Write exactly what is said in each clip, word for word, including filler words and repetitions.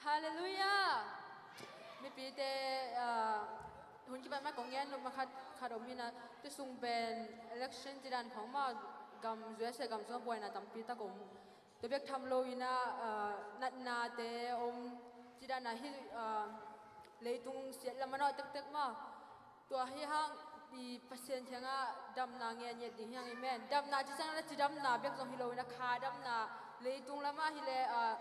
Halleluiah. Mipite, ah, hun kibat mah kong gen nop mah khat, khat om hi na, tu sung pen election ci dan khong mah, gam U S A gam sung buaina tampi tak om. Tua bek tham lo hi na, ah, natnate om ci dan a hi, ah, leitung siat lam a nawh tektek mah. Tua hi hang i Pasian kiangah damna ngen ngiat ding hi hang, amen. Damna ci ciang na cidamna bek zong hi lo hi na, kha damna, leitung lamah hi leh, ah,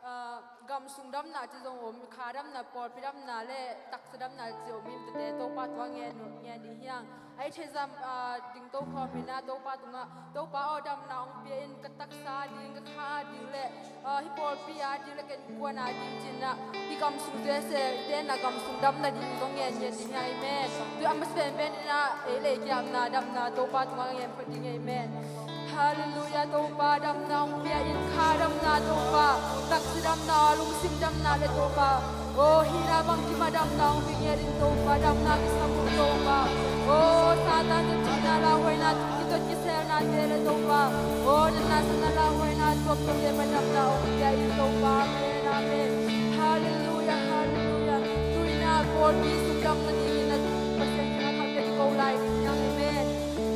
ah, gam sung damna ci zong om, kha damna, pawlpi damna le taksa damna ci om hi, tate Topa tungah ngen, ngen ding hi hang. Ahi thezam, ah, ding tokhawm hi na, Topa tungah, Topa aw, damna hong pia in, ka taksa ding, ka kha ding le, ah, hih pawlpi a ding le ken kuan a ding ci-in ah, hih gam sung te se, te na gam sung damna ding zong ngen ngiat ding hi hang, amen. Tu a masa penpen in ah, ei le ei ki-apna damna Topa tungah ngen phot ding, amen. Halleluiah, Topa damna hong pia in, kha damna Topa, taksa damna, lungsim damna le Topa, aw, hihna bangkim a damna hong pia ngiat in Topa, damna kisam un Topa, aw, Satan tawh cihna lauhuaina, kitot kiselnate le Topa, aw, natna satna lauhuaina tuamtuamte pan damna hong pia in Topa, amen, amen. Halleluiah, halleluiah. Tu-in ah pawlpi sung damna dingin ah Pasian kiangah khampiak kiko lai ding hi hang, amen.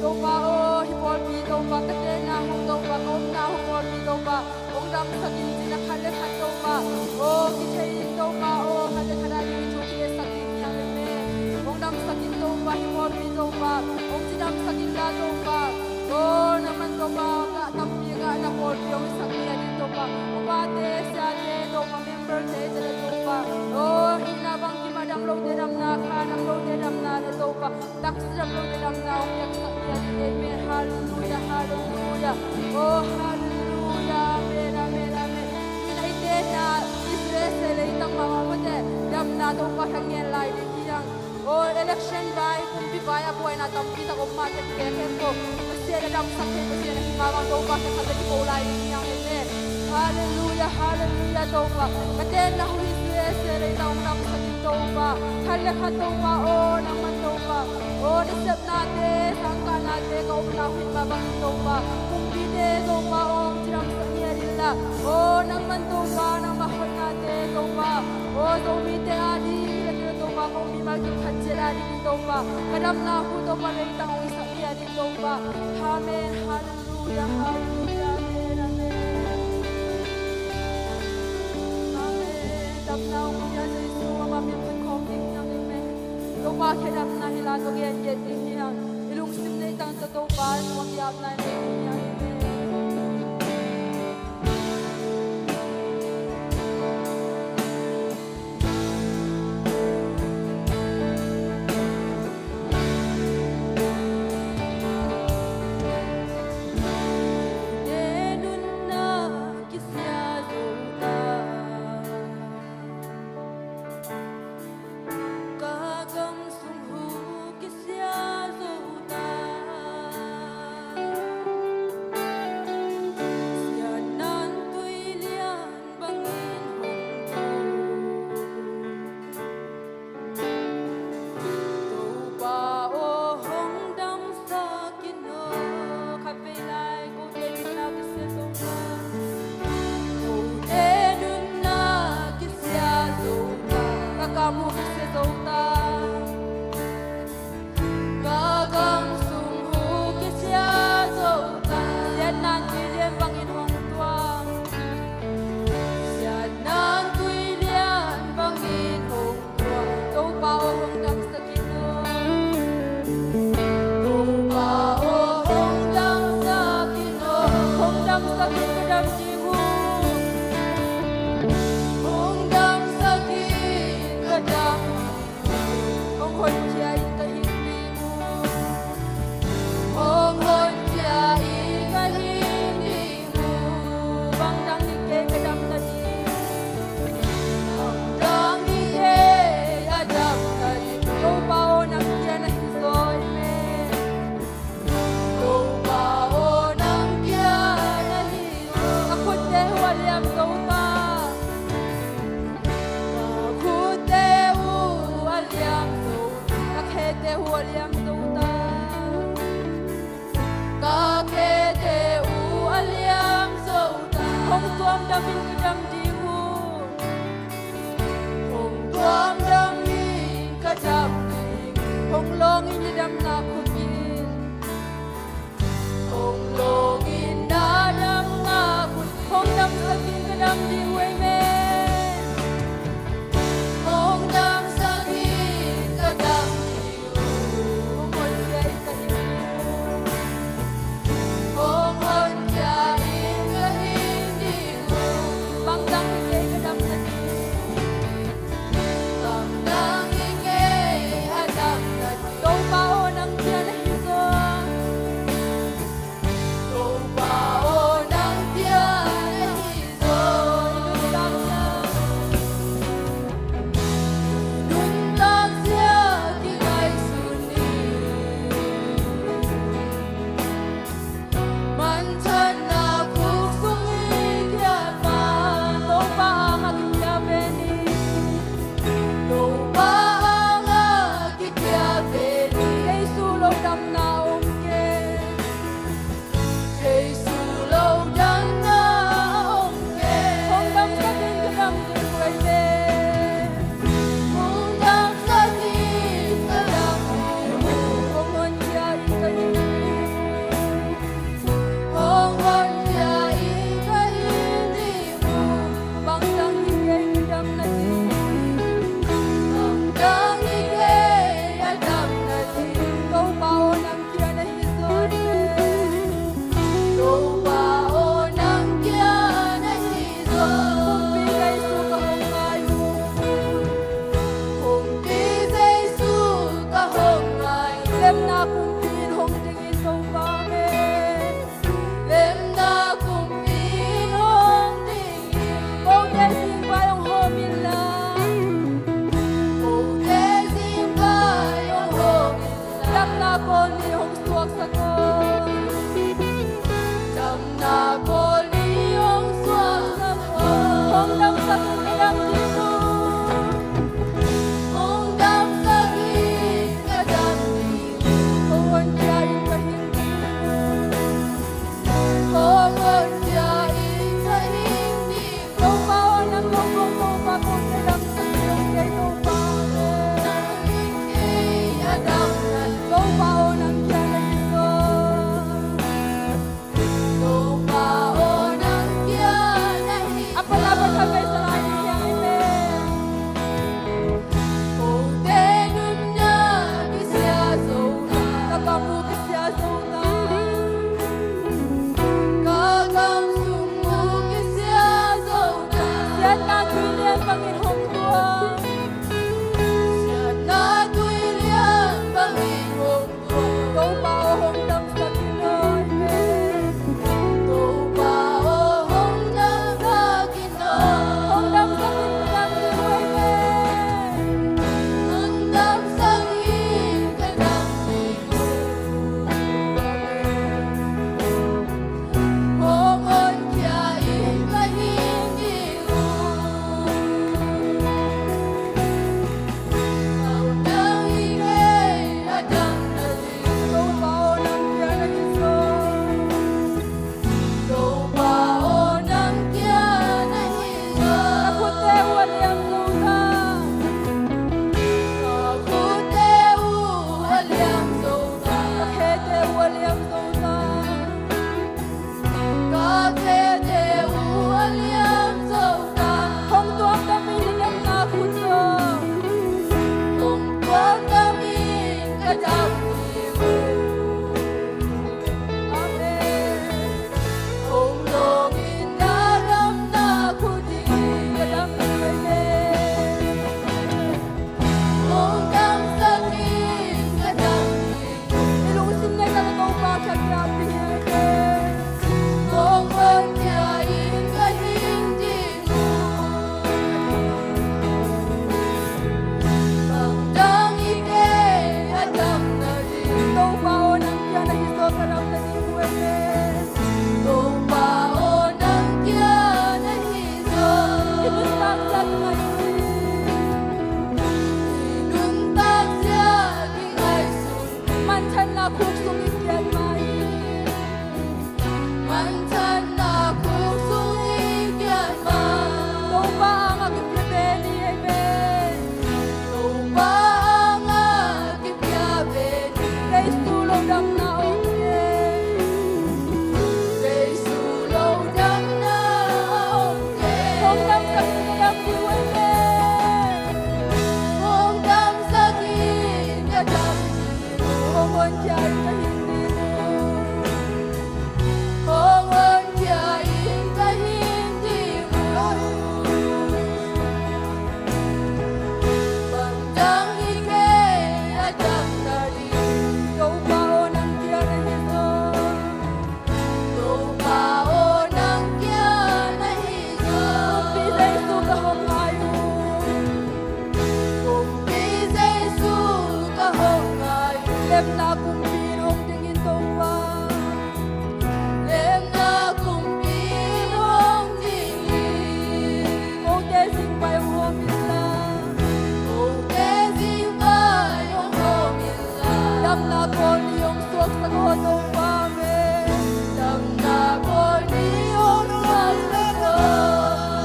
Topa aw, hih pawlpi Topa, ka tenna hun Topa, ka omna hun pawlpi Topa, hong damsak in ci-in ah khat le khat Topa, aw, kithei in Topa aw, khat le khat a ding thu kiletsak ding hi hang, amen. Hong damsak in Topa, hih pawlpi Topa, hong cidamsak in la Topa, aw, nangman Topa, gah tampi gah na pawlpi hong sak ngiat in Topa, upate, siate Topa, member te, te le Topa, aw, hihna bangkim a dam lote damna, kha dam lote damna le Topa, taksa dam lote damna hong piaksak ngiat in, amen. Halleluiah, halleluiah. Oh, halleluiah. Amen, amen, amen. Tu-in ah i tenna Israel se leitang mahmah mate, damna Topa kiang ngen lai ding hi hang. Oh, election vai, kumpi vai a buaina tampi tak om mah teh, tua khempeuh Pasian a damsak thei, Pasian a hi mah bang Topa kiang khampiak kiko lai ding hi hang, amen. Halleluiah, halleluiah, Topa. Ka tenna hun Israel se leitang hong damsak in Topa. Khat le khat Topa, aw, nangman Topa, aw, na sepnate, sangkahnate, ka omna hun mah bangin Topa, kumpite Topa, aw, hong cidamsak ngiat in la, aw, nangman Topa, nangmah hoihnate Topa, aw, Zomite a ding, hih le kei Topa, ka om mimal kim khat ciat a dingin Topa, ka damna hu Topa, leitang hong hisak ngiat in Topa. Amen. Halleluiah. Halleluiah, halleluiah, amen, amen. Amen. Damna hong pia Jesu, amah min phat khawm ding hi hang, amen. Topa kiang damna hi la, tawh gen ngiat ding hi hang. I lungsim leitang tawh Topa tungah ki-apna nei ding hi hang, amen. Siatna in tui lian bangin hong tu. Topa aw, hong damsak in aw. Khatvei lai kote nunna kisia zo ta. Kote nunna kisia zo ta. Ka kam uh kisia zo ta. Ka gam sung uh kisia zo ta. Siatna in tui lian bangin hong tuam. Siatna in tui lian bangin hong tuam. Topa aw, hong damsak in aw. Topa aw, hong damsak in aw. Hong damsak in, ka dam ding uh. Hong damsak in, ka dam. Hong honkhia in, ka hing ding uh. Hong honkhia in, ka hing ding uh. Bang dang hi kei, ka damna ding. Bang dang hi kei, a damna ding. Topa aw, nang kia na hi zaw, amen. Topa aw, nang kia na hi zaw. Ka khutte uh a liam zo ta. Ka khutte uh a liam zo ta. Ka khete uh a liam zo ta. Ka khete uh a liam zo ta. Hong tuam dam in, ka dam ding uh. Hong lawng in i damna khut in. Hong lawng in na damna khut. Hong damsak in ka dam ding uh ei men. Hong damsak in ka dam ding uh. Hong honkhia in ka hing ding uh. Hong honkhia in ka hing ding uh. Bang dang hi kei ka damna ding. Bang dang hi kei a damna ding. Topa aw, nang kia na hi zaw. Topa aw, nang kia na hi zaw. I nuntak ziak, i nuntak ziak kingaihsun ni. Manthanna khuk sung i kiat ma, Topa angah kikhia ve ni. Topa angah kikhia ve ni. Jesu lo damna om kei. Jesu lo damna om kei. Hong damsak in ka dam ding uh ei men. Hong damsak in ka dam ding uh. Hong honkhia in ka hing ding uh. Hong honkhia in ka hing ding uh. Bang dang hi kei a damna ding. Bang dang hi kei a damna ding. Topa aw, nang kia na hi zaw. Topa aw, nang kia na hi zaw. Kumpi Jesu ka hong ngai uh. Kumpi Jesu ka hong ngai uh. Lemna kumpi in hong ding in Topa aw. Lemna kumpi in hong ding in. Kote zingvai hong hawm in la. Kote zingvai hong hawm in la. Damna kawl ni hong suaksak aw. Damna kawl ni hong suaksak aw. Hong damsak in ka dam ding uh. Hong damsak in ka dam ding uh. Hong honkhia in ka hing ding uh. Hong honkhia in ka hing ding uh. Topa aw, nang lo kong Topa, kote damsak ding uh kei Topa. Nang in kei a damna. Topa aw, nang kia na hi zaw. Topa aw, Lemna kumpi in hong ding in Topa. Lemna kumpi in hong ding in. Kote zingvai hong hawm in la. Kote zingvai hong hawm in la. Damna kawlni hong suaksak aw Topa amen. Damna kawlni hong suaksak aw.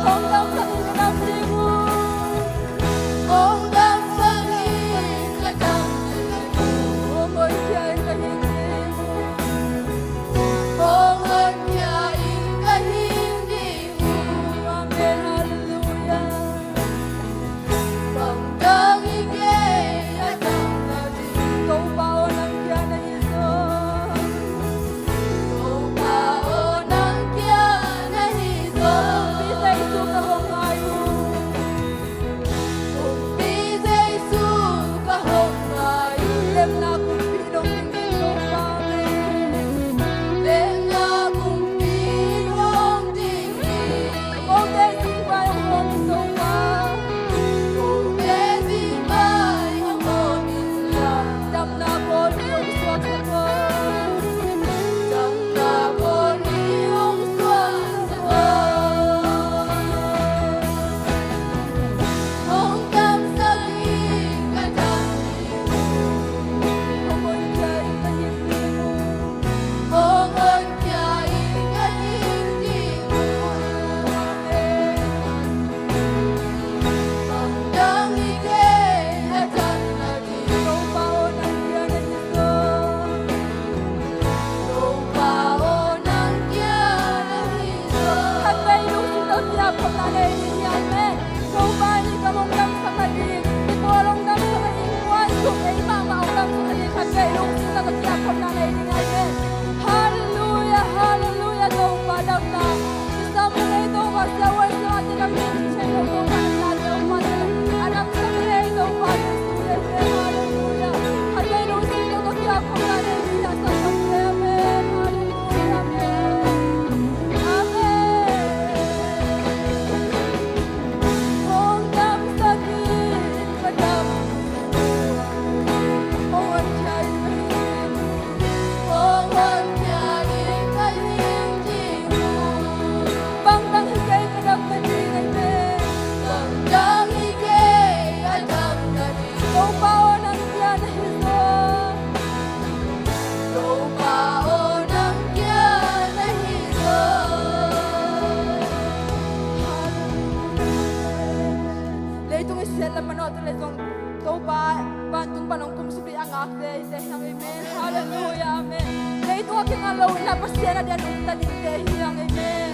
Hong damsak in ka dam ding uh. Hong damsak in ka dam ding uh. Hong honkhia in ka hing ding uh. Hong honkhia in ka hing ding uh. Amen. Halleluiah. Bang dang hi kei a dang na ding. Topa aw, nang kia na hi zaw. Topa aw, nang kia na hi zaw. Kumpi Jesu ka hong ngai uh. Kumpi Jesu ka hong ngai uh. Lemna kumpi in hong ding in Topa amen. Lemna kumpi in hong ding in. Kote zingvai hong hawm in Topa. Kote zingvai hong hawm in la. Damna kawlni hong suaksak aw. Damna kawlni hong suaksak aw. Hong damsak in ka dam ding uh. Hong honkhia in ka hing ding uh. Hong honkhia in ka hing ding uh. Amen. Bang dang hi kei a dang na ding. Topa aw, nang kia na hi zaw. Topa aw, nang kia na hi zaw. Khatvei lungsim tawh kiapkhopna nei ding hi, amen. Topa in i gam hong damsak nading, i pawl hong damsak nading, muan suk ei mahmah hong damsak nading, khatvei lungsim tawh kiapkhopna nei ding hi, amen. Halleluiah, halleluiah, Topa damna. I sam hong ei Topa, siavuan siangahte lam ding thei lo Topa damna, Topa damna. A damsak hong ei Topa Jesu, halleluiah. Khatvei lungsim tawh kiapkhopna nei ding hi, a sam hong ei, amen. Halleluiah, amen. Amen. Hong damsak in ka dam ding uh. Hong honkhia in ka hing ding uh. Hong honkhia in ka hing ding uh. Bang dang hi kei ka dam na ding amen. Bang dang hi kei a dam na ding. Topa aw, nang kia na hi zaw. Topa aw, nang kia na hi zaw. Leitung i siat lam manawh tu le zong Topa vantung pan hong kumsuk ding a ngakte hi teh hiang, amen. Halleluiah, amen. Leitung a kinga lo in la Pasian a dian umta dingte hi hiang, amen.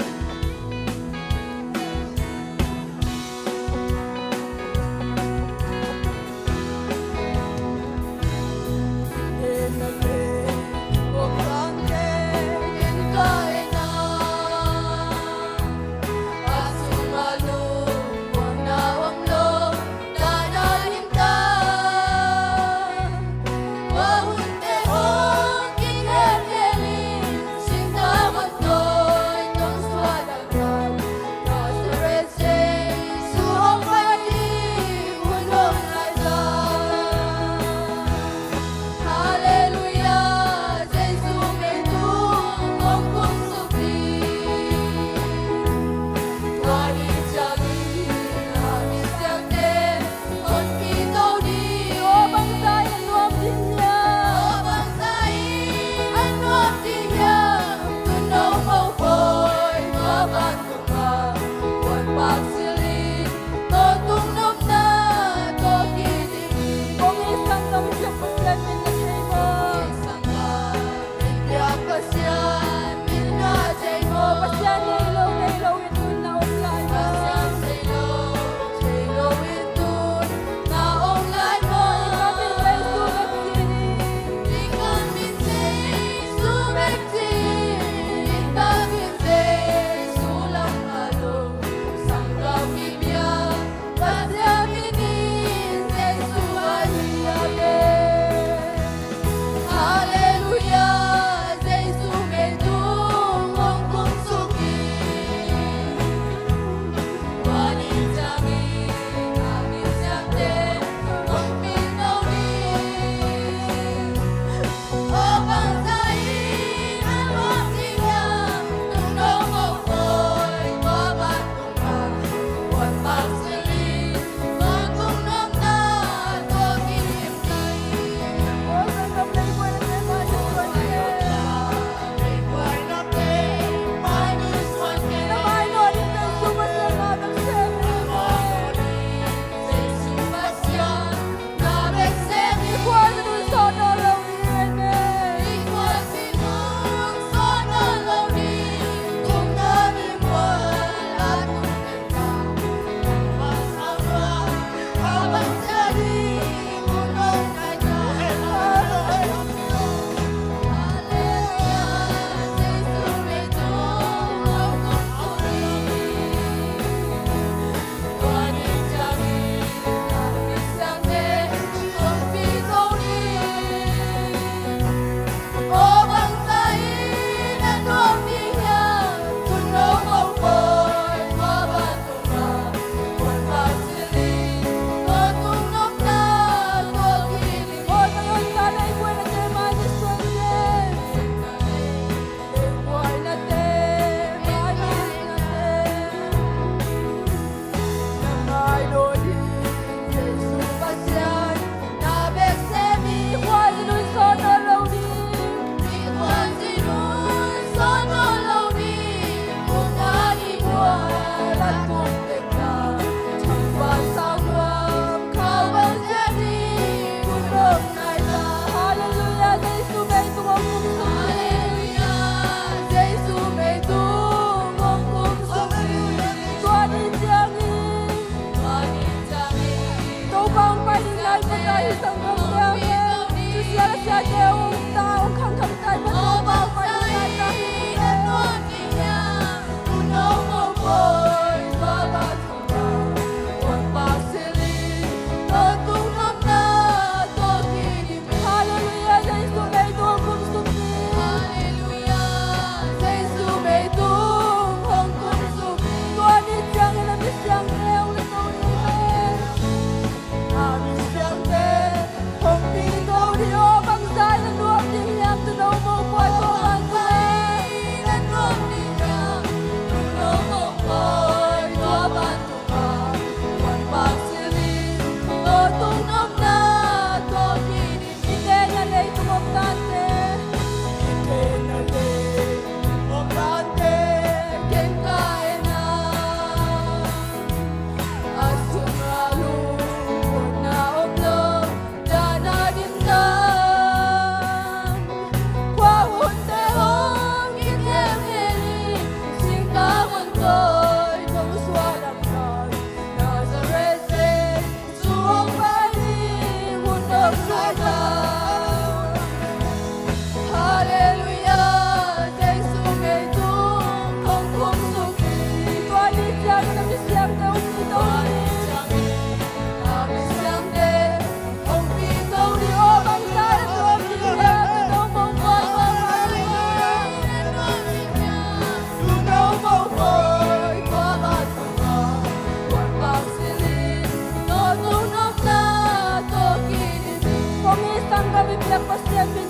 Pasian min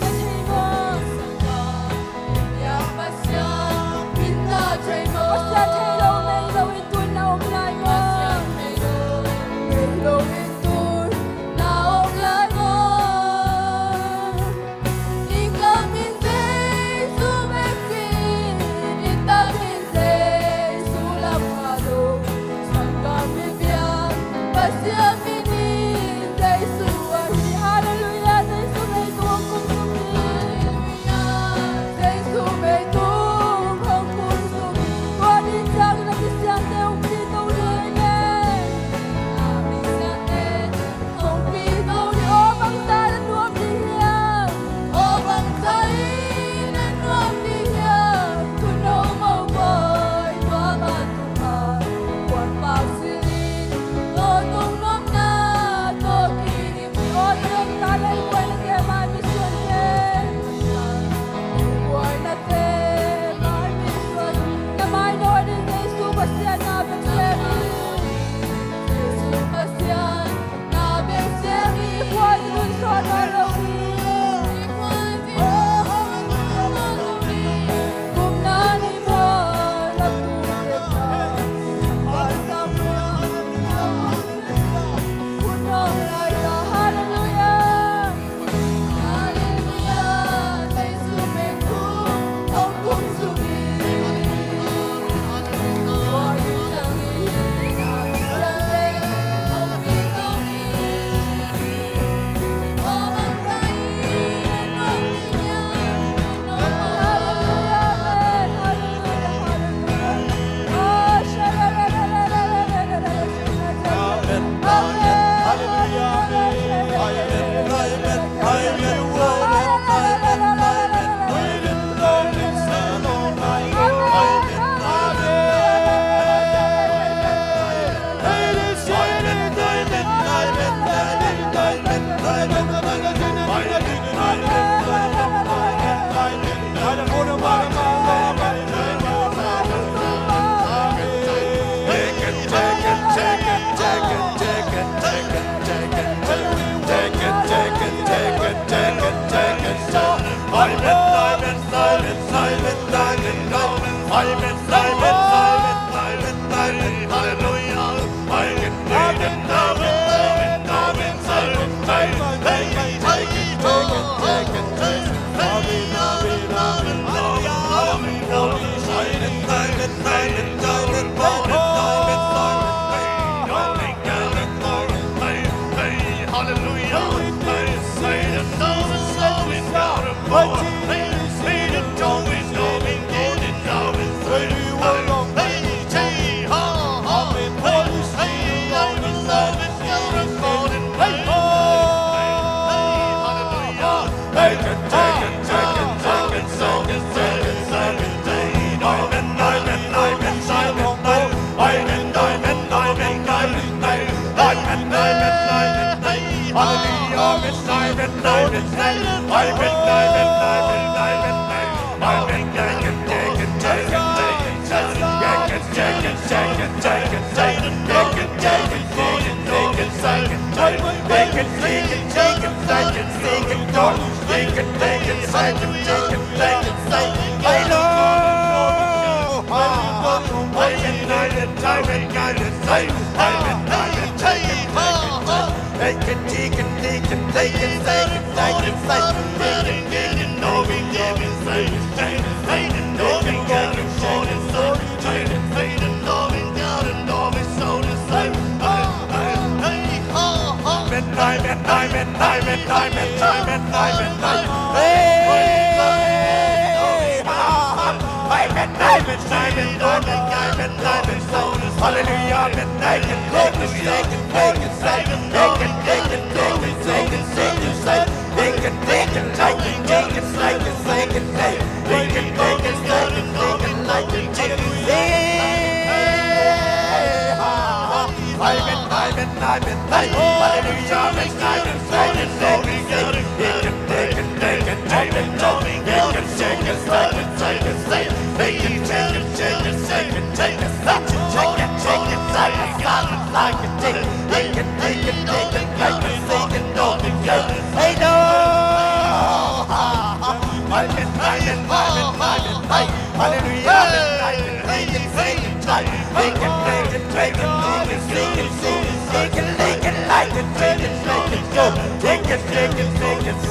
na thei maw? Pasian thei lo, nei lo in tun na om lai maw? Nei lo in tun na om lai maw? Ning ka min Jesu Messiah, ning ka min Jesu lam ka lo. Sangkam mi biak Pasian min in Jesu ahi. Hallelujah, Jesu mei tung hong kum suk hi. Hallelujah, Jesu mei tung hong kum suk hi. Tua ni ciang na kisiangte hong pi to ni leh. Hong pi to ni, aw bangzah na nuam ding hiam? Aw bangzah in na nuam ding hiam? Thunung mawhbawi tua bantuk ah kuan pau silin, tua tung nuamna tawh kidim ni. Aw Topa, lei buaina te, mai misuan te. Buaina te, mai misuan. Na mai nawn in Jesu Pasian na bek sem in. Jesu Pasian Hallelujah.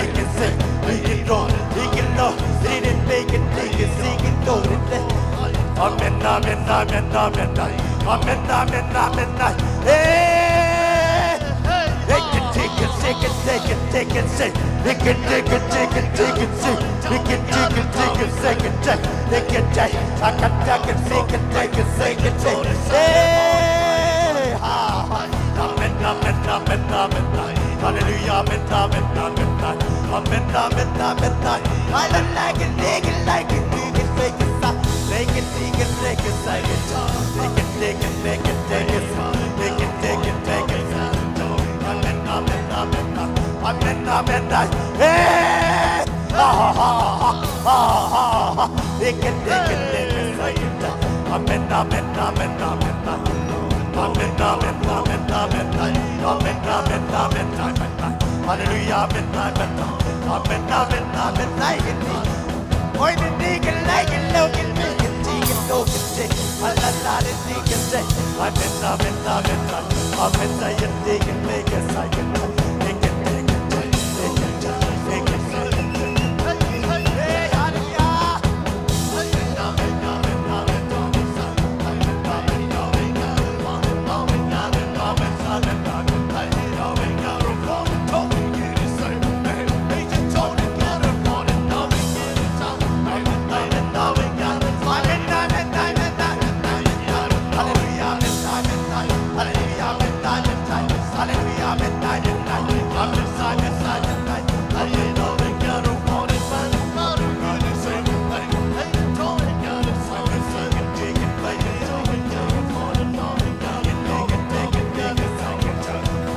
He can save, he can draw, he can love, he didn't make it, he can sing it, do it. Amen, amen, amen, amen, amen. Amen, amen, amen, amen. Hey! He can take it, take it, take it, take it, sing. He can take it, take it, take it, sing. He can take it, take it, take it, take. He can take it, I can take it, take it, take it, take it, take. Hey! Ha, ha. Amen, amen, amen, amen. Hallelujah, amen, amen, amen, amen. Amen, amen, amen, amen. I don't like it, make it, like it, make it, make it, stop. Make it, make it, make it, make it, stop. Make it, make it, make it, make it, stop. Make it, make it, make it, stop. Amen, amen, amen, amen. Amen, amen, amen. Hey! Ha, ha, ha. Make it, make it, make it, make it, stop. Amen, amen, amen, amen, amen. Amen, amen, amen, amen, amen. Amen, amen, amen, amen, amen. Hallelujah, amen, amen, amen, amen, amen, amen, like it. Oi, the nigga, like it, look at me, the nigga, look at it. I love that, the nigga say, amen, amen, amen, amen, amen, say it, nigga, make it, say it, make it, make it, make it, make it, make it.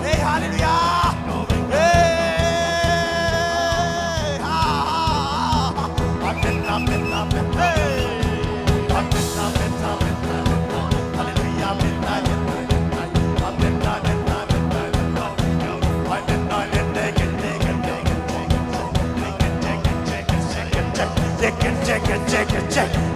Hey, hallelujah. Hey, hallelujah. Hey, ha, ha, ha, ha. Amen, amen, amen. Hey. Amen, amen, amen, amen. Hallelujah, amen, amen, amen. Amen, amen, amen, amen. Amen, amen, amen, amen, amen.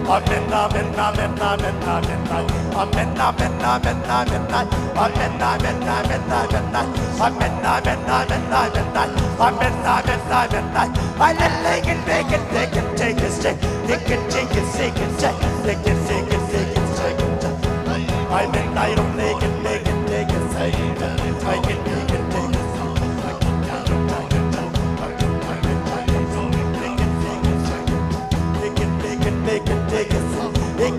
Amen, amen, amen, amen, amen, amen, amen. Amen, amen, amen, amen, amen. Amen, amen, amen, amen, amen. Amen, amen, amen, amen, amen. Amen, amen, amen, amen. I let lick it, lick it, lick it, take it, stick. Lick it, take it, stick it, stick. Lick it, stick it, stick it, stick it, stick. Amen, I don't lick it, lick it, lick it, take it. I can lick it, take it. Lick it, lick it, lick it, take it. Lick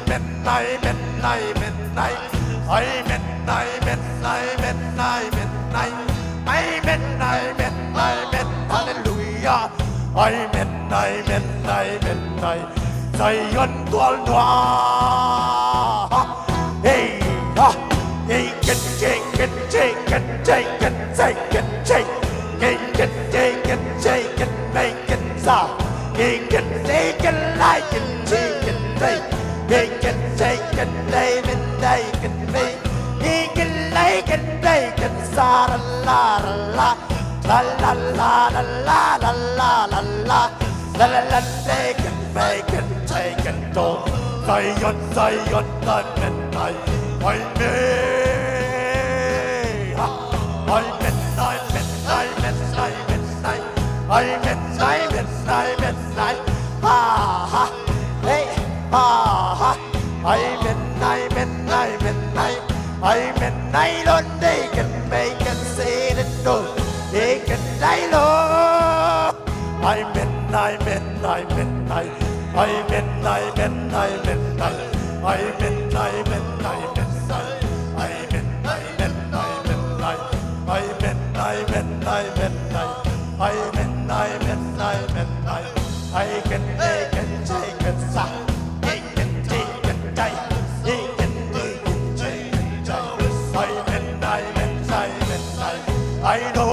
Amen, amen, amen, amen. Amen, amen, amen, amen, amen. Amen, amen, amen, hallelujah. Amen, amen, amen, amen. Zion tual nua. Hey, ha. Hey, ken, ken, ken, ken, ken, ken, ken, ken, ken, ken, ken, ken, ken, ken, ken, ken, ken, sa. Ken, ken, ken, ken, lai, ken, ken, ken, lai. Ken, ken, ken, ken, lai, men, lai, ken, lai. Ken, ken, lai, ken, lai, ken, sa, la, la, la, la. La, la, la, la, la, la, la, la, la. La, la, la, take it, make it, take it, go. Zion, Zion, Zion, Zion. Amen. Ha. Amen, amen, amen, amen, amen. Amen, amen, amen, amen. Ha, ha. Hey, ha, ha. Amen, amen, amen, amen. Amen, I don't, they can make it, say it, do. They can die, Lord. Amen, amen, amen, amen. Amen, amen, amen, amen. Amen, amen, amen, amen. Amen, amen, amen, amen. Amen, amen, amen, amen. Amen, amen, amen, amen. I can, I can, I can, sa. I can, I can, I, I can, I can, I can, I. Amen, amen, amen, amen. I know.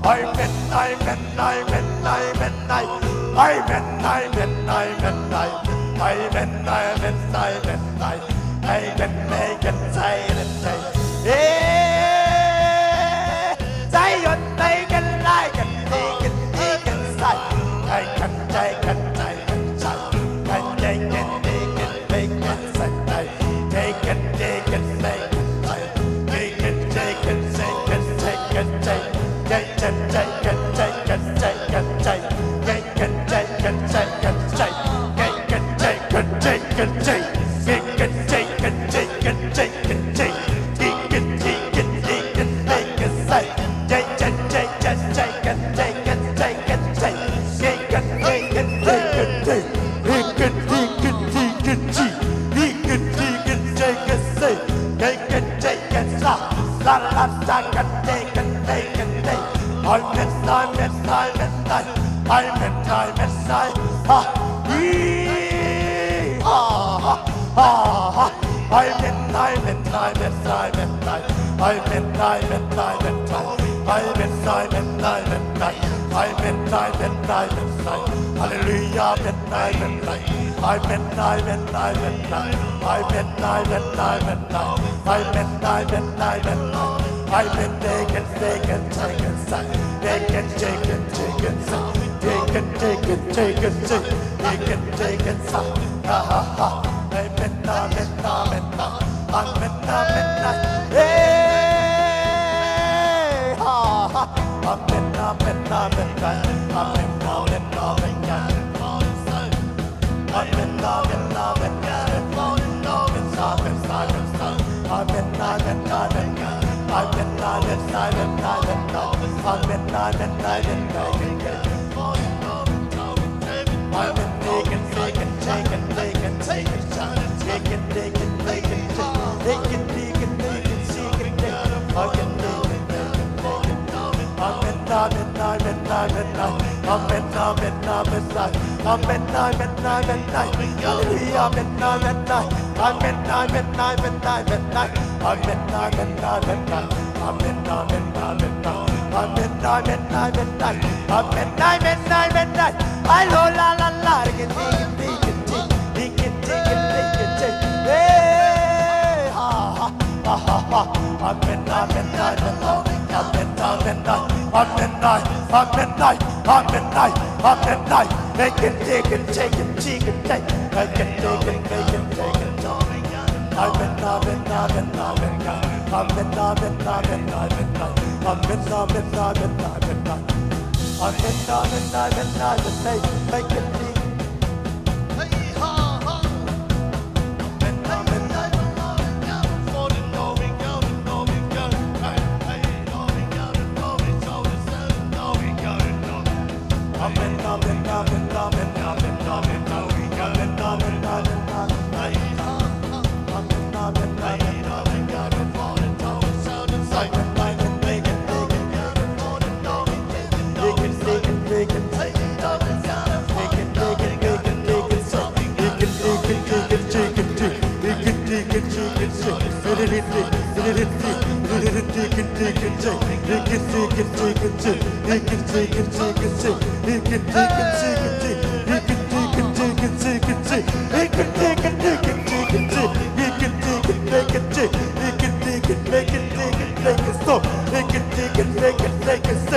Amen, amen, amen, amen, amen. Amen, amen, amen, amen. Amen, amen, amen, amen. Amen, amen, amen, amen. Yeah. Zion, amen, amen, amen, amen. Zion, amen, amen, amen, amen. Hallelujah, amen, amen, amen. Amen, amen, amen, amen. Amen, amen, amen, amen. Amen, amen, amen, amen. Amen, take it, take it, take it, say. Take it, take it, take it, say. Take it, take it, take it, say. Take it, take it, say. Ha, ha, ha. Amen, amen, amen, amen. Amen, amen, amen. Hey, ha, ha. Amen, amen, amen, amen. Amen, amen, amen, amen. Amen, amen, amen, amen, amen. Amen, amen, amen, amen, amen. Amen, amen, amen, amen. Hallelujah, amen, amen, amen. Amen, amen, amen, amen, amen. Amen, amen, amen, amen. Amen, amen, amen, amen. Amen, amen, amen, amen. Amen, amen, amen, amen. Ay, lo, la, la, la, digga, digga, digga, digga. Hey, ha, ha. Amen, amen, amen, amen. Amen, amen, amen, amen. Amen, amen, amen, amen. Amen, amen, amen, amen. Make it, take it, take it, take it, take it. Make it, take it, make it, take it. Amen, amen, amen, amen. Amen, amen, amen, amen. Amen, amen, amen, amen, amen. Amen, amen, amen, amen. Make it, take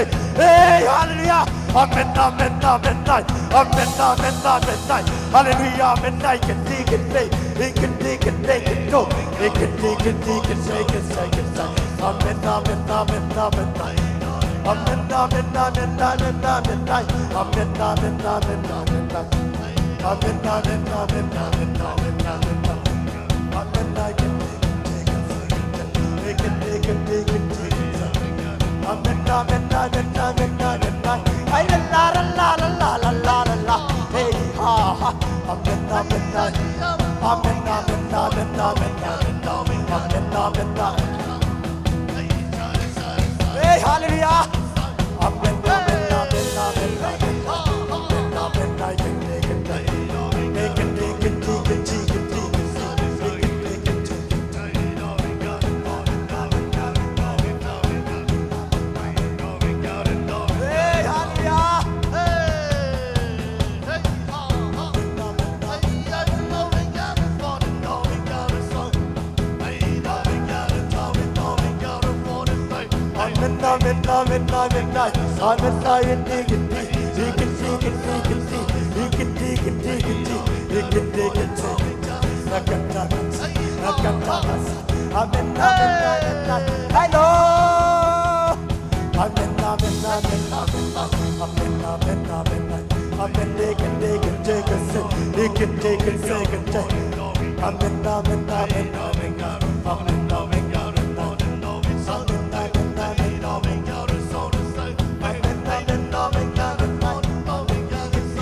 it. Hey, hallelujah. Amen, amen, amen, amen. Amen, amen, amen, amen. Hallelujah, amen. I can take it, take it, take it, take it, go. I can take it, take it, take it, take it, take it. Amen, amen, amen, amen, amen. Amen, amen, amen, amen, amen. Amen, amen, amen, amen, amen. Amen, amen, amen, amen, amen, amen. Amen, I can take it, take it, take it, take it, take it, take it, take it. Amen, amen, amen, amen, amen, amen. Ay, la, la, la. Hey, ha, ha. Amen, amen, amen. Amen, amen, amen, amen, amen. Amen, amen, amen. Hey, hallelujah. Amen, amen, amen, amen, amen. Amen, amen, amen, amen. Hey, hallelujah. Amen, amen, amen, amen, amen. Amen, amen, amen, amen. Amen, amen, amen, amen. Hello. Amen, amen, amen, amen, amen, amen, amen, amen, amen. Amen, they can, they can take a sip. They can take a second take. Amen, amen, amen, amen, amen, amen, amen. Amen, amen, amen, amen, amen.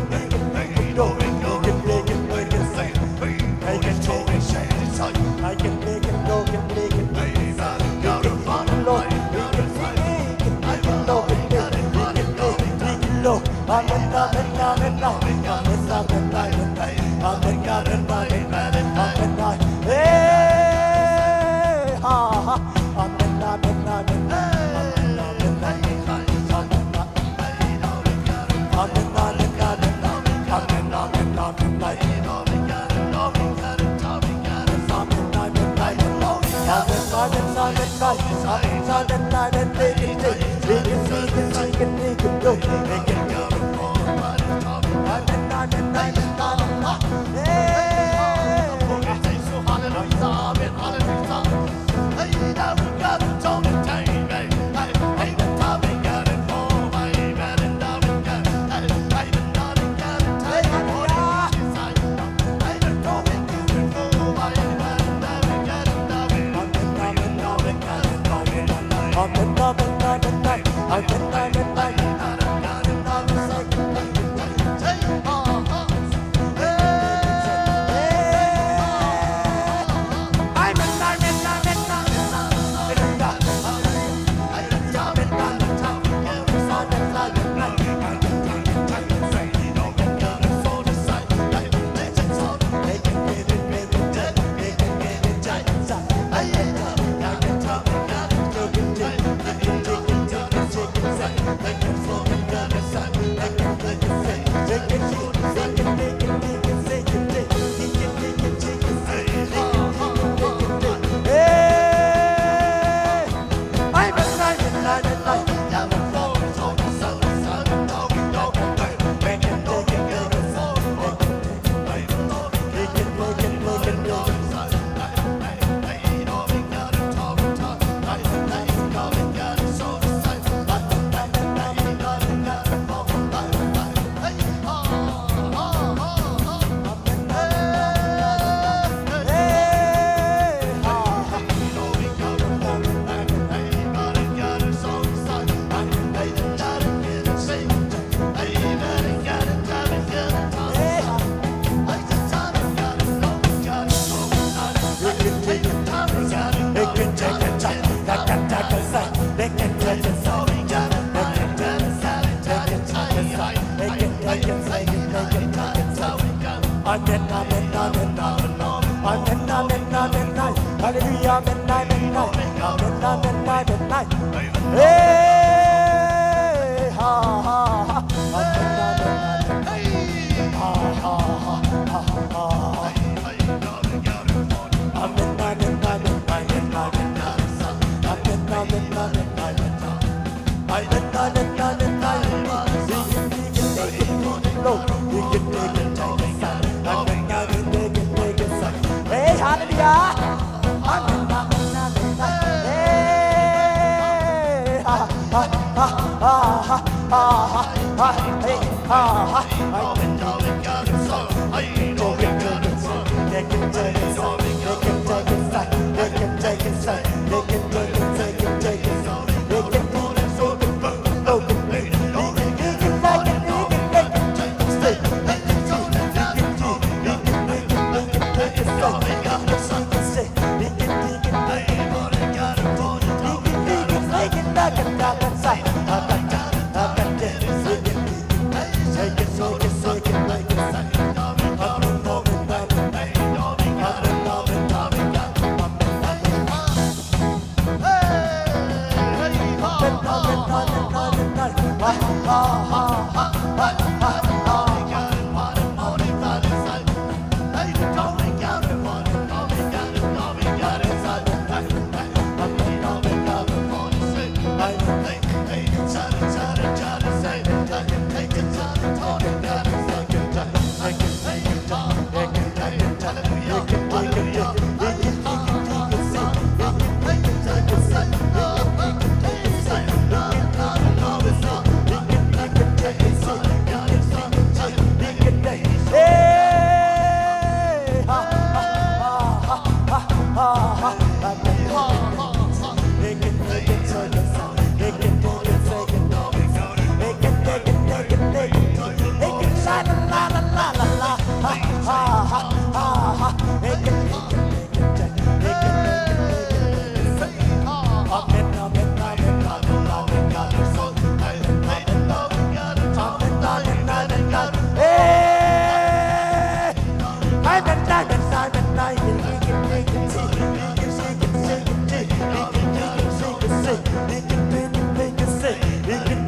Amen, amen, amen, amen. Amen, amen, amen, amen. Hallelujah, amen, amen, amen. Amen, amen, amen, amen. Hey, ha, ha, ha. Amen, amen, amen. Ha, ha, ha, ha, ha. Amen, amen, amen, amen, amen. Amen, amen, amen, amen. Hey, hallelujah. Amen, amen, amen. Hey, ha, ha, ha.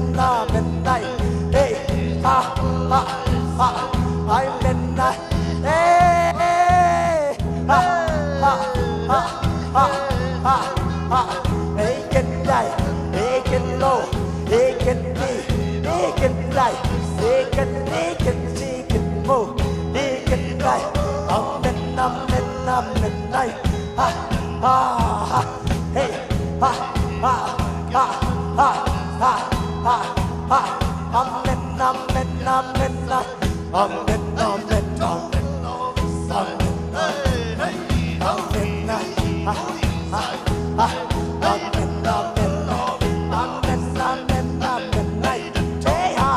amen, amen, ai. Hey, ha, ha, ha, amen, ai. Hey, ha, ha, ha, ha, ha, ha. Hey, can die, hey, can low, hey, can be, hey, can die, hey, can, hey, can see, can move, hey, can die. Amen, amen, amen, ai. Ha, ha, ha. Hey, ha, ha, ha, ha, ha, ha, ha. Amen, amen, amen, amen. Amen, amen, amen. Amen, amen, ha, ha, ha. Amen, amen, amen, amen, amen, amen. Hey, ha,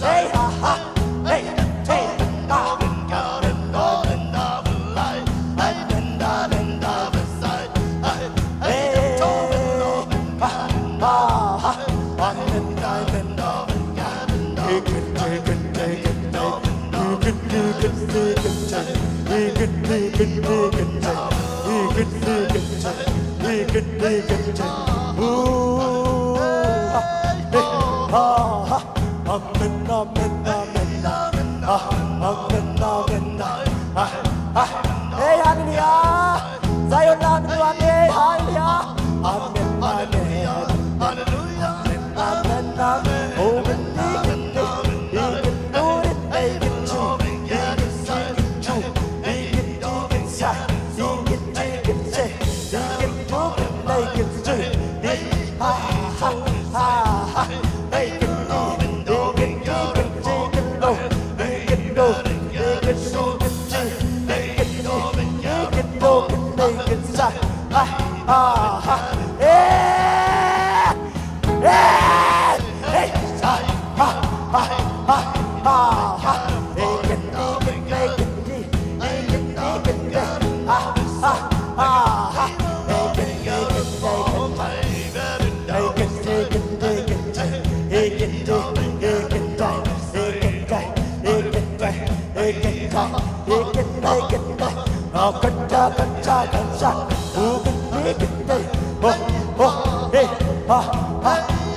hey, ha, ha. Hey, hey, ha. Amen, amen, amen, amen. Hey, ha, ha, ha. Amen, amen, amen. Amen, amen, amen. Amen, amen. Hey, hallelujah. Zion, hallelujah. Hey, hallelujah. Amen, amen. Hallelujah. Amen, amen. Oh, he can do it. He can do it. He can do it. He can do it. He can do it. He can do it. He can do it. He can do it. He, ha, ha, ha, ha. He can do it. He can do it. He can do it. He can do it. He can do it. He can do it. He can do it. He can do it. Ha, ha, ha. Hey!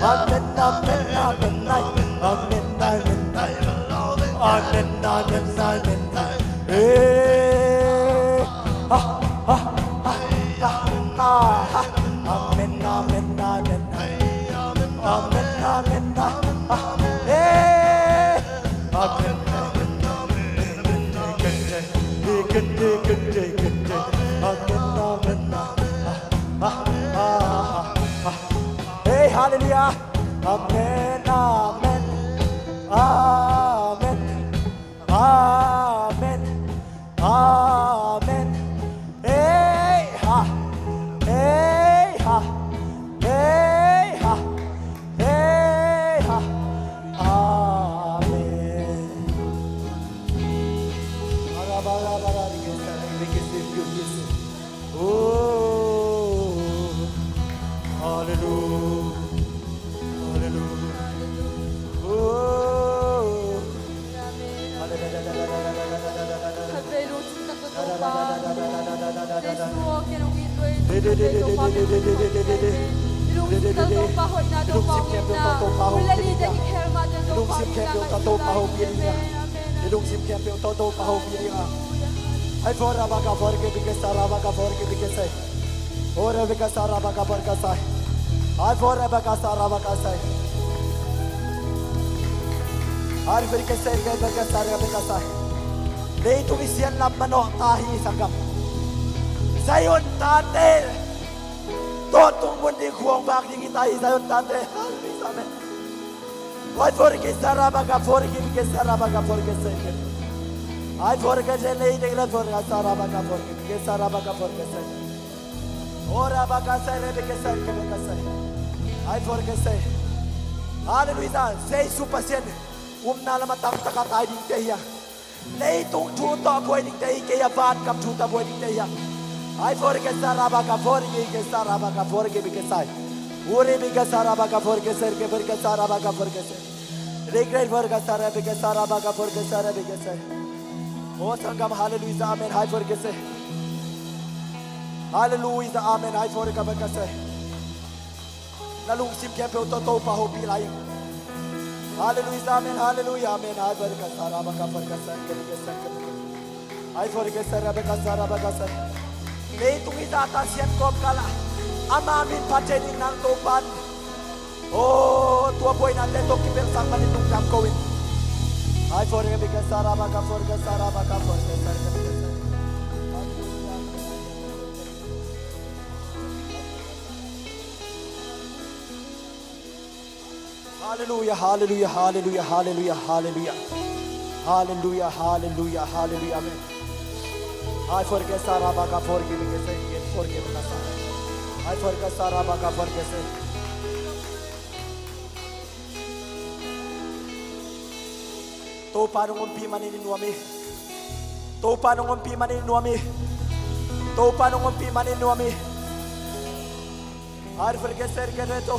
Amen, amen, amen, amen. Amen, amen, amen. Hey. Ha, ha, ha, ha, ha, ha. Amen, amen, amen. Amen, amen, amen. Hey. Amen, amen, amen. Amen, amen, amen. Hey, hallelujah. Amen, amen, amen, amen, amen. Hey, ha, hey, ha, hey, ha, hey, ha. Amen. Oh, hallelujah. Hallelujah. Oh. Hallelujah. I lungsim khempeuh tawh Topa hong piak in. I lungsim khempeuh tawh Topa hong piak in. Ai, for a baka for ke bike sa ra baka for ke bike sai. Ore bika sara baka barka sai. Ai, fore baka sara baka sai. Ai, fore ke sai, ke barka sara baka sai. Leitung i sian lam manawh ta hi, sanggam. Zion tate. Tawntung mun ding, khuang vak ding hi ta hi, Zion tate. Amen. Ai, fore ke sara baka, fore ke, ke sara baka, fore ke sai ke. Ai, fore ke sai, lei ding la, fore ke sara baka, fore ke, ke sara baka, fore ke sai. Ora bakasai, rebekesai, kebekasai. Ai, forekesai. Hallelujah. Jesu Pasian umna lam a tangtaka tai dingte hi a. Leitung thu tawh buai dingte hi kei a, van gam thu tawh buai dingte hi a. Ai, forekesai, rabaka, forekesai, rabaka, forekebekesai. Uri bikesai, rabaka, forekesai, ke forekesai, rabaka, forekesai. Regret, forekesai, rebekesai, rabaka, forekesai, rebekesai. O sanggam, halleluiah, amen. Hai for kese. Halleluiah, amen. Hai for kese. Na lungsim khempeuh tawh Topa hopih lai in. Halleluiah, amen. Halleluiah, amen. Hai for kese, raba ka for kese, kese, kese. Hai for kese, raba kese, raba kese. Leitung i zahta siat kawmkal ah ama min phat thei ding nang Topa'n. O, tua buainate tawh kibelsak manin lungdam ko in. Hai for kese, raba ka for kese, raba ka for kese, kese, kese. Halleluiah, halleluiah, halleluiah, halleluiah, halleluiah. Halleluiah, halleluiah, halleluiah, amen. Hai for kese, raba ka for kese, kese, for kese. Hai for kese, raba ka for kese. Topa nong ompih manin i nuam hi. Topa nong ompih manin i nuam hi. Topa nong ompih manin i nuam hi. Arfel geser gereto.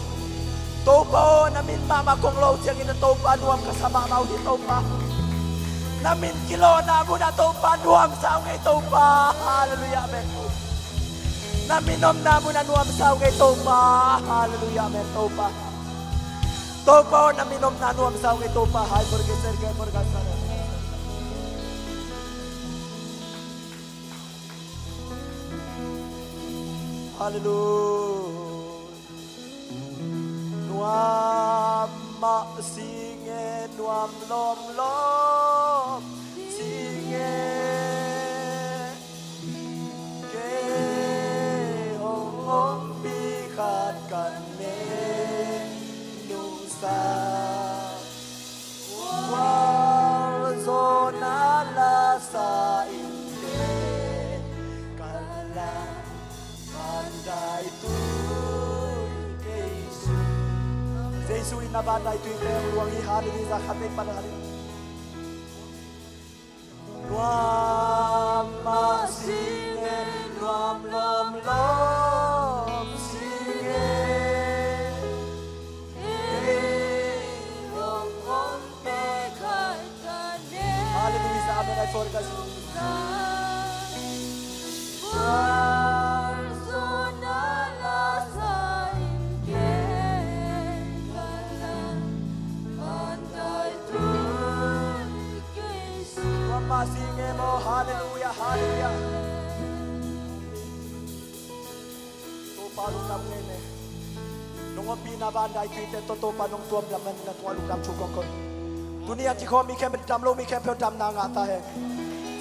Topa aw, na min mahmah kong lo ciangin a Topa nuam ka sa mahmah uh hi Topa. Na min kilawhna munah Topa nuamsa uh ngei Topa. Halleluiah, amen. Na min omna munah nuamsa uh ngei Topa. Halleluiah, amen, Topa. Topa aw, na min omna nuamsa uh ngei Topa. Hai for geser gereto. Halleluiah. Nuam mah si nge, nuam lawmlawm si nge. Kei hong ompih khat ka ne nusa. Kual zawna la sa in kei ka la. Jesu in na vandaitui teng luang hi. Halleluiah, khat vei pan halleluiah. Nuam mah si nge, nuam lawmlawm si nge. Halleluiah, amen. Ai for ka si. Nuam mah si nge maw. Halleluiah, halleluiah. Topa lungdam ngei ne. Nong ompihna vandaituite tawh Topa nong tuam lam manin na tungah lungdam thu kong ko. Tuni a kikhawm mi khempeuh, dam lo mi khempeuh damna ngah ta hen.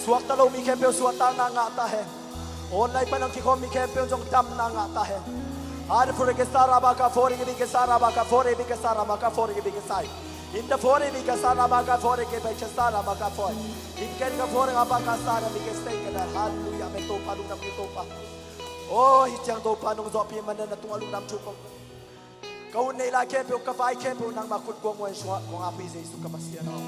Suakta lo mi khempeuh suaktakna ngah ta hen. Online pan a kikhawm mi khempeuh zong damna ngah ta hen. Hari fure ke sara baka fore ke bike sara baka fore bike sara baka fore ke bike sai. In the fore bike sara baka fore ke bike sara baka fore. In ke ka fore baka sara bike stay ke da. Halleluiah. Amen. Topa lungdam ngei Topa. Aw, hih ciang Topa nong zawhpih manin na tungah lungdam thu kong. Ka hun nei lai khempeuh, ka vai khempeuh nangmah khut kuang muan sungah kong ap hi Jesu ka Pasian aw.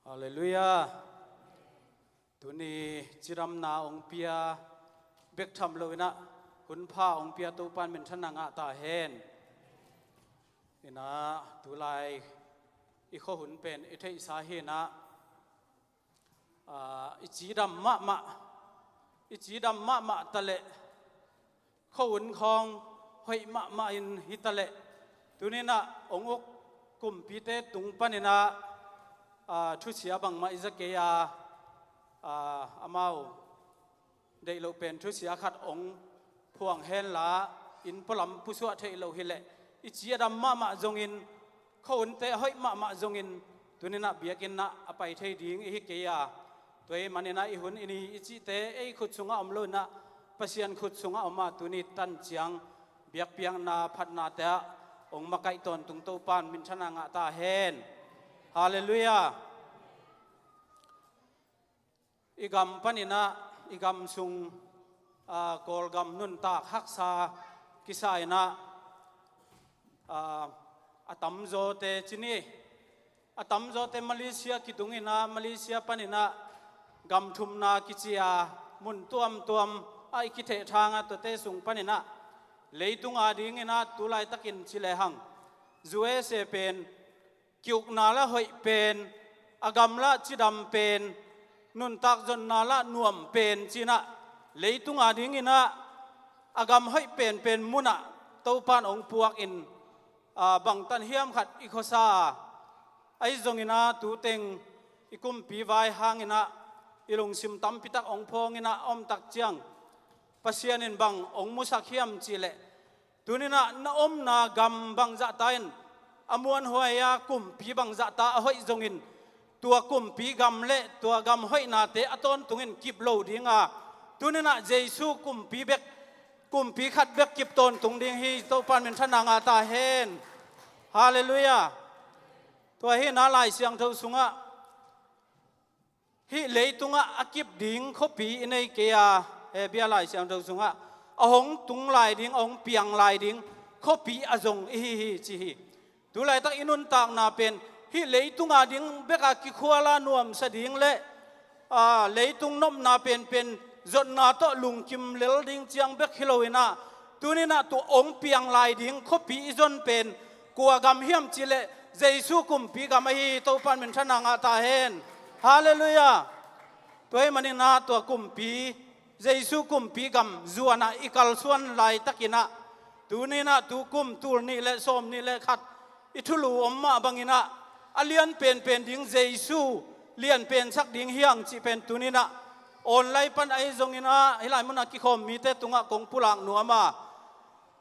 Halleluiah. Tuni cidamna hong pia bek tham loinah hun pha hong pia Topa'n minthanna ngah ta hen. Inah tulai i khuahun pen i theihsa hinah, aa, i cidam mahmah, i cidam mahmah taleh khuahun khawng hoih mahmah in hitaleh tuninah hong uk kumpite tung paninah, aa, thusia bangmah i za kei a, aa, amau deih loh pen thusia khat hong phuang henla in pualam pusuah theih loh hileh i cidam mahmah zongin khuahunte hoih mahmah zongin Tuninah biakinnah a pai thei ding i hi kei a, tua ahih maninah i hun i ni i cihte ei khut sungah om loinah Pasian khut sungah om a, tuni tan ciang biakpiakna phatnate ah hong makaih tawntung Topan minthana ngah ta hen. Halleluiah. I gam paninah, i gam sung, aa, Kawlgam nuntak haksa kisa inah, aa, a tamzawte ci ni. A tamzawte Malaysia kitung inah, Malaysia paninah gam thumna kici a, mun tuamtuam ah i kithehthang a, tuate sung paninah leitung adinginah tu laitakin ci lehang U S A pen kiukna lah hoih pen, a gam lah cidam pen, nuntak zonna lah nuam pen cinah leitung adinginah a gam hoih penpen munah Topan hong puakin, aa, bangtan hiam khat i khuasa a, ahi zonginah tuteng i kumpi vai hanginah i lungsim tampitak hong phawnginah a omtak ciang Pasian in bang hong musak hiam cihleh, tuninah na omna gam bangzahta in a muanhuai a, kumpi bangzahta a hoih zongin, tua kumpi gam le tua gam hoihnate a tawntungin kip lo dinga, tuninah Jesu kumpi bek, kumpi khat bek kip tawntung ding hi. Topan minthana ngah ta hen. Halleluiah. Tua hinah Lai Siangtho sungah hih leitungah a kip ding khuapi i nei kei a, Hebru Lai Siangtho sungah a hong tung lai ding, a hong piang lai ding khuapi a zong i hi hi ci hi. Tu laitak i nuntakna pen hih leitung ading beka kikhuala nuamsa ding le, aa, leitung nopna penpen zotna tawh lungkim lel ding ciang bek hi loinah, tuninah tua hong piang lai ding khuapi i zon pen kua gam hiam cihleh Jesu kumpi gam ahi hi. Topan minthana ngah ta hen. Halleluiah. Tua ahih maninah tua kumpi, Jesu kumpi gam zuanah i kalsuan laitakinah, tuninah tu kum tul nih le sawm nih le khat i thulu om mah banginah a lian penpen ding Jesu lian pensak ding hiang cih pen tuninah online pan ahi zonginah hih lai munah kikhawm mite tungah kong pulak nuam a,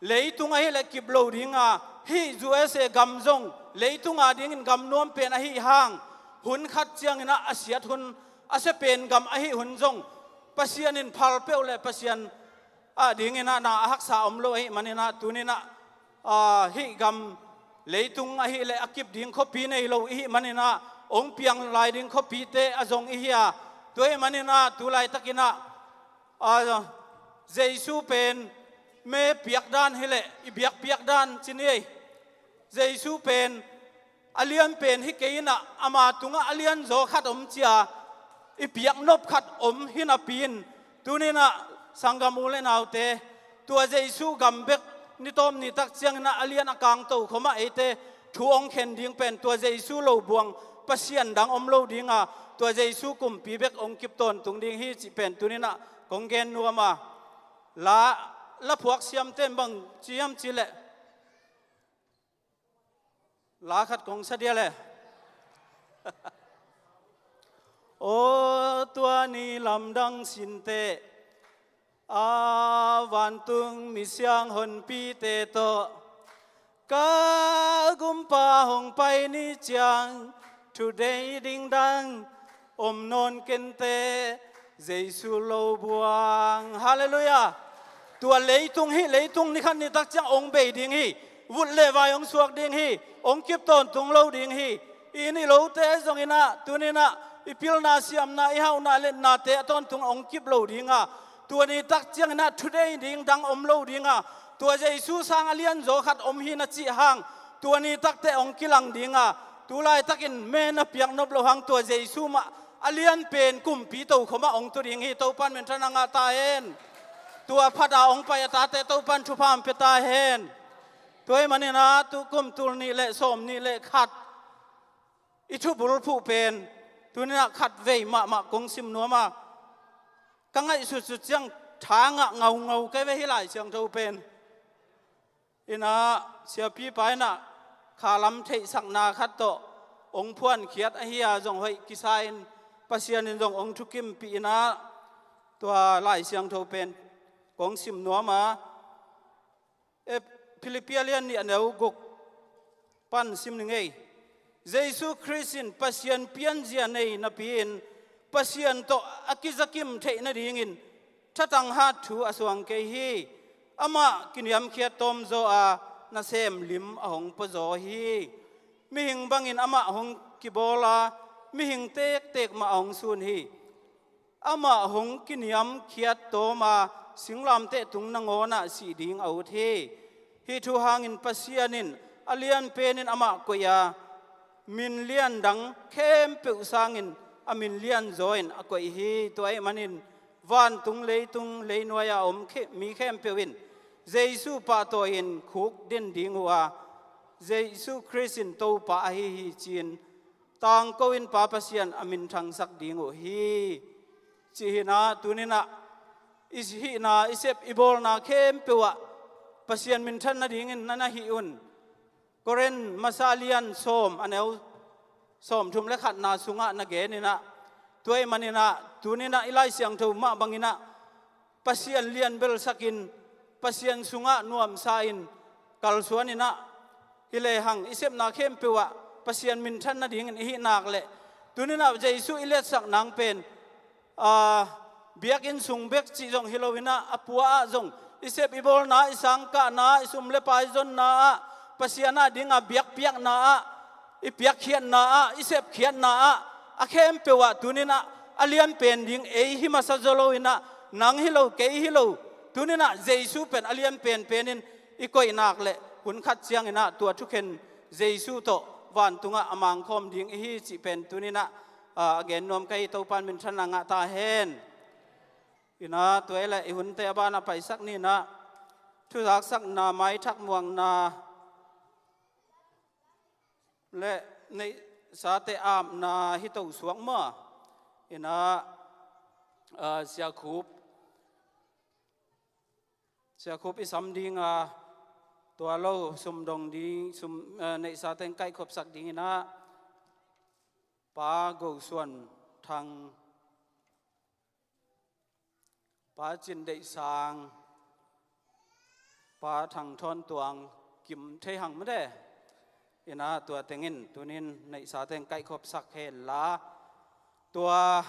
leitung ahileh kip lo dinga, hih U S A gam zong leitung adingin gam nuam pen ahi hang, hun khat cianginah a siat hun, a sia pen gam ahi hun zong Pasian in phal peuh le Pasian adinginah na a haksa om lo ahih maninah tuninah, aa, hih gam leitung ahileh a kip ding khuapi nei lo i hih maninah hong piang lai ding khuapite a zong i hi a, tua ahih maninah tu laitakinah, aa, Jesu pen me piakdan hileh i biakpiakdan ci ni ei. Jesu pen a lian pen hi kei inah ama tungah a lianzaw khat om cia i piaknop khat om hi napi in, tuninah sanggam u le naute, tua Jesu gam bek ni tawm ni tak cianginah a lian a kangto khawmah eite thu hong khen ding pen tua Jesu lo buang Pasian dang om lo dinga, tua Jesu kumpi bek hong kip tawntung ding hi cih pen tuninah kong gen nuam a. La, la phuak siamte in bang ci hiam cihleh, la khat kong sa dia le. Aw tua ni lamdang sinte, a vantung misiang honpite tawh, ka gumpa hong pai ni ciang, today dingdang om nawn kente, Jesu lo buang. Halleluiah. Tua leitung hih leitung nikhat nitak ciang hong bei ding hi. Vut le vai hong suak ding hi. Hong kip tawntung lo ding hi. I nih lote zonginah tuninah i pilna siamna, i hauhna letnate a tawntung hong kip lo dinga, tua nitak cianginah today dingdang om lo dinga, tua Jesu sang a lianzaw khat om hi na cih hang, tua nitakte hong kilang dinga, tu laitakin me na piaknop loh hang tua Jesu mah a lian pen kumpi tokhomah hong tu ding hi. Topan minthana ngah ta hen. Tua phata hong pai a tate Topan thupha hong pia ta hen. Tua ahih maninah tu kum tul nih le sawm nih le khat i thubulphuh pen tuninah khatvei mahmah kong sim nuam a, ka ngaihsutsut ciang tha ngah ngaungau kei ve hih Lai Siangtho pen. Inah siapipa inah khalam theihsakna khat tawh hong phuankhiat ahi a, zong hoih kisa-in Pasian in zong hong thukimpih inah tua Lai Siangtho pen kong sim nuam a. E, Philippi a lian nih a neu guk pan sim ni ngei. Jesu Khrist in Pasian pianzia nei napi-in Pasian tawh a kizakim theih nadingin thatang hat thu a suang kei hi. Amah kiniamkhiat tawmzaw a, nasem lim a hong puazaw hi. Mihing bangin amah hong kibawl a, mihing tektek mah a hong sun hi. Amah hong kiniamkhiat tawm a, singlamteh tung nangawnah sih ding a ut hi. Hih thu hangin Pasian in a lianpenin amah koih a, min lian dang khempeuh sangin a min lianzaw in a koih hi. Tua ahih manin vantung, leitung, leinuai-a om khe-, mi khempeuh in Jesu pahtawi-in khukdin ding uh a, Jesu Khrist in Topa ahi hi ci-in tangko in Pa Pasian a minthangsak ding uh hi. Cih hi-in ah, tuni-in ah i hihna, i sep, i bawlna khempeuh ah Pasian minthan nadingin na na hih un. Korin masa lian sawm, a neu sawmthum le khatna sungah na gen in ah, tua ahih manin ah tuni-in ah i Lai Siangtho mah bangin ah Pasian lianbelsakin, Pasian sungah nuamsa-in kalsuan in ah, hi lehang i sepna khempeuh ah Pasian minthan nadingin i hih nak leh, tuni-in ah Jesu i liatsak nang pen, aa, biakinn sung bek cih zong hi lo-in ah, a pua-ah zong, i sep i bawlna, i sangkahna, i sum le pai zonna-ah, Pasian adinga biakpiakna-ah, i piakkhiatna-ah, i sepkhiatna-ah, a khempeuh ah tuni-in ah a lianpen ding ei hi masa zaw lo-in ah, nang hi lo, kei hi lo, tuni-in ah Jesu pen a lianpenpenin i koih nak leh, hun khat ciangin ah tua thukhen Jesu tawh vantungah a mangkhawm ding i hi cih pen tuni-in ah, aa, a gen nuam ka hi. Topa'n minthanna ngah ta hen. In ah, tua hi leh i hunte a banah paisak ni in ah, thuzaksakna, maithak muakna le neihsate apna hi to suak maw? In ah, aa, Sia Khup, Sia Khup i sam ding a, tua lo sum dong ding, sum, aa, neihsa teng kaihkhopsak ding in ah, Pa Go Suan Thang, Pa Cin Deih Sang, Pa Thang Thawn Tuang, Kim Thei Hang mate. In ah, tua teng in tuni-in neihsa teng kaihkhopsak hen la, tua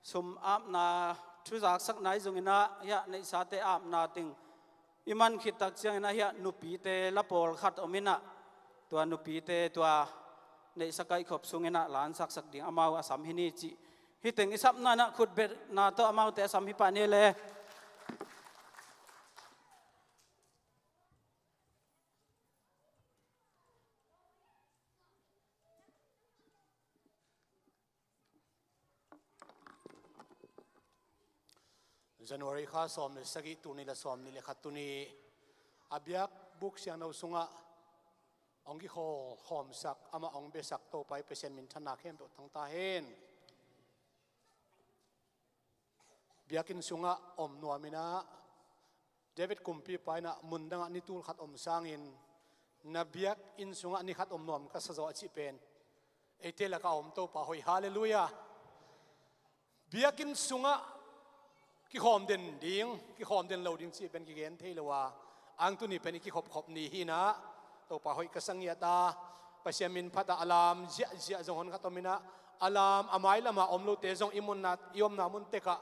sum apna, thuzaksakna hi zongin ah, hiah neihsate apna teng i man khit tak ciangin ah, hiah nupite la pawlkhat om in ah, tua nupite tua neihsa kaihkhop sungin ah la hong saksak ding amau a sam hi ni cih. Hih teng i sapna in ah khutbetna tawh amaute a sam hi pah ni le. January kha sawm le sagih, tul nih le sawmnih le khat, tuni a biakbuk siangtho sungah hong kikhawlkhawmsak, amah hong biasak Topa i Pasian minthanna khempeuh tang ta hen. Biakinn sungah om nuam in ah, David kumpipa in ah, mun dangah ni tul khat om sangin na biakinn sungah ni khat om nuam ka sa zaw a cih pen eite lakah a om Topa hoih, halleluiah. Biakinn sungah kikhawm den ding, kikhawm den lo ding cih pen kigen thei lo a, ang tuni pen i kikhopkhop ni hi in ah, Topa hoih ka sa ngiat a, Pasian min phat a, a lam ziahziah zong hon khat om in ah, a lam a mailamah om lote zong i munna, i omna mun tekah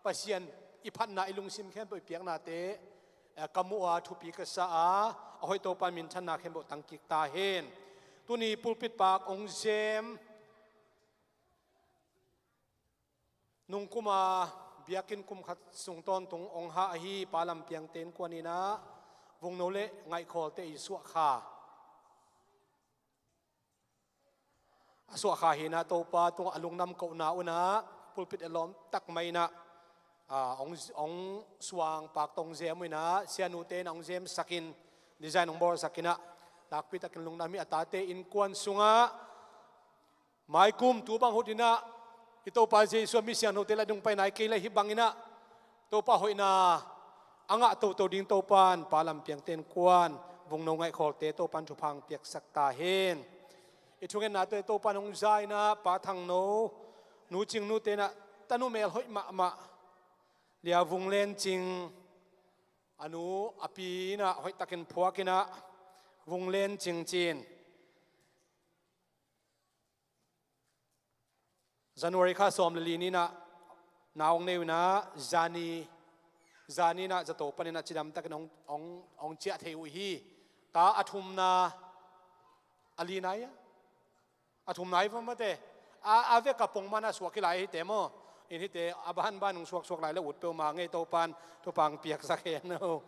Pasian i phatna, i lungsim khempeuh i piaknate, eh, ka muh a, thupi ka sa a, a hoih Topa minthanna khempeuh tang kik ta hen. Tuni pulpit pak hong zem, nungkuma biakinn kum khat sung tawntung hong hah ahi Pa Lam Piang Ten Kuan in ah, Vungno le Ngaihkhawlte i suahkha, a suahkha hi in ah, Topa tungah a lungdam kohna un ah, pulpit a lawm tak mai in ah, ah, hong, hong suang pak tawh hong zem uh in ah, sianute in ah hong zemsak in, design hong bawlsak in ah, nakpi takin lungdam hi. A tate innkuan sungah maikum tu bang hut in ah, i Topa Jesu a mi siangthote la dungpai nai kei lai hi bang in ah, Topa hoihna a ngah toto ding Topa'n Pa Lam Piang Ten Kuan, Vungno Ngaihkhawlte Topa'n thupha hong piaksak ta hen. I thungennate Topa'n hong za in ah, Pa Thangno, Nu Cing Nute in ah, tanu mel hoih mahmah, Lia Vung Len Cing, a nu a pi in ah hoih takin phuak in ah, Vung Len Cing ci-in, January kha sawm le li ni-in ah nau hong nei uh in ah, zani, zani-in ah zato panin ah cidamtakin hong, hong, hong ciah thei uh hi. Ta a thumna a li nai a, a thumna hi vua mate. A, a vek a pongman a suak hi lai hi te maw. In hite a banban hong suaksuak lai le ut peuhmah ngei, Topan thupha hong piaksak hen aw.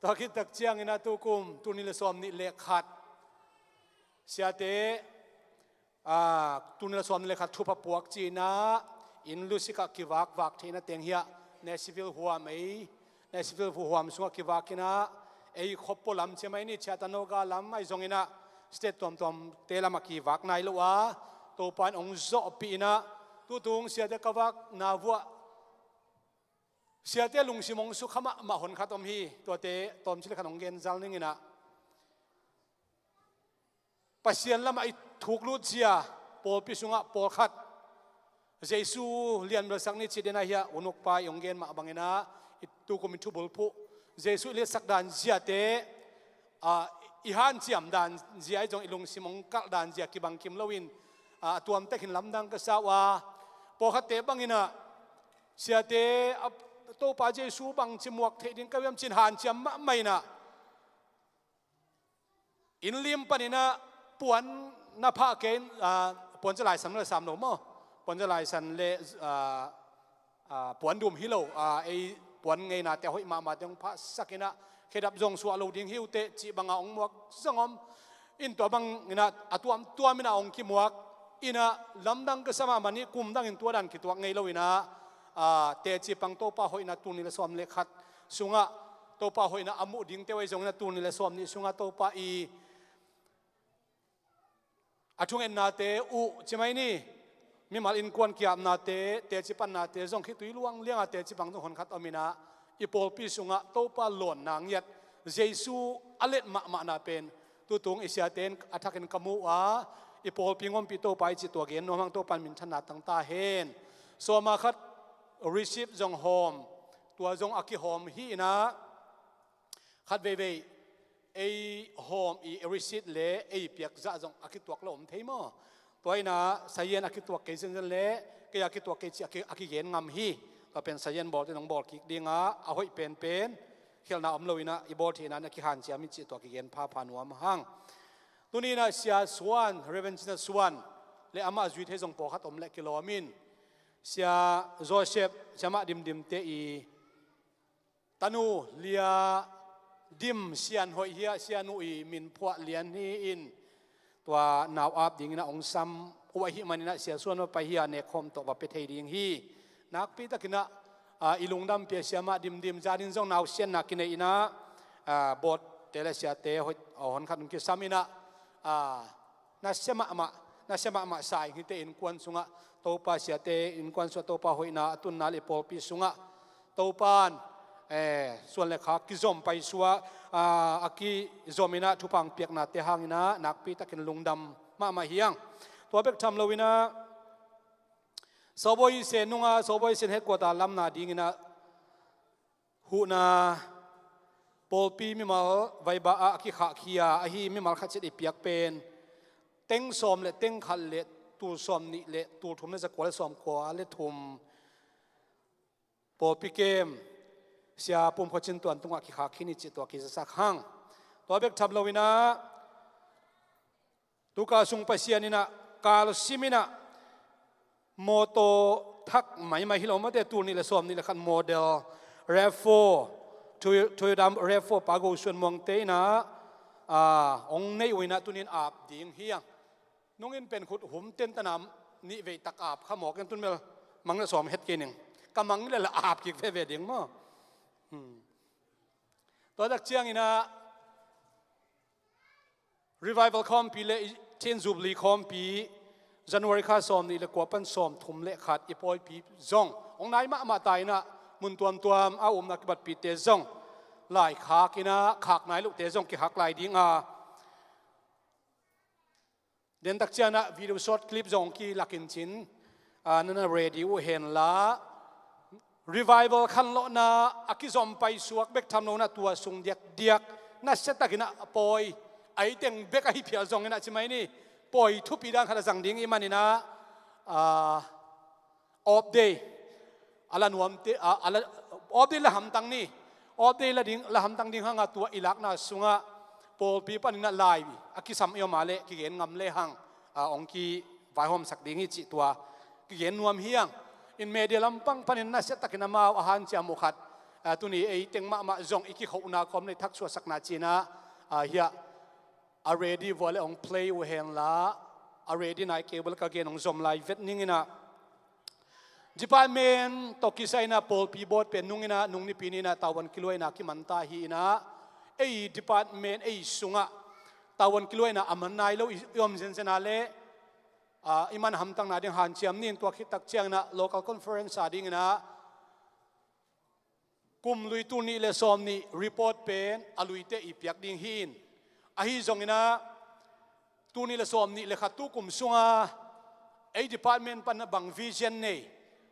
Tua khit tak ciangin ah tukum tul nih le sawm nih le khat siate, aa, tul nih le sawm nih le khat thupha puak ci-in ah inn lusik ah kivakvak theihna teng hi-ah Nashville huam, ei Nashville huam sungah kivak in ah, ei khop pua lam ci mai ni, Chattanooga lam ahi zongin ah state tuamtuamte lamah kivak nai lo a, Topa in hong zawhpih in ah, tutung siate ka vakna vuah siate lungsim hong sukha mahmah honkhat om hi. Tuate tawmcik le khat hong gen zal ning in ah, Pasian lamah i thuk lut zia, pawlpi sungah pawlkhat Jesu lianbelsak ni ci den ahi a, u nukpa i hong gen mah bangin ah, i tukum i thubulphuh Jesu i liatsak dan ziate, a, i hanciam dan zia ahi zong, i lungsim hong kalh dan zia kibang kim loin, a, a tuamtek hi in lamdang ka sa uh a, pawlkhatte bangin ah siate, a, Topa Jesu bangci muak theih ding ka hiam ci-in hanciam mahmah in ah, inn lim panin ah puan na phah kei, ah, puanca laisan le sam lo maw? Puanca laisan le, ah, ah, puan dum hi lo, ah, ei puan ngeinate hoih mahmahte hong phahsak in ah, khedap zong suah lo ding hi uh teh cih banga hong muak zong om. In tua bangin ah a tuamtuam in ah hong kimuak in ah, lamdang ka sa mahmah ni, kum dangin tua dan kituak ngei lo in ah, ah, teci pang Topa hoihna tul nih le sawm le khat sungah, Topa hoihna a muh dingte uh ahi zongin ah tul nih le sawm nih sungah Topa i a thungennate uh ci mai ni, mimal innkuan ki-apnate, teci pannate zong khitui luang lianga teci pang zong honkhat om in ah, i pawlpi sungah Topa lawnna ngiat, Jesu a let mahmahna pen tutung i siate in a thakin ka mu uh a, i pawlpi hong ompih Topa i cih tua gen nuam hang, Topa in minthanna tang ta hen. Sawma khat receive zong hawm, tua zong a kihawm hi in ah, khat veivei ei hawm i receipt le ei piak zah zong a kituak lo om thei maw? Tua in ah sayen a kituak kei zenzen le kei a kituak kei cih a ki, a kigen ngam hi. Tua pen sayen bawlte in hong bawl kik ding a, a hoih penpen khialhna om lo in ah i bawl theihna in a kihanciam hi cih tua kigen phapha nuam hang. Tuni in ah Sia Suan, Reverend Cina Suan le amah zui thei zong pawlkhat om leh kilawm in, Sia Joseph, Sia Mah Dimdimte i tanu Lia Dim Sian hoih hi a, sianu i min phuah lian hi in, tua nau ap dingin ah hong sam uh ahih manin ah Sia Suan va pai hi a, nekkhawm tawh va pia thei ding hi. Nakpi takin ah, ah, i lungdam pia Sia Mah Dimdim, zan in zong nausiatna kinei in ah, ah, bawtte le siate hoih, ah, honkhat hong kisam in ah, ah, nasia mahmah, nasia mahmah sa ing hite, innkuan sungah Topa, siate innkuan sungah Topa hoihna a tunna le i pawlpi sungah Topa in, eh, suan le kha kizom paisuak, ah, a kizom in ah thupha hong piaknate hangin ah nakpi takin lungdam mahmah hi hang. Tua bek tham lo in ah Sawbawi Sen nunga, Sawbawi Sen headquarter lamna dingin ah huhna pawlpi mimal vaiba ah a kikhahkhia ahi mimal khat ciat i piak pen teng sawm le teng khat le tul sawm nih le tul thum le zakua le sawmkua le thum pawlpi kem Sia Pum Khua Cin Tuan tungah kikhahkhin hi cih tua kizasak hang. Tua bek tham lo in ah, tuka sung Pasian in ah kalsim in ah mawtaw thak maimai hi lo mate, tul nih le sawm nih le khat model RAV four, Toy-, Toyota RAV four, Pa Go Suan Muangte in ah, ah, hong nei uh in ah tuni in ap ding hi hang. Nungin pen khut hum tentan a, nih vei tak ap kha mawk in, tun bel mang le sawm het kei ning. Ka mang le la ap kik veve ding maw. Hmm. Tua tak ciangin ah Revival khawmpi le i Chin Jubilee khawmpi, January kha sawm nih le kua pan sawm thum le khat i pawipi zong hong nai mahmah ta in ah, mun tuamtuam a umna kibatpihte zong laikhak in ah, khak nai lohte zong kikhak lai ding a, den tak ciang ah video short clip zong hong kilak in cin, ah, na na ready uh hen la. Revival khanlawhna a kizom paisuak bek tham lo in ah, tua sung diakdiak nasia takin ah pawi, a iteng bek ahi phial zongin ah ci mai ni, pawi thupi dan khat a zang ding i hih manin ah, Ah, off day a la nuamte, ah, a la, off day la hamtang ni. Off day la ding, la hamtang ding hanga tua i lakna sungah pawlpi panin a lai a kisam i om a leh kigen ngam lehang, ah, hong kivaihawmsak ding hi cih tua kigen nuam hi hang. In media lampang panin nasiatakin amau a hanciam uh khat, ah, tuni ei teng mahmah zong i kikhohna kawm le thaksuahsakna cinah, ah, hiah a ready vua le hong play uh hen la, a ready nai kei vua le ka gen hong zom lai vet ning inah, department tawh kisai inah pawlpi board pen nung inah, nung nipi ni inah tavuan kiluaina kimanta hi inah, ei department ei sungah tavuan kiluaina a man nai lo i, i om zenzen a leh, ah, i man hamtangna ding hanciam ni in, tua khit tak ciang inah local conference a ding inah kum lui tul nih le sawm nih report pen a luite i piak ding hi in. Ahi zong inah tul nih le sawm nih le khat tu kum sunga ei department pan a bang vision nei,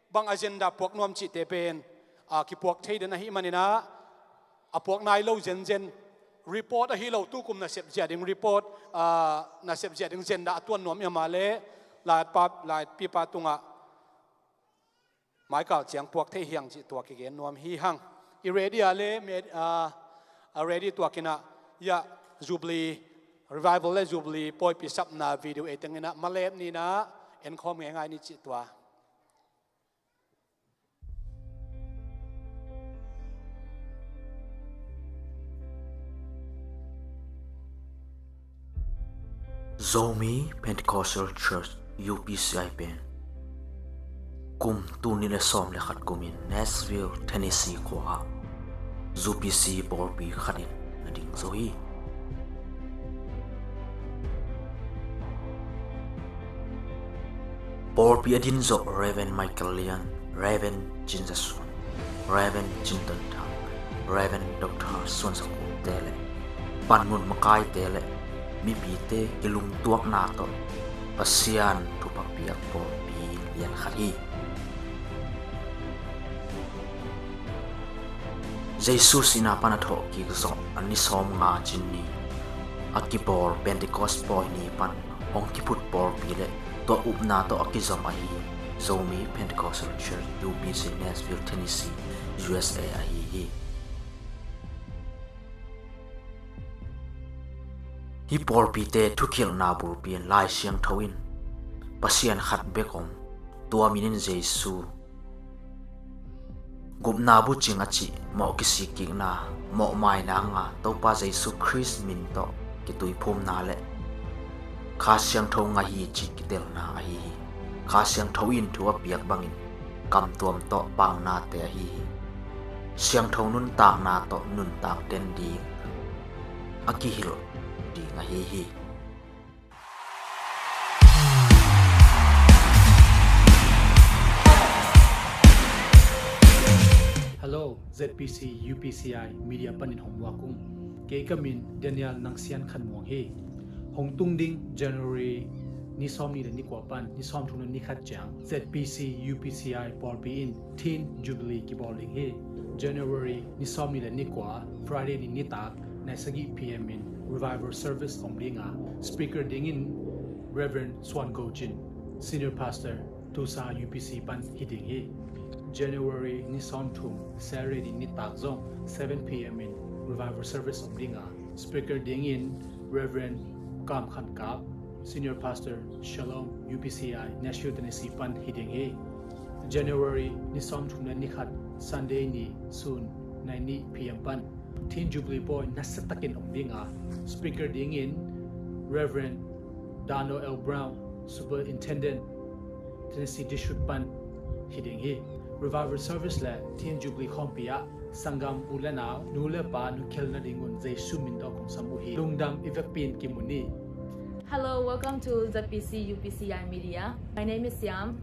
bang agenda puak nuam cihte pen, ah, kipuak thei den ahih man inah a puak nai lo zenzen, report ahi lo tu kum nasep zia ding report, ah, nasep zia ding agenda a tuan nuam i om a leh, laipa, laipipa tungah maikal ciang puak thei hi hang cih tua kigen nuam hi hang. I ready a leh, me, ah, a ready tuak inah, hiah Jubilee, Revival le Jubilee pawipi sapna video ei teng inah malep ni inah enkhawm ngeingai ni cih tua. Zomi Pentecostal Church, U P C I pen kum tul nih le sawm le khat kumin Nashville, Tennessee khua-ah U P C pawlpi khatin na ding zo hi. Pawlpi a din zawh Reverend Michael Lian, Reverend Cin Za Suan, Reverend Cin Ton Thang, Reverend Doctor Suan Za Kung te le panmun makaite le mipite kilungtuakna tawh Pasian thupha piak pawlpi lian khat hi. Jesu sihna pan a thawhkik zawh a ni sawmnga cin ni a kibawl Pentecost pawi ni pan hong kiphut pawlpi le tua upna tawh a kizom ahi Zomi Pentecostal Church, U P C, Nashville, Tennessee, U S A ahi hi. Hih pawlpite thukilhna bulpi in Lai Siangtho in Pasian khat bek om, tua min in Jesu, gupna bucing a cih mawh kisikkikna, mawhmaina nga Topa Jesu Khrist min tawh kituiphumna le Kha Siangtho ngah hi cih kitelna ahi hi. Kha Siangtho in thu a piak bangin kamtuam tawh paunate ahi hi. Siangtho nuntakna tawh nuntak den ding a kihilh ding ahi hi. Hello, Z P C U P C I media panin hong muak ung. Kei ka min Daniel Nang Sian Khan Muang hi. Hong tung ding January ni sawmnih le ni kua pan ni sawmthum le ni khat ciang Z P C U P C I pawlpi in Teen Jubilee kibawl ding hi. January ni sawmnih le ni kua, Friday ni nitak, nine thirty P M in revival service om ding a, speaker dingin Reverend Suan Go Cin, Senior Pastor, Tulsa U P C pan hi ding hi. January ni sawmthum, Saturday ni nitak zong seven P M in revival service om ding a, speaker dingin Reverend Kam Khan Kap, Senior Pastor, Shalom U P C I, Nashville, Tennessee pan hi ding hi. January ni sawmthum le ni khat, Sunday ni, sun nine P M pan Teen Jubilee pawi nasiatakin om ding a, speaker dingin Reverend Dano L Brown, Superintendent, Tennessee District pan hi ding hi. Revival service le Teen Jubilee khawmpi ah sanggam u le nau, nu le pa, nu khel nadingun Jesu min tawh kong sam uh hi. Lungdam i vekpi in kimu ni. Hello, welcome to Z P C U P C I Media. My name is Siam.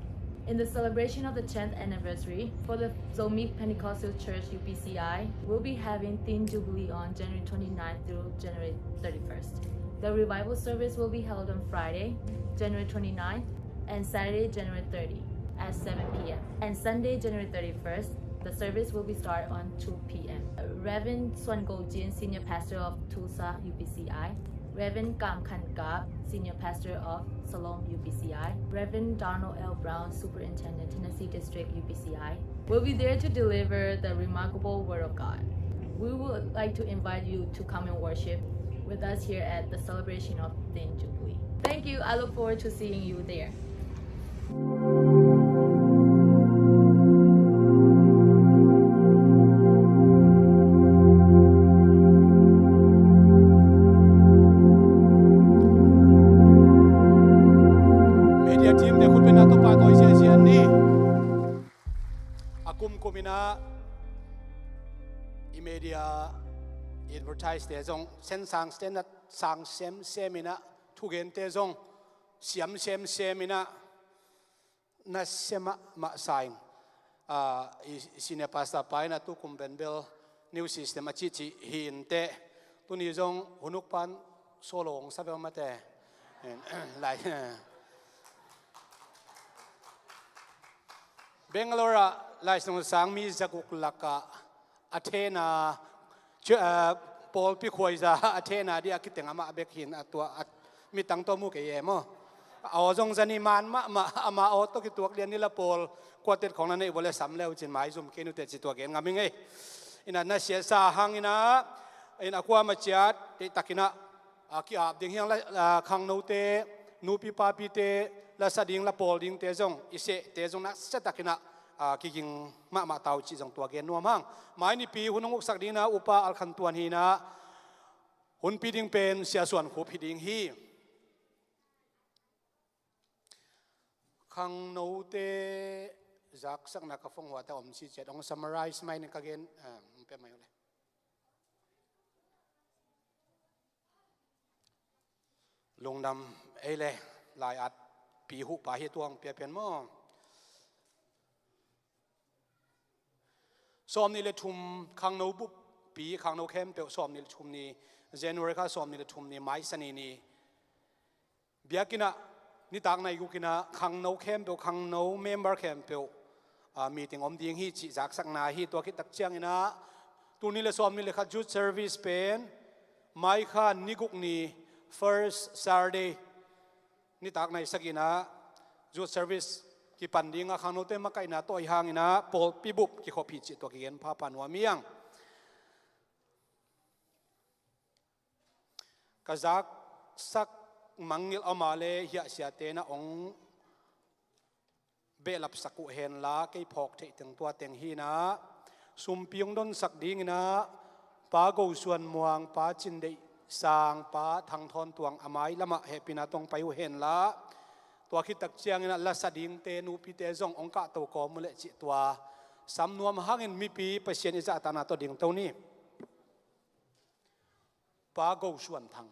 In the celebration of the tenth anniversary for the Zomi Pentecostal Church, U P C I, we'll be having Teen Jubilee on January twenty-ninth through January thirty-first. The revival service will be held on Friday, January twenty-ninth, and Saturday, January thirty, at seven P M. And Sunday, January thirty-first, the service will be start on two P M. Reverend Suan Go Jin, Senior Pastor of Tulsa U P C I, Reverend Kam Khan Kap, Senior Pastor of Salom U P C I, Reverend Donald L Brown, Superintendent, Tennessee District U P C I, will be there to deliver the remarkable Word of God. We would like to invite you to come and worship with us here at the celebration of Teen Jubilee. Thank you. I look forward to seeing you there. Media team te khut beng na tawh pahtawi ziahziah ni. A kumkum in ah i media, i advertise te zong sen sang, standard sang semsem in ah, thugente zong siam semsem in ah, nasia mahmah sa ing. Ah, i senior pastor pa in ah tukum pen bel new system a cihcih hi inteh. Tuni zong hun uk pan solo hong sa bel mate. Lai, Bangalore ah Lai Siangtho sang mi zaguk lakah a thena, chu-, ah, pawlpi khuaiza a thena dih a kiteng amah bek hi in, a tua a, mi tang tawh mu kei e maw. A aw zong zani man mahmah, ama aw tawh kituak lian ni la pawl, quartet khawng na neih vua le sam le uh cin maizum kei nute ci tua gen ngam ing ei. In ah nasia sa hang in ah, in ah kuama ciat deihtak in ah, a ki-ap ding hi hang, la, a, khangnote, nupi papite, la sa ding la pawl dingte zong, i sehte zong nasia tak in ah, a, kiging mahmah ta uh cih zong tua gen nuam hang. Mai nipi hun hong uksak ding in ah Upa Al Khan Tuan hi in ah, hunpi ding pen Sia Suan Khup hi ding hi. Khangnote zaksakna ka phone huate om ci ciat hong summarize mai in ka gen, a, hong pia mai uh le. Lungdam ei le, lai-at pi huhpa hi, tua hong pia pen maw. Sawmnih le thum khangno buppi, khangno khempeuh sawmnih le thum ni, January kha sawmnih le thum ni, Mai Sani ni, biakinn ah nitak nai guk in ah khangno khempeuh, khangno member khempeuh, ah, meeting om ding hi cih zaksakna hi. Tua khit tak ciangin ah, tul nih le sawmnih le khat youth service pen Mai kha ni guk ni, first Saturday, nitak nai sagih in ah youth service kipan ding a, khangnote makaihna tawh ahih hangin ah pawlpi bup kikhop hi cih tua kigen phapha nuam hi hang. Ka zaksak mangngilh a om leh hiah siate na hong behlapsak uh hen la, kei phawk theih teng tua teng hi in ah, sumpi hong donsak ding in ah Pa Go Suan Muang, Pa Cin Deih Sang, Pa Thang Thawn Tuang a mai lamah hehpihna tawh hong pai uh hen la, tua khit tak ciangin ah la sa dingte, nupite zong hong kahto kawm uh leh cih tua sam nuam hangin mipi Pasian i zahtakna tawh dingto ni. Pa Go Suan Thang.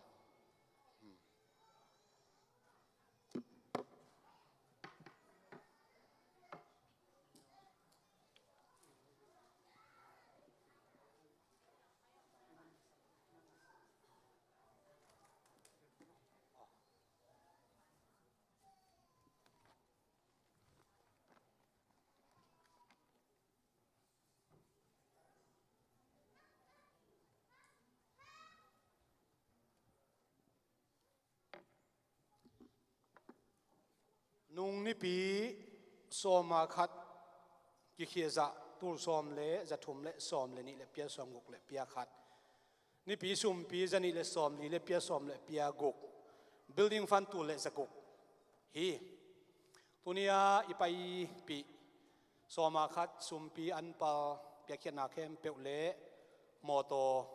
Nung nipi sawm a khat kikhia zah, tul sawm le za thum le sawm le nih le pia sawm guk le pia khat. Nipi sumpi za nih le sawm li le pia sawm le pia guk. Building fund tul le za guk hi. Tuni-a i paipih sawm a khat sumpi anpal piakkhiatna khempeuh le mawtaw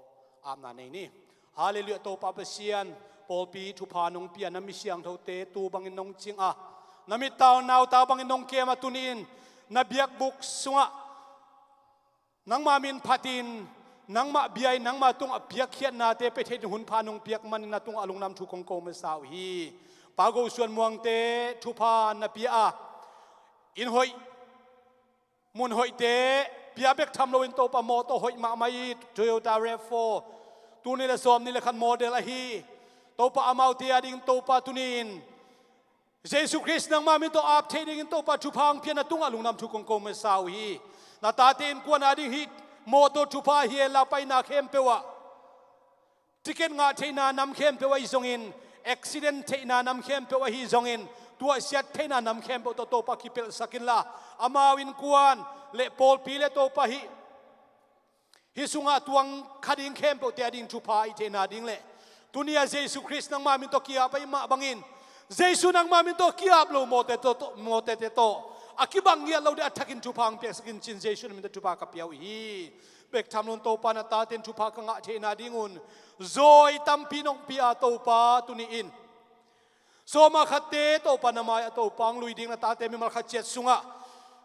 apna nei ni. Halleluiah, Topa Pasian, pawlpi thupha nong pia na mi siangthote tu bangin nong cing a, na mittau nautau bangin nong kem a, tuni-in na biakbuk sungah nangma min phatin, nangmah bia-in nangma tungah piakkhiatnate pia thei ding hun pha nong piak manin na tungah a lungdam thu kong ko masa uh hi. Pa Go Suan Muangte thupha na pia a, inn hoih, mun hoihte pia bek tham loin Topa, mawtaw hoih mahmah hi, Toyota RAV four, tul nih le sawm nih le khat model ahi. Topa, amaute ading Topa, tuni-in Jesu Khrist nangma min tawh ap theih dingin Topa thupha hong pia na tungah lungdam thu kong ko masa uh hi. Na tate innkuan ading hih mawtaw thupha hi e, la paina khempeuh ah Ticket ngah theihna nam khempeuh ahi zongin, accident theihna nam khempeuh ahi zongin, tuahsiat theihna nam khempeuh tawh Topa kipelhsak inla, amau innkuan le pawlpi le Topa hih, hih sungah tuang kha ding khempeuhte a ding thupha a ih theihna ding le tuni-a Jesu Khrist nangma min tawh ki-ap ahih mah bangin, Jesu nangma min tawh ki-ap lo mawte tawh, mawtete tawh a kibang ngiat lo ding a thakin thupha hong piaksak in ci-in Jesu na min tawh thupha ka pia uh hi. Bek tham lo-in Topa na tate in thupha ka ngah theihna dingun zawi tampi nong pia a Topa tuni-in sawma khatte Topa na mai-ah Topa hong lui ding na tate mimal khat ciat sungah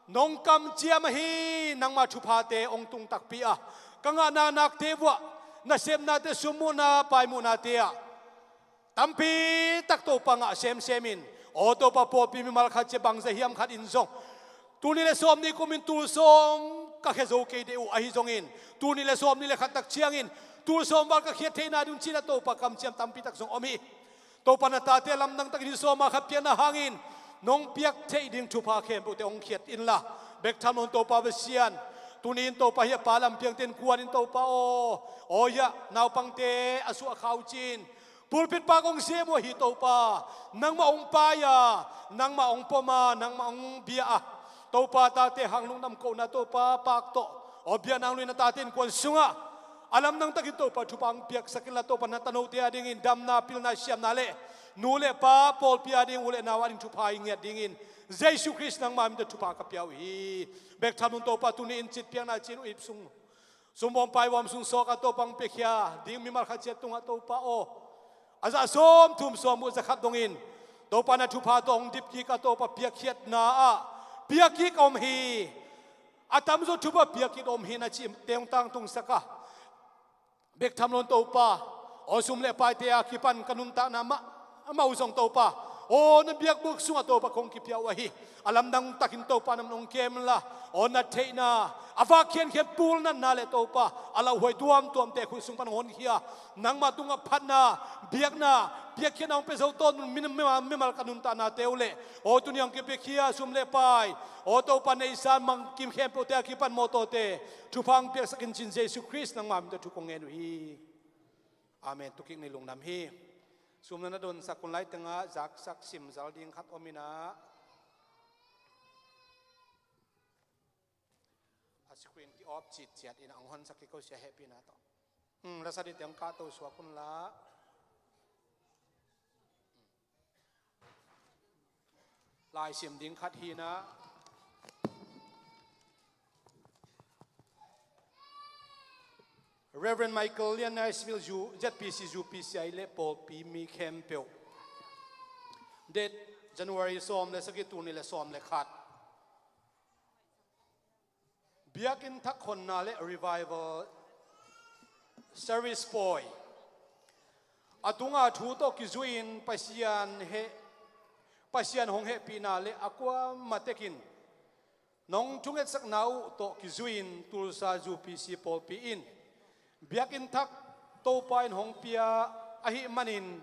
nong kamciam ahi nangma thuphate hong tung takpi a, ka ngahna nakte vuah nasepnate, summuhna, paimuhnate ah tampi tak Topa ngah semsem in, aw Topa, pawlpi mimal khat ciat bangzah hiam khat in zong, tul nih le sawm nih kumin tul sawm ka khia zo kei deuh uh ahi zongin, tul nih le sawm nih le khat tak ciangin tul sawm val ka khiat theihna ding uh ci-in a Topa kamciam tampi tak zong om hi. Topa na tate lamdang takin hih sawma khat piakna hangin nong piak theih ding thupha khempeuhte hong khiat inla, bek tham lo-in Topa Pasian, tuni-in Topa hih a pa lampiangte innkuan in Topa aw, aw hih a naupangte a suah khau ci-in pulpit pak hong sem uh ahi Topa, nangmah hong pai-a, nangmah hong pom-a, nangmah hong bia-a, Topa tate hang lungdam kohna Topa pak tawh aw biakna hong lui na tate innkuan sungah a lamdang takin Topa thupha hong piaksak inla, Topa na tanote a dingin damna, pilna, siamna le nu le pa, pawlpi a ding, u le nau a ding thupha i ngiat dingin Jesu Khrist nangma min tawh thupha ka pia uh hi. Bek tham lo-in Topa tuni-in citpiakna ci-in uh ip sung, sumbawm paibawm sung sawk a Topa hong piakhia ding mimal khat ciat tungah Topa aw, a zah sawm thum sawm uh za khat dongin Topa na thupha tawh hong dip kik a Topa piakkhiatna ah piak kik om hi. A tamzaw thupha piak kik om hi na cihte hong tangtungsak a, bek tham lo-in Topa aw, sum le paite a kipan ka nuntakna mah, mah uh zong Topa aw, na biakbuk sungah Topa kong kipia uh ahi. A lamdang takin Topa nang hong kem inla, aw na theihna, a vak khiankhian pulnatna le Topa a lauhuai tuamtuamte khut sung pan hong honkhia, nangma tungah phatna, biakna, piakkhiatna hong pia zo tawn un. Min, mimal, mimal ka nuntaknate uh le aw tuni hong kipiakhia sum le pai, aw Topa neihsa mangkim khempeuhte a kipan mawtawte thupha hong piaksak in ci-in Jesu Khrist nangma min tawh thu kong ngen uh hi. Amen. Tukik ni lungdam hi. Sum na na donsak un, lai tengah zaksak simzal ding khat om inah, a screen ki-off citciat inah hong honsak kik ko sia, hehpihna tawh. Hmm, la sa dih teng kahto suak unla. Laisim ding khat hi inah, Reverend Michael Lian, Nashville U-, Z P C, U P C I le pawlpi mi khempeuh. Date January sawm le sagih, tul nih le sawm le khat. Biakinn thak honna le revival service pawi. A tunga thu tawh kizui-in Pasian heh, Pasian hong hehpihna le a kuamah tekin nong thungetsakna uh tawh kizui-in Tulsa U P C pawlpi in biakinn thak Topa in hong pia ahih manin,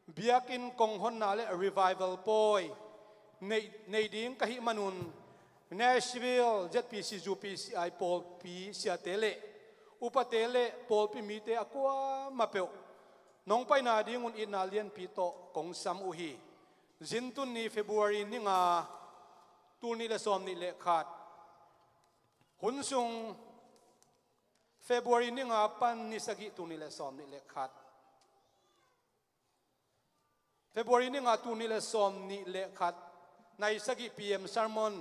biakinn kong honna le revival pawi nei, nei ding ka hih manun, Nashville Z P C U P C I pawlpi siate le upate le pawlpi mite a kuamah peuh nong paina dingun itna lianpi tawh kong sam uh hi. Zintun ni February ni nga, tul nih le sawm nih le khat. Hun sung February ni nga pan ni sagih, tul nih le sawm nih le khat. February ni nga, tul nih le sawm nih le khat, nai sagih P M sermon,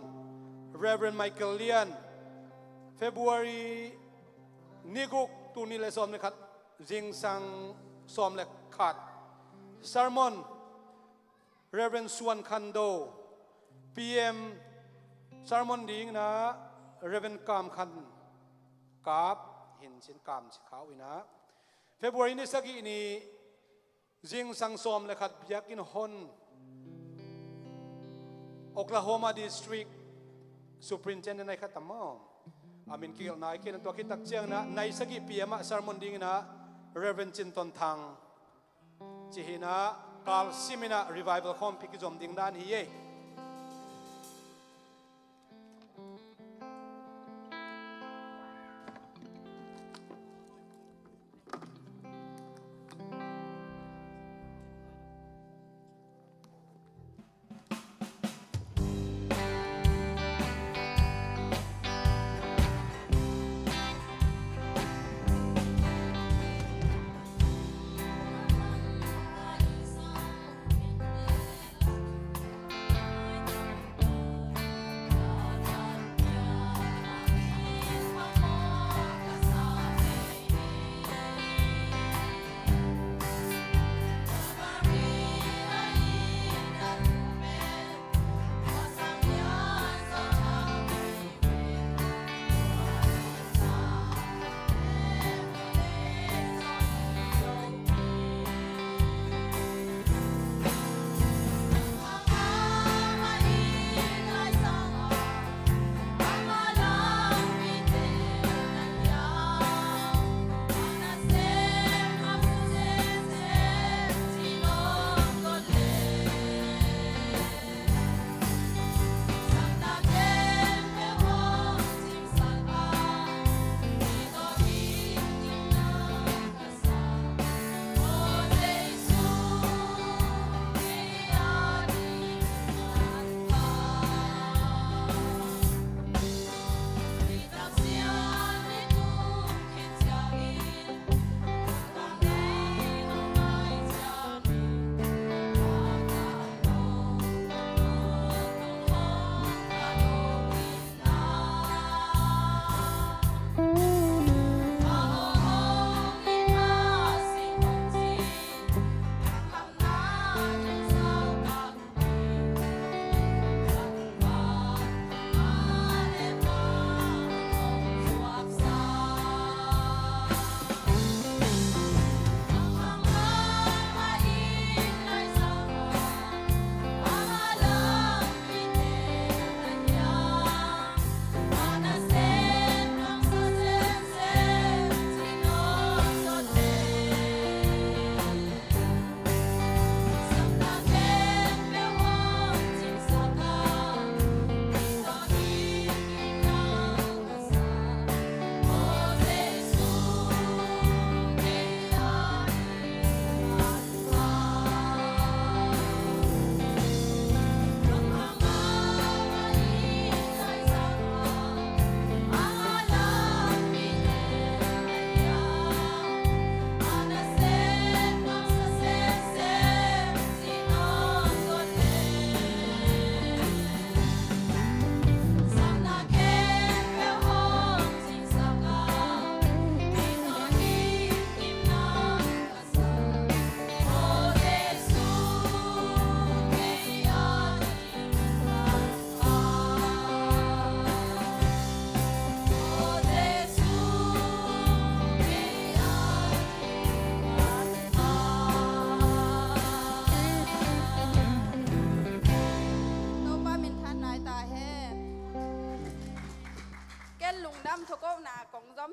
Reverend Michael Lian. February ni guk, tul nih le sawm nih le khat, zingsang sawm le khat, sermon, Reverend Suan Khan Do. P M sermon dingin ah Reverend Kam Khan Kap, hin cin Kam ci kha uh inah. February ni sagih ni, zingsang sawm le khat, biakinn hon, Oklahoma District Superintendent ai khat a maw, a min kigelh nai kei in, tua khit tak ciangin ah nai sagih P M ah sermon dingin ah Reverend Cin Ton Thang. Cih hi inah, kal sim inah revival khawmpi kizom ding dan hi ei.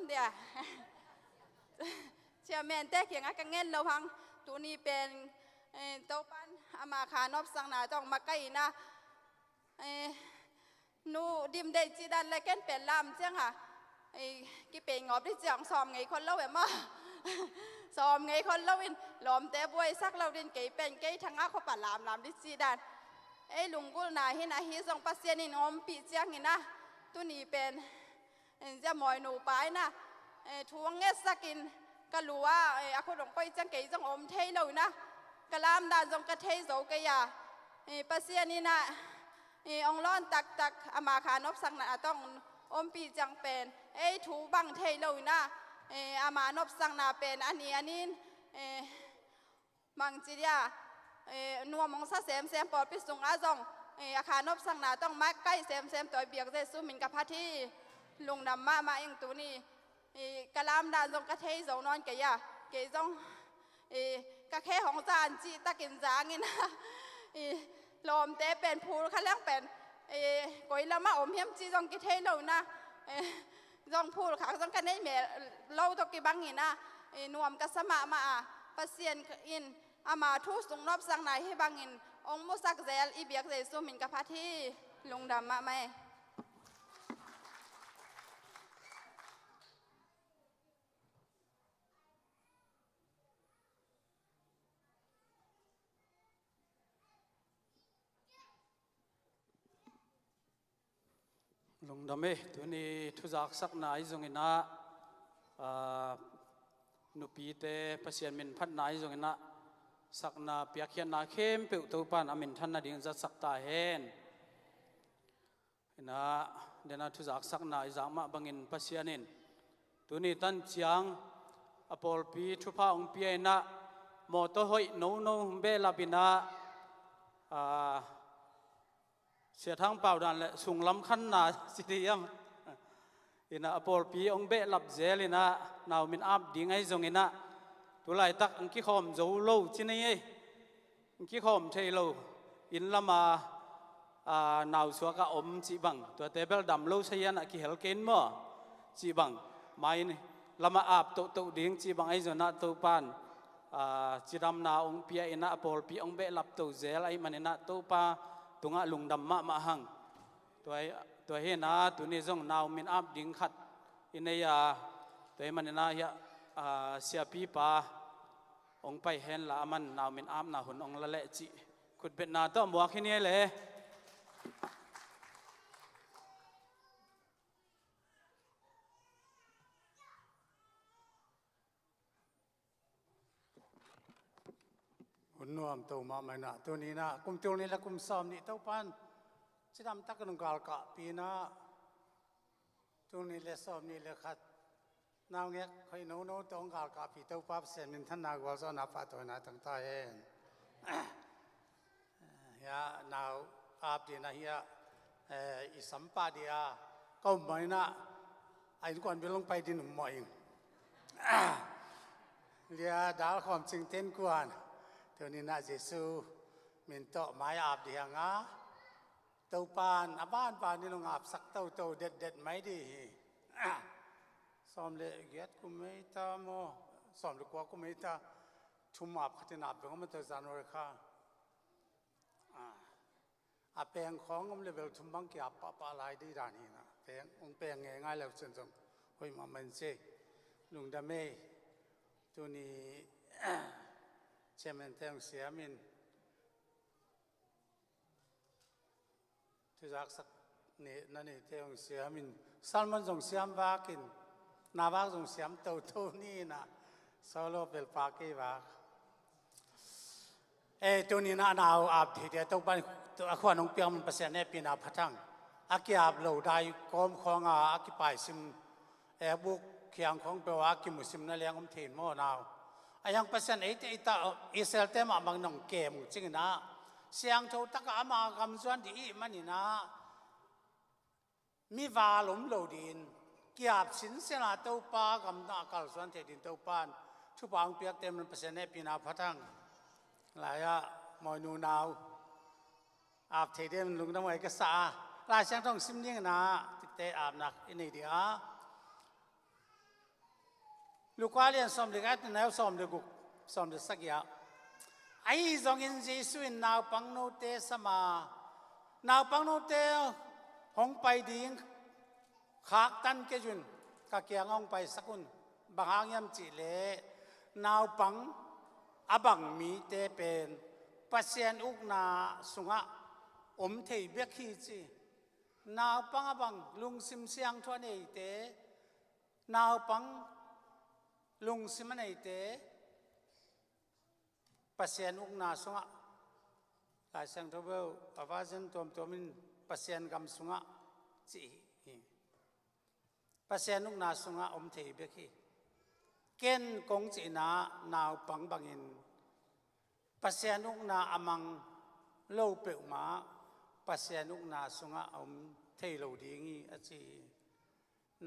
Dia. Chairman te kiangah ka ngen lo hang, tuni pen, eh, Topan ama kha nopsakna tawh makaihna, eh, nu dim deih cih dan le ken pen lam ciangah, eh, kipei ngawp dih ciang sawm ngei khol lo em aw. Sawm ngei khol lo in lawmte buaisak lo din kei pen kei thangah khuapa lamlam dih cih dan. Ei lunggulhna hi in ahi zong Pasian in ompih ciangin ah, tuni pen, en zia mawi nupa in ah, eh, thu hong ngetsakin ka lu ah, eh, a khut hong koih ciang kei zong om thei lo in ah, ka lamdan zong ka thei zo kei a, eh, Pasian in ah, eh, hong lawn taktak ama kha nopsakna a tawh ompih ciang pen ei thu bang thei lo in ah, eh, ama nopsakna pen a ni a ni in, eh, bangci dia, eh, nuam hong sa semsem pawlpi sungah zong, eh, a kha nopsakna tawh makaih semsem tua i biak Jesu min ka phat hi. Lungdam mahmah ing tuni, eh, ka lamdan zong ka thei zo nawn kei a, kei zong, eh, ka khe hong zan cih takin zangin, eh, lawmte pen phul kha leng pen, eh, koi lamah om hiam cih zong kithei lo in ah, eh, zong phul khak zong ka nei mel lo tawh kibangin ah, eh, nuam ka sa mahmah a, Pasian in ama thu sung nopsakna hi bangin hong musak zel i biak Jesu min ka phat hi. Lungdam mahmah e. Lungdam e, tuni thuzaksakna ahi zongin ah, aa, nupite Pasian min phatna ahi zongin ah, sakna piakkhiatna khempeuh Topan a minthan nading zatsak ta hen. In ah, den a thuzaksakna i zak mah bangin Pasian in tuni tan ciang a pawlpi thupha hong pia in ah, mawtaw hoih nono hong behlap in ah, aa, Sia Thang Pau dan le sunglam khanna ci dih hiam? In ah a pawlpi hong behlap zel in ah, nau min ap ding ahi zongin ah, tulaitak hong kikhawm zo lo ci ni ei. Hong kikhawm thei lo, inn lama, aa, nausuak a om cih bang, tuate bel dam lo sa hian ah kihel kei in maw? Cih bang, mai lama ap tohtoh ding cih bang ahi zongin ah Topan, aa, cidamna hong pia in ah a pawlpi hong behlap to zel ahih manin ah Topa tungah lungdam mahmah hang. Tua hi, tua hi in ah tuni zong nau min ap ding khat i nei a, tua ahih manin ah hiah, aa, siapipa hong pai henla, aman nau min apna hun hong la leh cih khutbetna tawh muak hi ni ei le. Hun nuamto mahmah in ah, tuni in ah kum tul nih le kum sawm nih Topan cidam takin hong galkapih in ah, tul nih le sawm nih le khat naungek hoih nono tawh hong galkapih Topa Pasian minthanna, gualzawhna, pahtawina tang ta hen. Hiah nau ap ding ah hiah, eh, i sam pah ding a ka um mah in ah, a innkuan bel hong pai ding um mawh ing. Lia dal khawm cingte innkuan, tuni in ah Jesu min tawh mai ap ding hi hang a, Topan a banbanin hong apsak toto detdet mai ding hi. Sawm le giat kum ei ta maw, sawm le kua kum ei ta, thum ap khatin ap beng om a, tua January kha. Ah, a peng khawng om le bel thum bang ki-ap pahpah lai ding dan hi in ah, peng, hong peng ngeingai le uh cin zong hoih mahmah in ci. Lungdam ei, tuni chairman te hong siam in, thuzaksak ni, na neite hong siam in, sermon zong siam vak in, na vak zong siam toto ni in ah, solo bel pah kei vak. Eh, tuni in ah nau ap thei ding a Topan a khuan hong piak man Pasian hehpihna pha thang. A ki-ap lo dai kawm khawng a, a kipai sim, eh, buk khiang khawng peuh a kimu sim na leng om thei in maw nau. A hiang Pasian eite i ta, Israel-te mah bang nong kem uh cing in ah, siangtho tak a ama gam zuan ding i hih manin ah, mi val om lo dingin, ki-ap sinsen a Topa gam tungah kalsuan thei dingin Topan thupha hong piakte man Pasian hehpihna pha thang. Lai-ah mawi nunau ap thei dingin lungdam huai ka sa a, Lai Siangtho hong sim ding in ah, tikte apna i nei ding a. Luka lian sawm le giat, neu sawm le guk, sawm le sagih ah, ahi zongin Jesu in naupang note sam a, naupang note hong pai ding khaktan kei un, ka kiang hong paisak un. Bang hang hiam cih leh naupang a bang mite pen Pasian ukna sungah om thei bek hi ci. Naupang a bang lungsim siangtho a neite, naupang lungsim a neite Pasian ukna sungah, Lai Siangtho beuh a version tuamtuam in Pasian gam sungah ci hi. Pasian ukna sungah om thei bek hi. Ken kong cihna naupang bangin Pasian ukna a mang lo peuhmah Pasian ukna sungah a om thei lo ding hi a ci hi.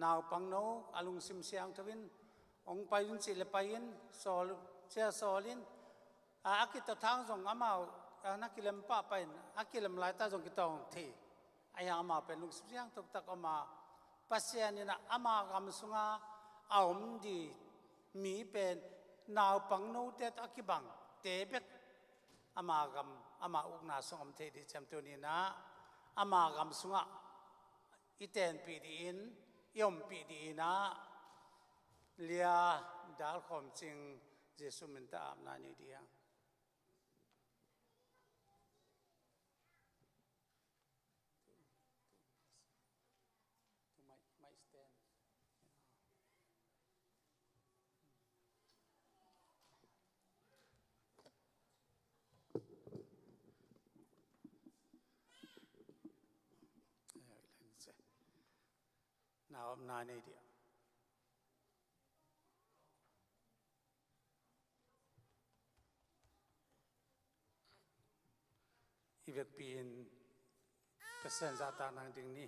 Naupang no a lungsim siangtho in hong pai un cih le pai in, sawl, cia sawl in, a, a kitawthang zong amau, a, na kilem pahpah in, a kilem laita zong kitawng thei. Ahi hang amau pen lungsim siangtho tak om a, Pasian in a, ama gam sunga a om di mi pen naupang note tawh a kibang te bek ama gam, ama ukna sung om thei di ciam tuni-in a, ama gam sungah i tenpih dih in, i ompih dih in a, Lia Dal Khawm Cing Jesu min tawh apna nei dih hang. Na om na nei dih. I vekpi in Pasian zahtak nang ding ni.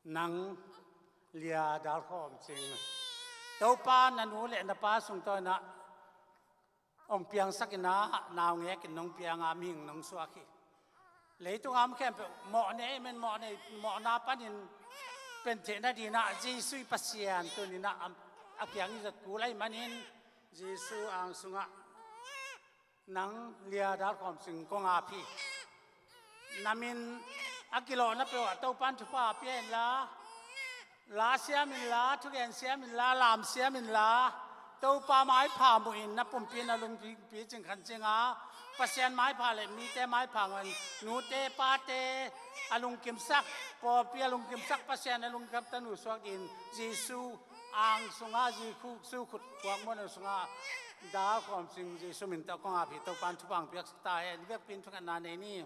Nang Lia Dal Khawm Cing, Topa na nu le na pa sung tawh in a hong piangsak in a, naungek in nong piang a, mihing nong suak hi. Leitung a om khempeuh mawh nei, men mawh nei, mawhna panin pen theihna ding in a Jesu i Pasian tuni-in a, a kiang i zat kul ahih manin Jesu ang sungah nang Lia Dal Khawm Cing kong ap hi. Na min a kilawhna peuh ah Topa'n thupha pia inla, la siam inla, thugen siam inla, lam siam inla, Topa maipha muh in na pumpi na lungpi cing khan cing a, Pasian maipha le mite maipha ngan, nute pate a lungkimsak, pawlpi a lungkimsak, Pasian a lungkimsak tanu suak ding in Jesu ang sungah, Jesu khut kuak muan ang sungah Dal Khawm Cing Jesu min tawh kong ap hi. Topa'n thupha hong piaksak ta hen. I vekpi in thungetna nei ni.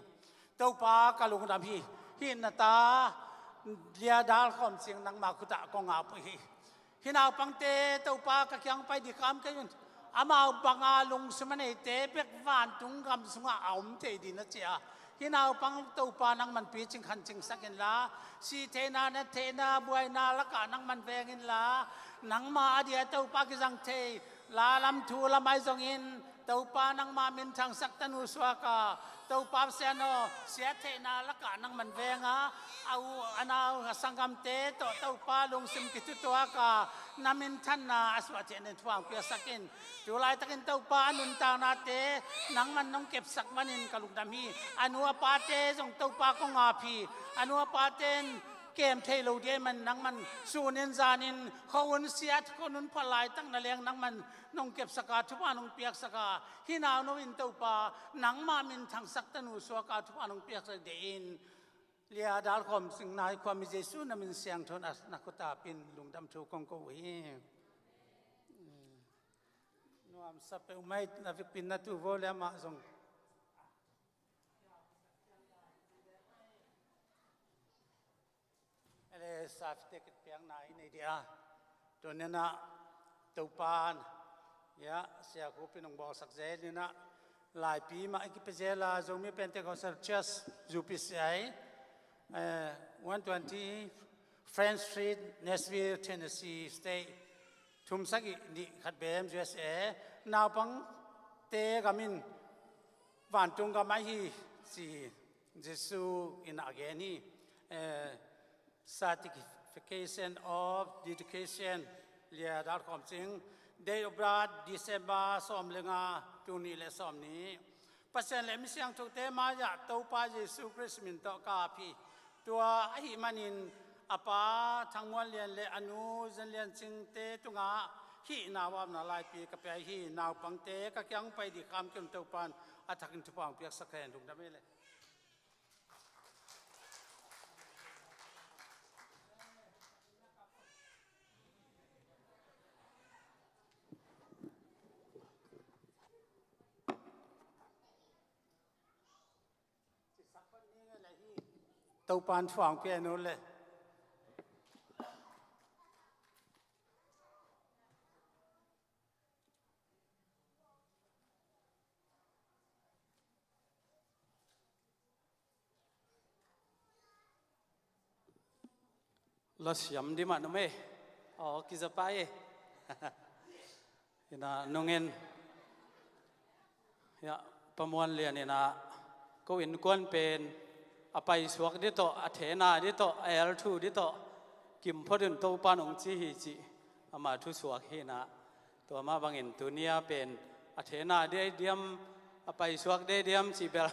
Topa ka lungdam hi. Hih na ta Lia Dal Khawm Cing nangma khut ah kong ap uh hi. Hih naupangte Topa ka kiang pai dih kham kei un. Amau banga lungsim a neite bek vantung gam sungah a om thei ding na ci a, hih naupang Topa nangman picing khancingsak inla, sih theihna, nat theihna, buaina lakah nangman veng inla, nangma a dia Topa kizang thei la lam thu lam ahi zongin Topa nangma minthangsak tanu suak a, Topa Pasian aw, siat theihna lakah nangman veng a, a u a nau a sanggamte tawh Topa lungsim kithutuak a, na minthanna a suah theihna in thupha hong piaksak in. Tu laitakin Topa a nuntaknate nangman nong kepsak manin ka lungdam hi. A nu a pate zong Topa kong ap hi. A nu a pate in kem thei lo ding ahih man nangman sun in zan in, khuahun siat, khuahun pha laitak na leng nangman nong kepsak a, thupha nong piaksak a, hih nau no in Topa nangma minthangsak tanu suak a, thupha nong piaksak dih in. Lia Dal Khawm Cing nai khuami Jesu na min siangtho in a na khut ah ap in lungdam thu kong ko uh hi. Nuamsa peuhmah hi, na vekpi in na tu vo le amah zong. Ele sa fite kit piakna i nei dih a. Tuni-in a Topa'n, ya, Sia Khup in hong bawlsak zel in a, laipi mah i kipia zel a, Zomi Pentecostal Church, U P C I, eh, one twenty Front Street, Nashville, Tennessee State, thum sagih nih khat bem, U S A, naupangte gam in vantung gam ahi hi ci Jesu in a gen hi. Eh, sa tiki Vacation of Dedication lia dalkhawm cing. Day of Blood, December sawm le nga, tul nih le sawm nih. Pasian le misiangthote mai-ah Topa Jesu Khrist min tawh ka ap hi. Tua ahih manin a pa Thang Muan Lian le a nu Zen Lian Cingte tungah hih na vamna laipi ka pia hi. Naupangte ka kiang pai dih kham kim Topan a thakin thupha hong piaksak hen. Lungdam ei le. Topan thupha hong pia hen le. Lasiam dih mah nuam e. Aw, kiza pai e. Ina nungen. Ya, Pa Muan Lian ina ko innkuan pen a paisuak dih tawh, a thena dih tawh, a elthu dih tawh kim phot un Topan hong ci hi cih ama thusuak hi ina. Tua mah bangin tuni-a pen a thena dih diam, a paisuak dih diam cih bel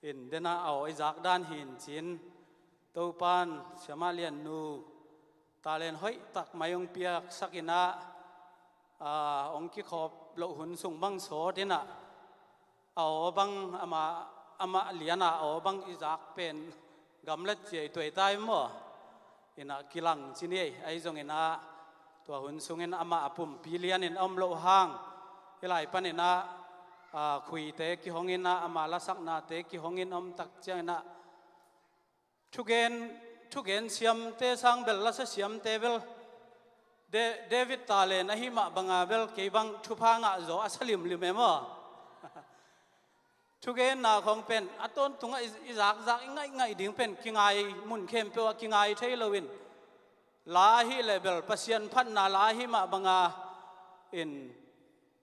in dena aw i zak dan hi in cin. Topan Siamah Lian nu talen hoih tak mai hong piaksak ina, a, hong kikhop loh hun sung bang sawt ina, a aw bang amah, amah liana a aw bang i zak pen gamlat ciai tuai tai maw? Ina kilang ci ni ei, ahi zong ina tua hun sungin amah a pumpi lianin a om loh hang, hih lai pan ina, a, khuite kihong ina, ama lasaknate kihongin a om tak ciang ina, thugen, thugen siamte sang bel, lasa siamte bel, De-, David talen ahih mah banga bel kei bang thupha ngah zaw a sa limlim e maw? Thugenna khawng pen a tawntungah i, i zakzak, i ngaihngaih ding pen kingai, mun khempeuh ah kingai thei loin, la ahih leh bel Pasian phatna la ahih mah banga in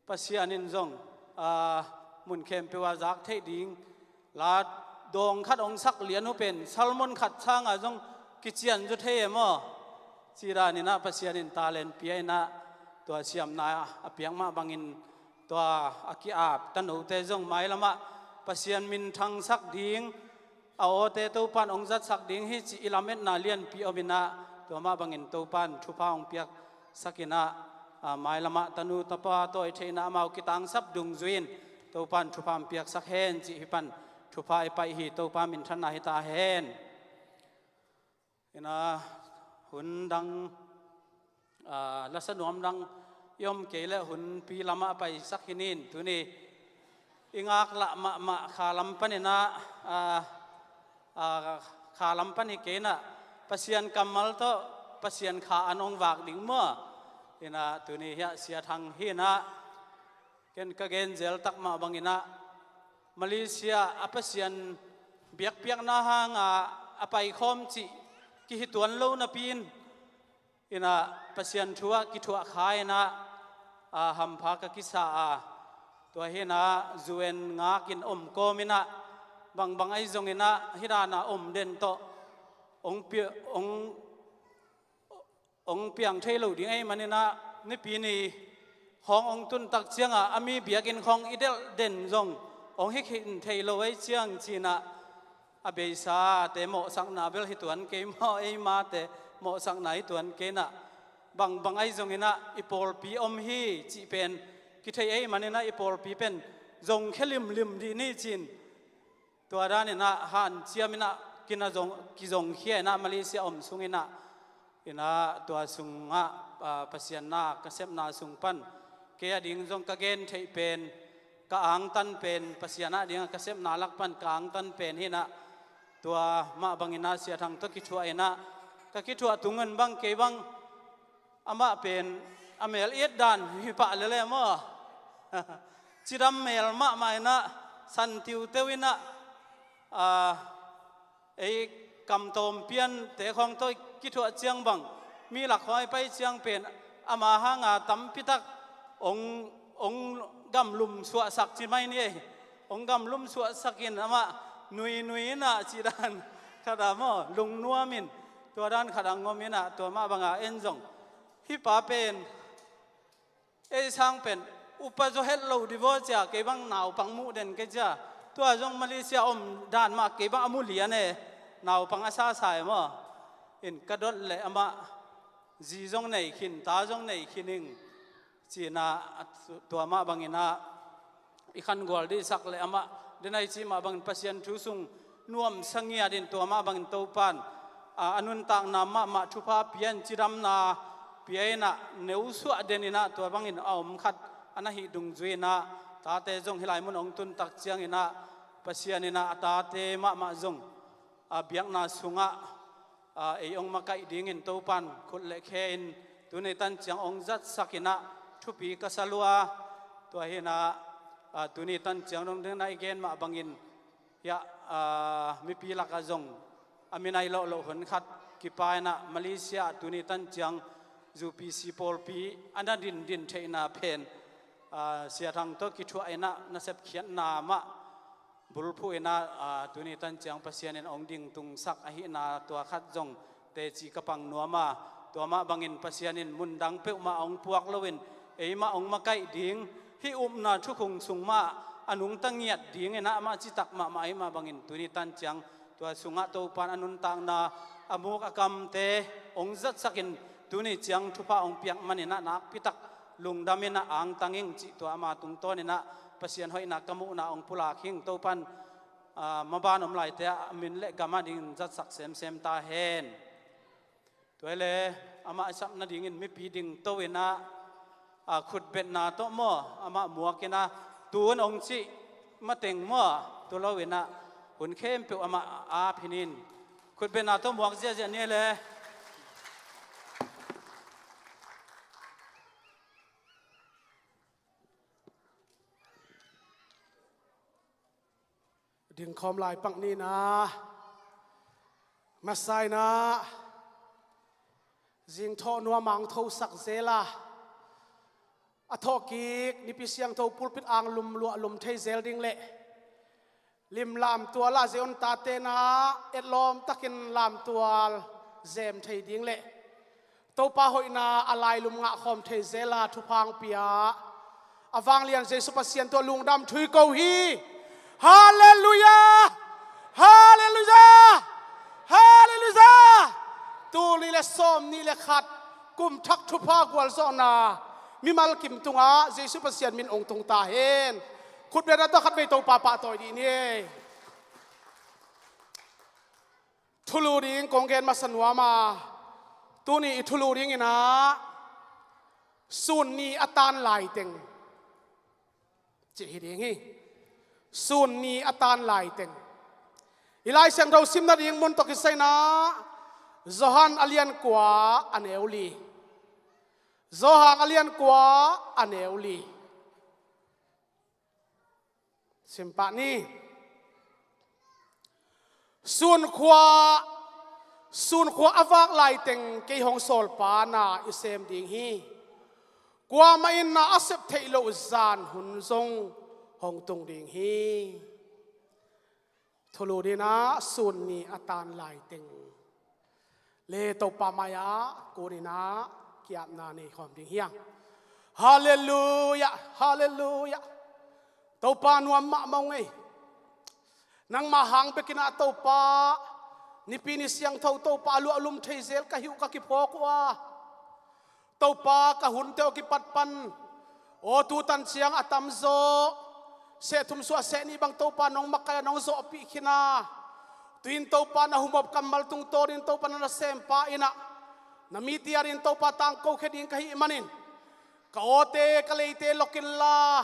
Pasian in zong, aa, mun khempeuh ah zak theih ding la dawng khat hong sak lian uh pen sermon khat sanga zong kician zaw thei e maw? Cih dan ina Pasian in talen pia ina tua siamna a piak mah bangin tua a ki-ap tanote zong mailamah Pasian minthangsak ding, a awte Topan hong zatsak ding hi cih i lametna lianpi om ina, tua mah bangin Topan thupha hong piaksak ina, a, mailamah tanu tapa tawi theihna amau kitangsap dungzui in Topan thupha hong piaksak hen cih hih pan thupha i paih hi. Topa minthanna hi ta hen. Ina hun dang, a, lasa nuam dang i om kei leh hunpi lamah paisak hi nin, tuni i ngaklah mahmah kha lam pan ina, a, a, kha lam pan hi kei ina, Pasian kammal tawh Pasian kha an hong vak ding maw? Ina tuni hiah Sia Thang hi ina, ken ka gen zel tak mah bang ina, Malaysia a Pasian biakpiakna hanga a paikhawm cih kihituan lo napi in, ina Pasian thu ah kithuah kha ina, a, hampha ka kisa a, tua hi ina U N ngakin om kawm ina, bangbang ahi zong ina hih dana om den tawh hong pi-, hong hong piang thei lo ding ahih man ina, nipi ni khawng hong tun tak cianga a mi biakinn khawng i delh den zong hong hi khin thei lo ahih ciang ci ina, a beisate mawhsakna bel hi tuan kei maw, eimate mawhsakna hi tuan kei ina, bangbang ahi zong ina i pawlpi om hi cih pen kithei ahih man ina i pawlpi pen zongkhia limlim dih ni ci in. Tua dan ina hanciam ina kina zong, kizongkhia ina Malaysia om sung ina, ina tua sungah, a, Pasian na ka sepna sung pan kei a ding zong ka gen theih pen, ka angtan pen, Pasian a ding ka sepna lak pan ka angtan pen hi ina, tua mah bang ina Sia Thang tawh kithuah ina, ka kithuah tungun bang kei bang amah pen a mel it dan hi pah lele maw? Cidam mel mahmah ina, san tiuteu ina, a, ei kam tawm piante khawng tawh kithuah ciang bang, mi lak khawng i pai ciang pen ama hanga tampitak hong, hong gamlum suahsak ci mai ni ei. Hong gamlum suahsak in amah nuinui ina ci dan khat a maw, lungnuam in Tua dan khat ang om inah, tua mah banga en zong, hih pa pen ei sang pen upa zaw het lo divorce a, kei bang naupang muh den kei cia. Tua zong Malaysia om dan mah kei bang a mu lian e, naupang a sasa e maw. In ka dot leh amah zi zong nei khin, ta zong nei khin ing ci-inah, tua mah banginah i khangual dihsak leh amah denai ci mah bangin Pasian thu sung nuamsa ngiat in, tua mah bangin Topan a, a nuntakna mahmah thupha pia in, cidamna pia inah, neusuah den inah, tua bangin a om khat a na hih dungzui inah, tate zong hih lai mun hong tuntak cianginah Pasian inah a tate mahmah zong a biakna sungah a, ei hong makaih dingin Topan khut le khe in tuni tan ciang hong zatsak inah thupi ka sa lua. Tua hinah, a, tuni tan ciang dong dingna i gen mah bangin hiah, a, mipi lakah zong a minai lawhloh hun khat kipa inah Malaysia ah tuni tan ciang U P C pawlpi a na dindin theihna pen, a, Sia Thang tawh kithuah inah nasep khiatna mah bulphuh inah, a, tuni tan ciang Pasian in hong dingtungsak ahihna tua khat zong teci ka pang nuam a, tua mah bangin Pasian in mundang peuhmah hong puak loin eimah hong makaih ding, hih upna thukhun sung mah a nungta ngiat ding inah amah citak mahmah ahih mah bangin tuni tan ciang tua sungah Topan a nuntakna, a muk a kamte hong zatsakin tuni ciang thupha hong piak man inah nakpitak lungdam inah angtang ing cih tua ama tungtawn inah Pasian hoihna ka muhna hong pulak hing. Topan, a, maban om laite ah a min le gam a dingin zatsak semsem ta hen. Tua hi le amah i sap nadingin mipi dingto inah, a, khutbetna tawh maw, amah muak inah tun hong cih mateng maw, tu lo inah hun khempeuh amah a ap hi ning. Khutbetna tawh muak ziahziah ni le. Dingkhawm lai pak ni inah, masa inah zingthawh nuam ang thosak zel a, a thawhkik Nipi Siangtho pulpit ang lum luah lum thei zel ding le lim lamtual ah Zion tate inah etlawm takin lamtual zem thei ding le Topa hoihna a lailum ngahkhawm thei zel a thupha hong pia a vanglian Jesu Pasian tungah lungdam thu i ko hi. Halleluiah! Halleluiah! Halleluiah! Tul nih le sawmnih le khat kum thak thupha gualzawhna mimal kim tungah Jesu Pasian min hong tung ta hen. Khutbetna tawh khatvei Topa pahtawi dih ni. Thulu ding kong gen masa nuam a, tuni i thulu ding inah sun ni a tan laiteng cih hi ding hi. Sun ni a tan laiteng. I Lai Siangtho sim nading mun tawh kisai inah Johan a lian kua a neu li. Johan a lian kua a neu li. Sim pah ni. Sun khua, sun khua a vak laiteng kei hong sawlpa na i sem ding hi. Kuamah in na a sep theih loh zan hun zong hong tung ding hi. Thulu ding inah sun ni a tan laiteng le Topa mai-ah kun inah ki-apna nei khawm ding hi hang. Halleluiah, halleluiah. Topa nuam mahmah ung ei. Nangmah hang bek inah Topa, Nipi ni siangtho Topa a luah lum thei zel ka hi uh ka kiphawk uh a. Topa, ka hunte aw kipat pan aw tu tan ciang a tamzaw seh thum suah seh nih bang Topa nong makaih a nong zawhpih khin a, tu-in Topa na humop kammal tungtawnin Topa na nasempa inah na mite adingin Topa tangkokhia ding ka hih manin ka awte ka leite lok inla,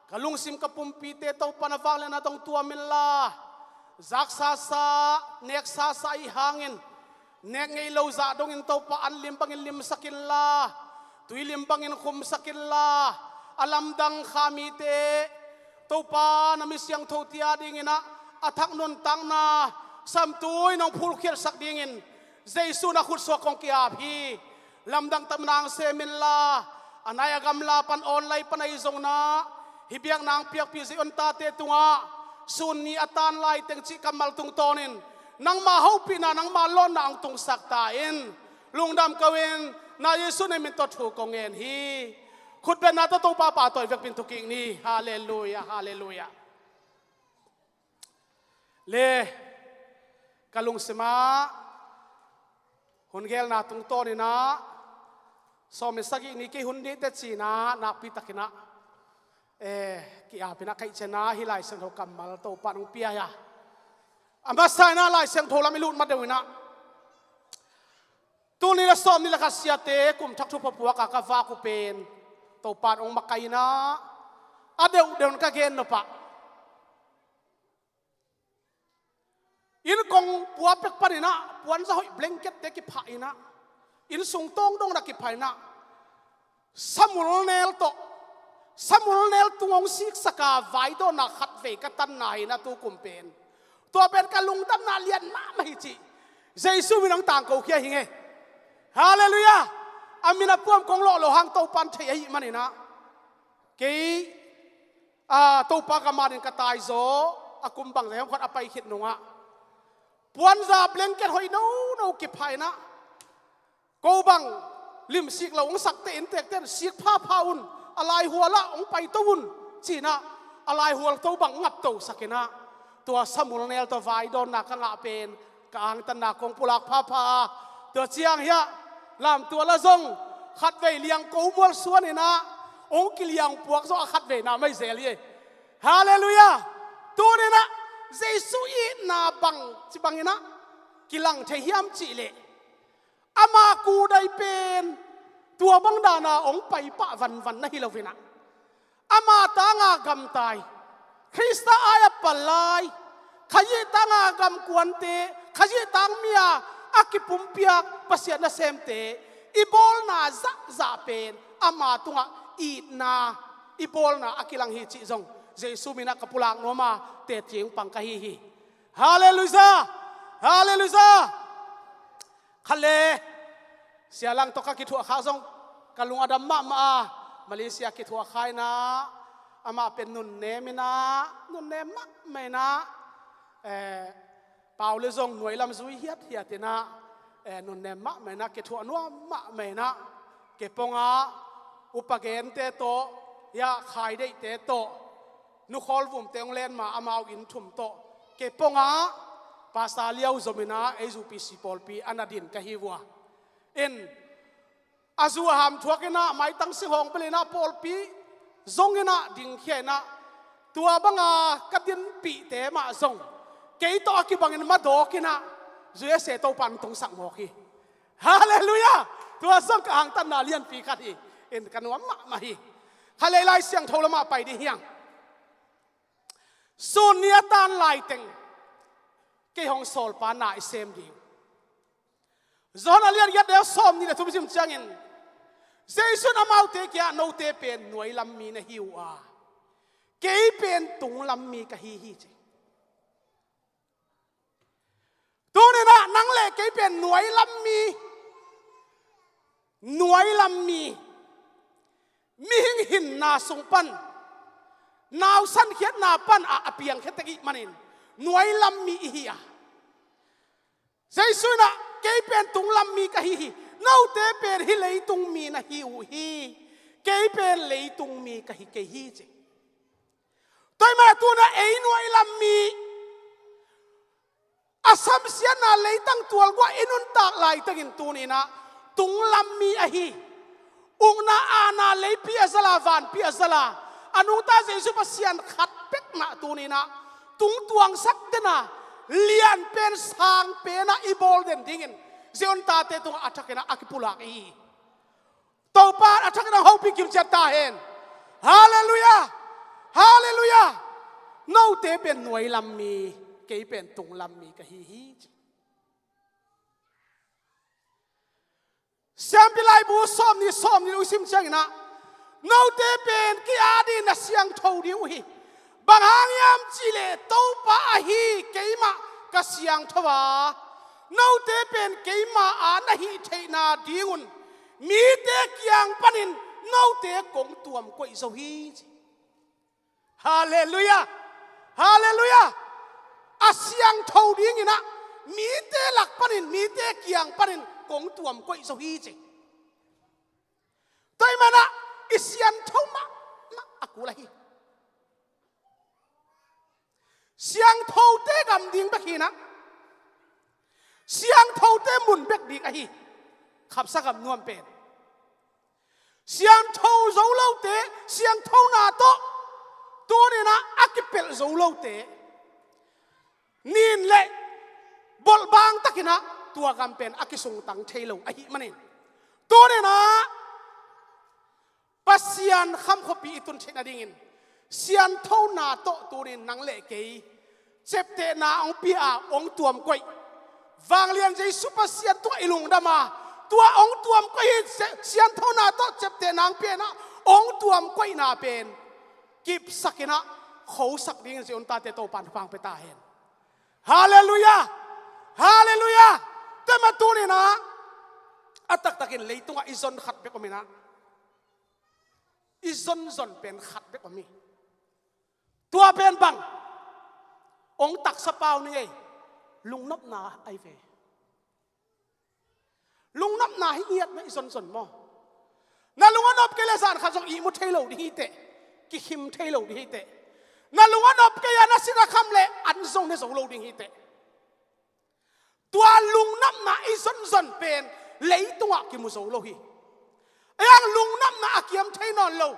ka lungsim ka pumpite Topa na vangliatna tawh tuam inla, zaksasa neksasa ahih hangin nek ngei lo zah dongin Topa an lim bangin limsak inla, tui lim bangin khumsak inla, a lamdang kha mite Topa na mi siangthote ading inah a thak nuntakna samtui nong phulkhiatsak dingin Jesu na khutsuak kong ki-ap hi. Lamdang tak nang sem inla, a nai a gamla pan online pan ahi zongin ah hih biakna hong piakpih Zion tate tungah sun ni a tan laiteng cih kammal tungtawnin Nangma hopihna, nangma lawnna hong tungsak ta in. Lungdam ko in, na Jesu na min tawh thu kong ngen hi. Khutbetna tawh Topa pahtawi vekpi in thukik ni. Halleluia, halleluia. Le, ka lungsim ah hun gelna tungtawn in ah, sawm le sagih ni kei hun ding teh ci-in ah, nakpi takin ah, eh, ki-ap in ah, kaih ciang ah hih Lai Siangtho kammal Topa in hong pia hi a. A masa in ah Lai Siangtho lam i lut ma deuh in ah, tul nih le sawmnih le khat siate kum thak thupha puak a ka vak uh pen Topa in hong makaih in ah, a deuhdeuh in ka gen nop ah, inn kong pua pek panin ah puanza hoih blanket te kiphah in ah, inn sung tawng dong na kiphah in ah, samul nel tawh, samul nel tung hong siksak a vaidawnna khatvei ka tanna hi in ah tu kum pen. Tua pen ka lungdamna lian mahmah hi cih Jesu min hong tangkokhia hi ing e. Halleluia. A min a puam kong lawh loh hang Topa in thei ahih manin ah, kei, a, Topa ka man in ka taizaw a kum bangzah hiam khat a pai khit nung ah, puanza blanket hoih nono kiphah in ah, ko bang limsik lo hong sakte inntekte in sik phapha un, a laihual ah hong paito un ci-in ah, a laihual to bang ngaptosak in ah, tua samul nel tawh vaidawnna ka ngah pen ka angtanna kong pulak phapha a, tua ciang hiah lamtual ah zong khatvei liang ko mual suan in ah, hong kiliang puak zawh a khatveina mah hi zel hi. Halleluia. Tuni in ah Jesu itna bangci bangin ah kilang thei hiam cih leh, ama kudai pen tua bang dan a hong pai pah vanvan na hi lo in ah, ama tang a gamtai, Khrista ai a palai, Khaih tang a gamkuante, Khaih tang mi a a kipumpiak Pasian nasemte, i bawlna zahzah pen ama tungah itna i bawlna a kilang hi cih zong Jesu min ah ka pulak nuam a, teci hong pang ka hi hi. Halleluia. Halleluia. Khat le, Sia Lang tawh ka kithuah kha zong ka lung a dam mahmah a, Malaysia kithuah kha in ah, amah pen nunnem in ah, nunnem mahmah in ah, eh, pau le zong nuai lam zui hiathiat in ah, eh, nunnem mahmah in ah, kithuah nuam mahmah in ah, kei pongah upa gente tawh, hiah khaideihte tawh, Nu Khawl Vumte hong len ma amau inn thum tawh, kei pongah Pastor Liau zom in ah ei U P C pawlpi a na din ka hi uh a. In, a zu a ham thuak in ah, maitang singhawng bel in ah, pawlpi zong in ah dingkhia in ah, tua bang a ka dinpihte mah zong kei tawh a kibangin madawk in ah, U S A Topa in tungsak mawk hi. Halleluia. Tua zong ka angtanna lianpi khat hi. In, ka nuam mahmah hi. Khat le, Lai Siangtho lamah pai ding hi hang. Sun ni a tan laiteng kei hong sawlpa na i sem ding. Johan a lian giat, a neu sawmnih le thum sim ciangin, Jesu in amaute kiangah, "Note pen nuai lam mi na hi uh a, kei pen tung lam mi ka hi hi," ci. Tuni in ah nang le kei pen nuai lam mi, nuai lam mi, mihing hinna sung pan, nausan khiatna pan a, a piangkhia tek ih manin nuai lam mi i hi a. Jesu in ah, "Kei pen tung lam mi ka hi hi, note pen hih leitung mi na hi uh hi, kei pen leitung mi ka hi kei hi," ci. Tua ahih manin tuni in ah ei nuai lam mi, a samsiatna leitang tualguah i nuntak laitakin tuni in ah tung lam mi ahi, ukna aana leipi a zal a, vanpi a zal a, a nungta Jesu Pasian khat pek mah tuni in ah tungtuangsak den a, lian pen sang pen ah i bawl den dingin Zion tate tungah a thakin ah a kipulak i hi. Topa in a thakin hong hopih kimciat ta hen. Halleluia. Halleluia. "Note pen nuai lam mi, kei pen tung lam mi ka hi hi," ci. Siampi Laibu sawmnih, sawmnih uh i sim ciangin ah, "Note pen kei adingin na siangtho ding uh hi. Bang hang hiam cih leh Topa ahi keimah ka siangtho a, note pen keima a na hih theihna dingun mite kiang panin note kong tuam koih zo hi," ci. Halleluia. Halleluia. A siangtho dingin ah in mite kiang panin kong tuam koih zo hi ci. Tua ahih manin ah i siangtho mahmah a kul ahi. Siangthote gam ding bek hi-in ah, siangthote mun bek ding ahi. Khapsa gam nuam pen siangtho zo lote, siangthona tawh tuni-in ah a kipelh zo lote, nin le bolh bangtakin ah tua gam pen a kisungtang thei lo ahih manin, tuni-in ah Pasian kham khuapi i tun theih nadingin siangthona tawh tuni-in nang le kei ciaptehna hong pia a hong tuam koih. Vanglian Jesu Pasian tungah i lungdam a, tua hong tuam koih hi. Siangthona tawh ciaptehna hong pia-in ah hong tuam koihna pen kipsakin ah khosak dingin Zion tate Topa'n thupha hong pia ta hen. Halleluiah! Halleluiah! Tua ahih manin tuni-in ah a taktakin leitungah i zon khat bek om in ah, i zonzon pen khat bek om hi. Tua pen bang? Hong taksa pau ni ei, lungnopna ahi ve. Lungnopna hi ngiat mah i zonzon maw? Na lung a nop kei leh zan khat zong ihmu thei lo ding hi teh, kikhim thei lo ding hi teh. Na lung a nop kei a, na sin a kham leh an zong ne zo lo ding hi teh. Tua lungnopna i zonzon pen leitungah kimu zo lo hi. Ahi hang lungnopna a kiam thei nawn lo,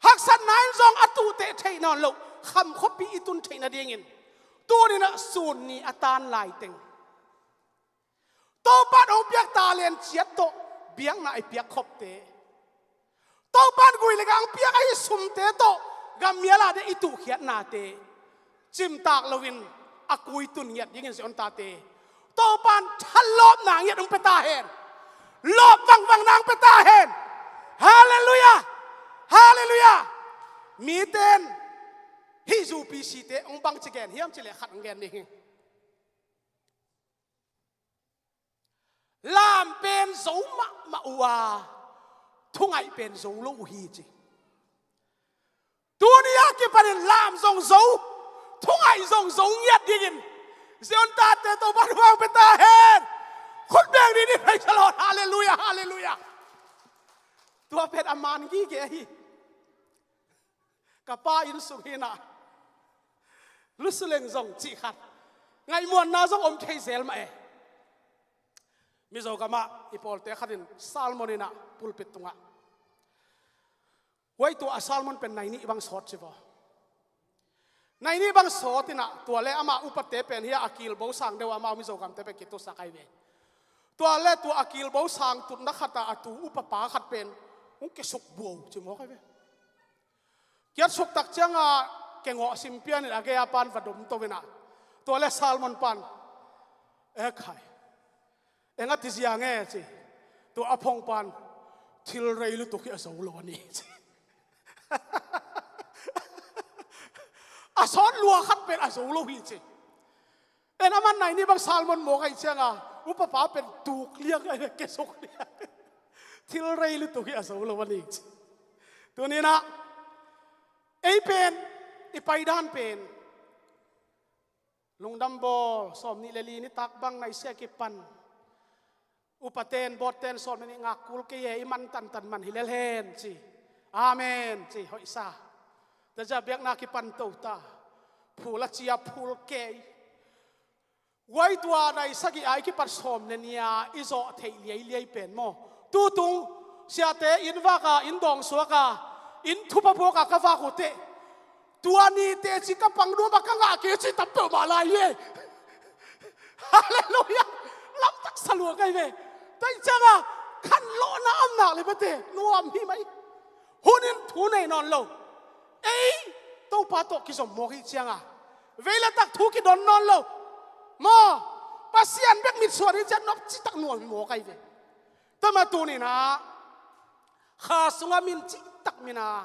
haksatna in zong a tuhteh thei nawn lo kham khuapi i tun theih nadingin, tuni-in ah sun ni a tan laiteng Topa'n hong piak talent ciat tawh biakna i piak khopte, Topa'n gui le gang piak ahi sumte tawh gammial a ding i tuhkhiatnate cimtak loin a kui tun ngiat dingin Zion tate Topa'n thalawpna ngiat hong pia ta hen. Lawp vangvangna hong pia ta hen. Halleluiah! Halleluiah! Mite in hih U P C te hong bangci gen hiam cih leh khat hong gen ding hi. Lam pen zo mahmah uh a, thungaih pen zo lo uh hi ci. Tuni a kipanin lam zong zo, thungaih zong zo ngiat dingin Zion tate Topa'n thupha hong pia ta hen. Khut beng ni ni, praise the Lord. Halleluiah, halleluiah. Tua pen a man gige hi. Ka pa inn sung hi-in ah, lusuleng zong cih khat, ngaihmuanna zong om thei zel mah e. Mizo gamah i pawlte khat in sermon in ah, pulpit tungah, huai tua a sermon pen nai nih bang sawt ci vaw. Nai nih bang sawt in ah, tua leh amah upate pen hi a, a kilbo sang deuh a, amau Mizo gamte pen kitusak ahi ve. Tua leh tua a kilbo sang tutna khat ah a tu upapa khat pen hong kiasuk buau ci mawk ahi ve. Kiasuk tak ciangin kengawh sim pian in a gei a pa'n va dom to in ah, tua leh sermon pa'n, "E khai, eng a ti ziang e?" ci. Tua a phongpa'n, "Thil rei lutuk hi, a zo lo a ni," ci. A sawt lua khat pen a zo lo hi ci. En, aman nai nih bang sermon mawk ahih ciangin upapa pen tuk liang ahi ve, kiasuk liang. "Thil rei lutuk hi, a zo lo a ni," ci. Tuni in ah ei pen i paidan pen lungdam bawl, sawmnih le li nitak bang naisia kipan, upate'n, boardte'n sawm le nih ngak kul kei e, i man tantan man hi lel hen ci. Amen ci, hoihsa. Tua ciang biakna kipan to ta. Phul a ci a phul kei. Huai tua nai sagih a i kipat sawm le nih a i zawh theih liailiai pen maw, tutung siate inn vak a, inn dawng suak a, inn thupha phuak a ka vak uh teh, tua ni teci ka pang nuam a ka ngah kei ci tam peuhmah lai hi. Halleluiah. Lamtak sa lua kei ve. Tua ahih ciangin khanlawhna om nak leh bete nuam hi mai. Hun in thu nei nawn lo. Ei Topa tawh kizom mawk ahih ciangin vei le tak thu kidon nawn lo. Maw, Pasian bek mitsuan ahih ciangin nop citak nuam mawk ahi ve. Tua mah tuni in ah kha sungah min citak min a,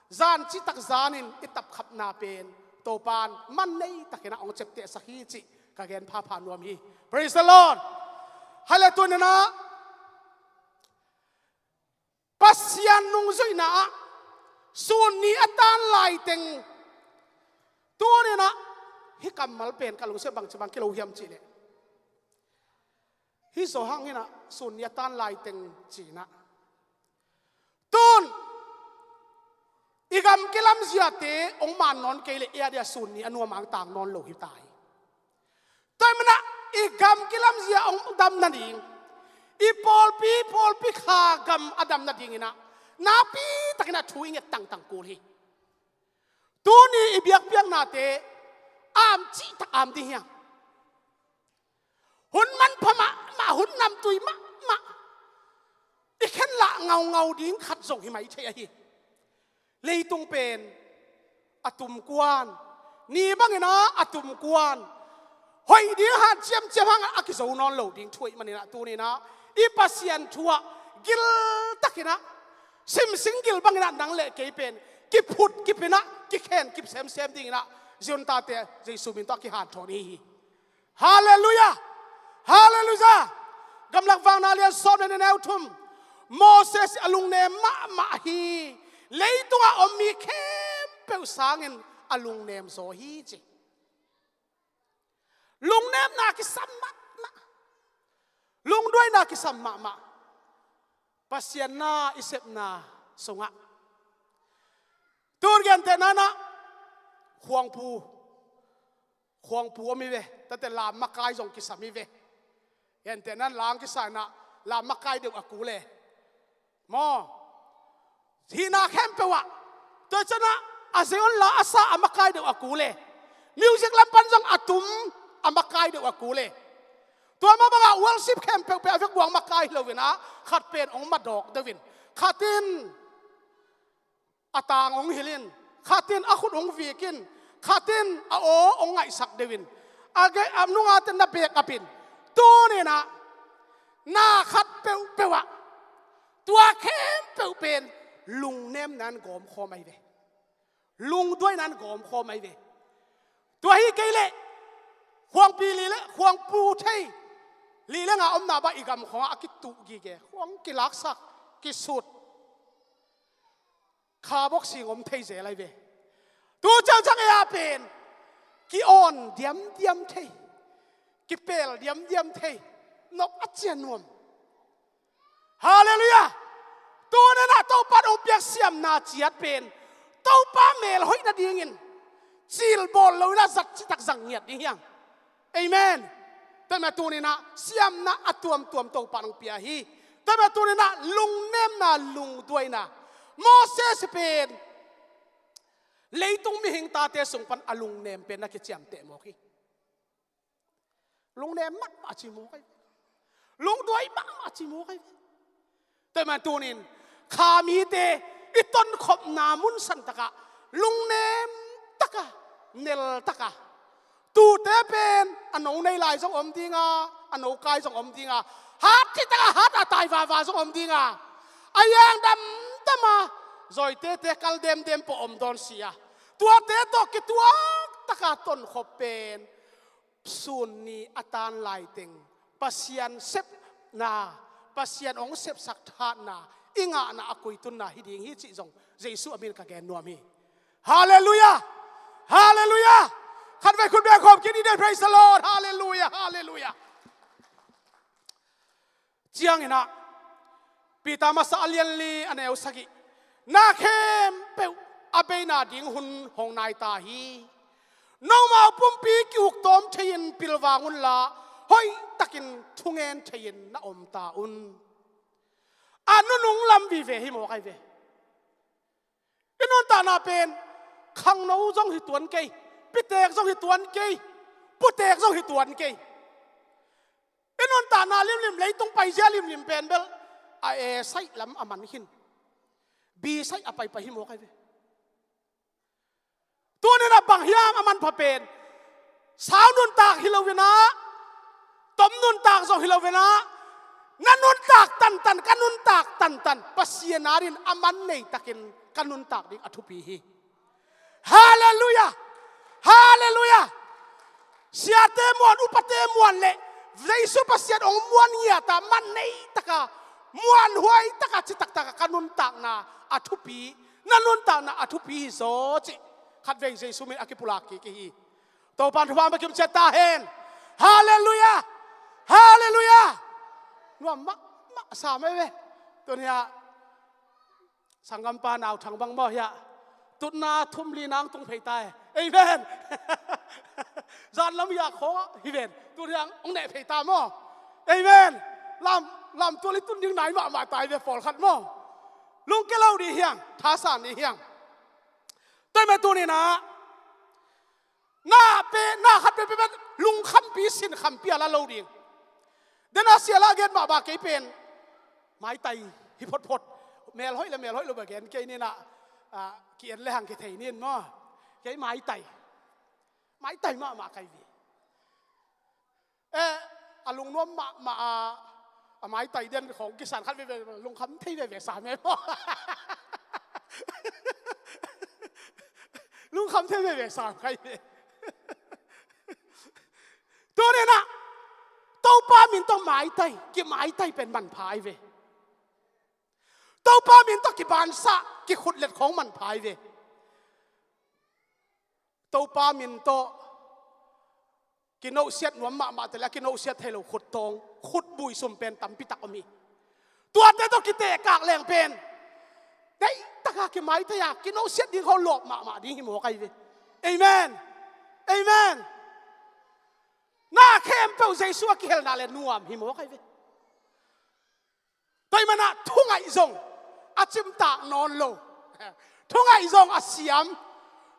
zan citak zanin i tapkhapna pen Topa'n man nei takin ah hong ciaptehsak hi cih ka gen phapha nuam hi. Praise the Lord. Hale, tuni in ah Pasian nungzuihna ah sun ni a tan laiteng, tuni in ah hih kammal pen ka lungsim bangci bang kilo hiam cih leh, Hih zawh hang hinah sun ni a tan laiteng cinah tun i gam kilamziate hong man nawn kei leh ei a dia sun ni a nuam hang tang nawn lo hi ta hi. Tua hi manah i gam kilamzia hong dam nading, i pawlpi pawlpi kha gam a dam nadinginah nakpi takinah thu i nget tangtang kul hi. Tuni i biakpiaknate am cihtak am ding hiam? Hun manpha mahmah, hun namtui mahmah, i khenlah ngaungau ding khat zong hi mai thei ahi. Leitung pen a tumkuan, ni banginah a tumkuan, hoih ding han ciamciam hangah a kizo nawn lo ding thu ahih maninah tuninah i Pasian thu ah giltakinah simsing gil banginah nang le kei pen kiphut kipinah kikhen kip semsem dinginah Zion tate Jesu min tawh a kihanthawn i hi hi. Halleluiah! Halleluiah! Gamlak Vakna lian sawm le neu thum. Moses a lungnem mahmah hi. Leitungah om mi khempeuh sangin a lungnem zaw hi ci. Lungnemna kisam mahmah. Lungduaina kisam mahmah. Pasian na i sepna sungah tun gentehna inah khuangpu, khuangpu om hi ve. Tate lam makai zong kisam hi ve. Gentehna in lang kisa inah lam makai deuh a kul e. Maw? Hihna khempeuh ah tua cianah a Zion la a sa a makai deuh a kul e. Music lam pan zong a tum a makai deuh a kul e. Tua mah bangah worship khempeuh pen a vekpi-a makai hi loinah khat pen hong madawk deuhin, khat in a tang hong hilhin, khat in a khut hong vikin, khat in a aw hong ngaihsak deuhin, a gei a nungate na back up in, tuninah na khat peuhpeuh ah tua khempeuh pen lungnemna in gawmkhawm ahi ve. Lungduaina in gawmkhawm ahi ve. Tua hi kei leh khuangpi li le khuangpu thei li le nga omna bah i gam khawngah a kituh gige, khuang kilaksak, kisut, kha boxing om thei zel ahi ve. Tu ciangciang ei a pen ki-awn diamdiam thei, kipel diamdiam thei, nop a cia nuam. Halleluiah! Tuninah Topa in hong piak siamna ciat pen Topa mel hoih nadingin cilbawl loinah zat citak zang ngiat ding hiam? Amen. Tua mah tuninah siamna a tuamtuam Topa in hong pia hi. Tua mah tuninah lungnemna, lungduaina. Moses pen leitung mihing tate sung pan a lungnem pen na kiciamteh mawk hi. Lungnem mahmah a ci mawk ahi ve. Lungduai mahmah a ci mawk ahi ve. Tua mah tunin kha mite i tonkhopna mun santakah lungnem taka, nel taka, tute pen a no nei lai zong om dinga, a no kai zong om dinga, hat cih taka hat a tai vava zong om dinga, a yang damdama zawitete kal demdem pawh om dawn si a, tuate tawh kituak taka tonkhop pen sun ni a tan laiteng Pasian sepna, Pasian hong sepsak thatna i ngahna a kuitunna hi ding hi cih zong Jesu a min ka gen nuam hi. Halleluiah! Halleluiah! Khatvei khut bengkhawm khin i den, praise the Lord. Halleluiah! Halleluiah! Cianginah Peter masa a lian li a neu sagih, na khempeuh a beina ding hun hong nai ta hi. Nomau pumpi ki-uktawm thei-in pilvang unla hoihtakin thungen thei-in na om ta un. A nunung lam vive hi mawk ahi ve. I nuntakna pen khangno zong hi tuan kei, pitek zong hi tuan kei, putek zong hi tuan kei. I nuntakna limlim, leitung paizia limlim pen bel a A side lam a man khin, B side a paipai hi mawk ahi ve. Tuninah bang hiam a manpha pen, sau nuntak hi loinah, tom nuntak zong hi loinah, na nuntak tantan, ka nuntak tantan Pasian adingin a man neitakin ka nuntak ding a thupi hi. Halleluiah! Halleluiah! Siate muan, upate muan le Jesu Pasian hong muan ngiata man neitaka, muanhuai taka, citak taka ka nuntakna a thupi, na nuntakna a thupi hi zaw cih khatvei Jesu min a kipulak kik hi. Topa in thupha hong pia kim ciat ta hen. Halleluiah! Halleluiah! Nuam mahmah sam ei ve. Tuni-ah sanggampa Nau Thang bang maw hiah, tutna thum li nang tung phei ta e. Amen. Zan lam hiah khawng ah hi ven, tuni-ah hong neh phei ta maw. Amen. Lam, lam tual i tun ding nai mahmah ta ei ve, pawlkhat maw. Lungke lo dih hiang, thasan dih hiang. Tua ahih manin tuni-in ah na pe, na khat pe pe pen lungkhampi sinkhampi a la lo ding. Den a sia la gen mahmah kei pen maitai hi photphot. Mel hoih le mel hoih lo bek gen kei ni-in ah, ah, ki-en le hang kithei ni-in maw. Kei maitai, maitai mahmah kai ve. Eh, a lungnuam mahmah a, a maitai den khawng kisan khat veve, lungkham thei veve sam e maw. Lungkham thei veve sam kai ve. Tuni-in ah Topa min tawh maitai, kimaitai pen manpha ei ve. Topa min tawh kibansah, kikhutlet khawng manpha ei ve. Topa min tawh kinosiat nuam mahmah te le a kinosiat thei lo khuttawng, khutbui sum pen tampi tak om hi. Tuate tawh kitekak leng pen deihtaka kimaitai a, kinosiat ding khawng lawp mahmah ding hi mawk ei ve. Amen. Amen. Na khempeuh Jesu a kihelna le nuam hi mawk ei ve. Tua ahih manin ah thungaih zong a cimtak nawn lo. Thungaih zong a siam.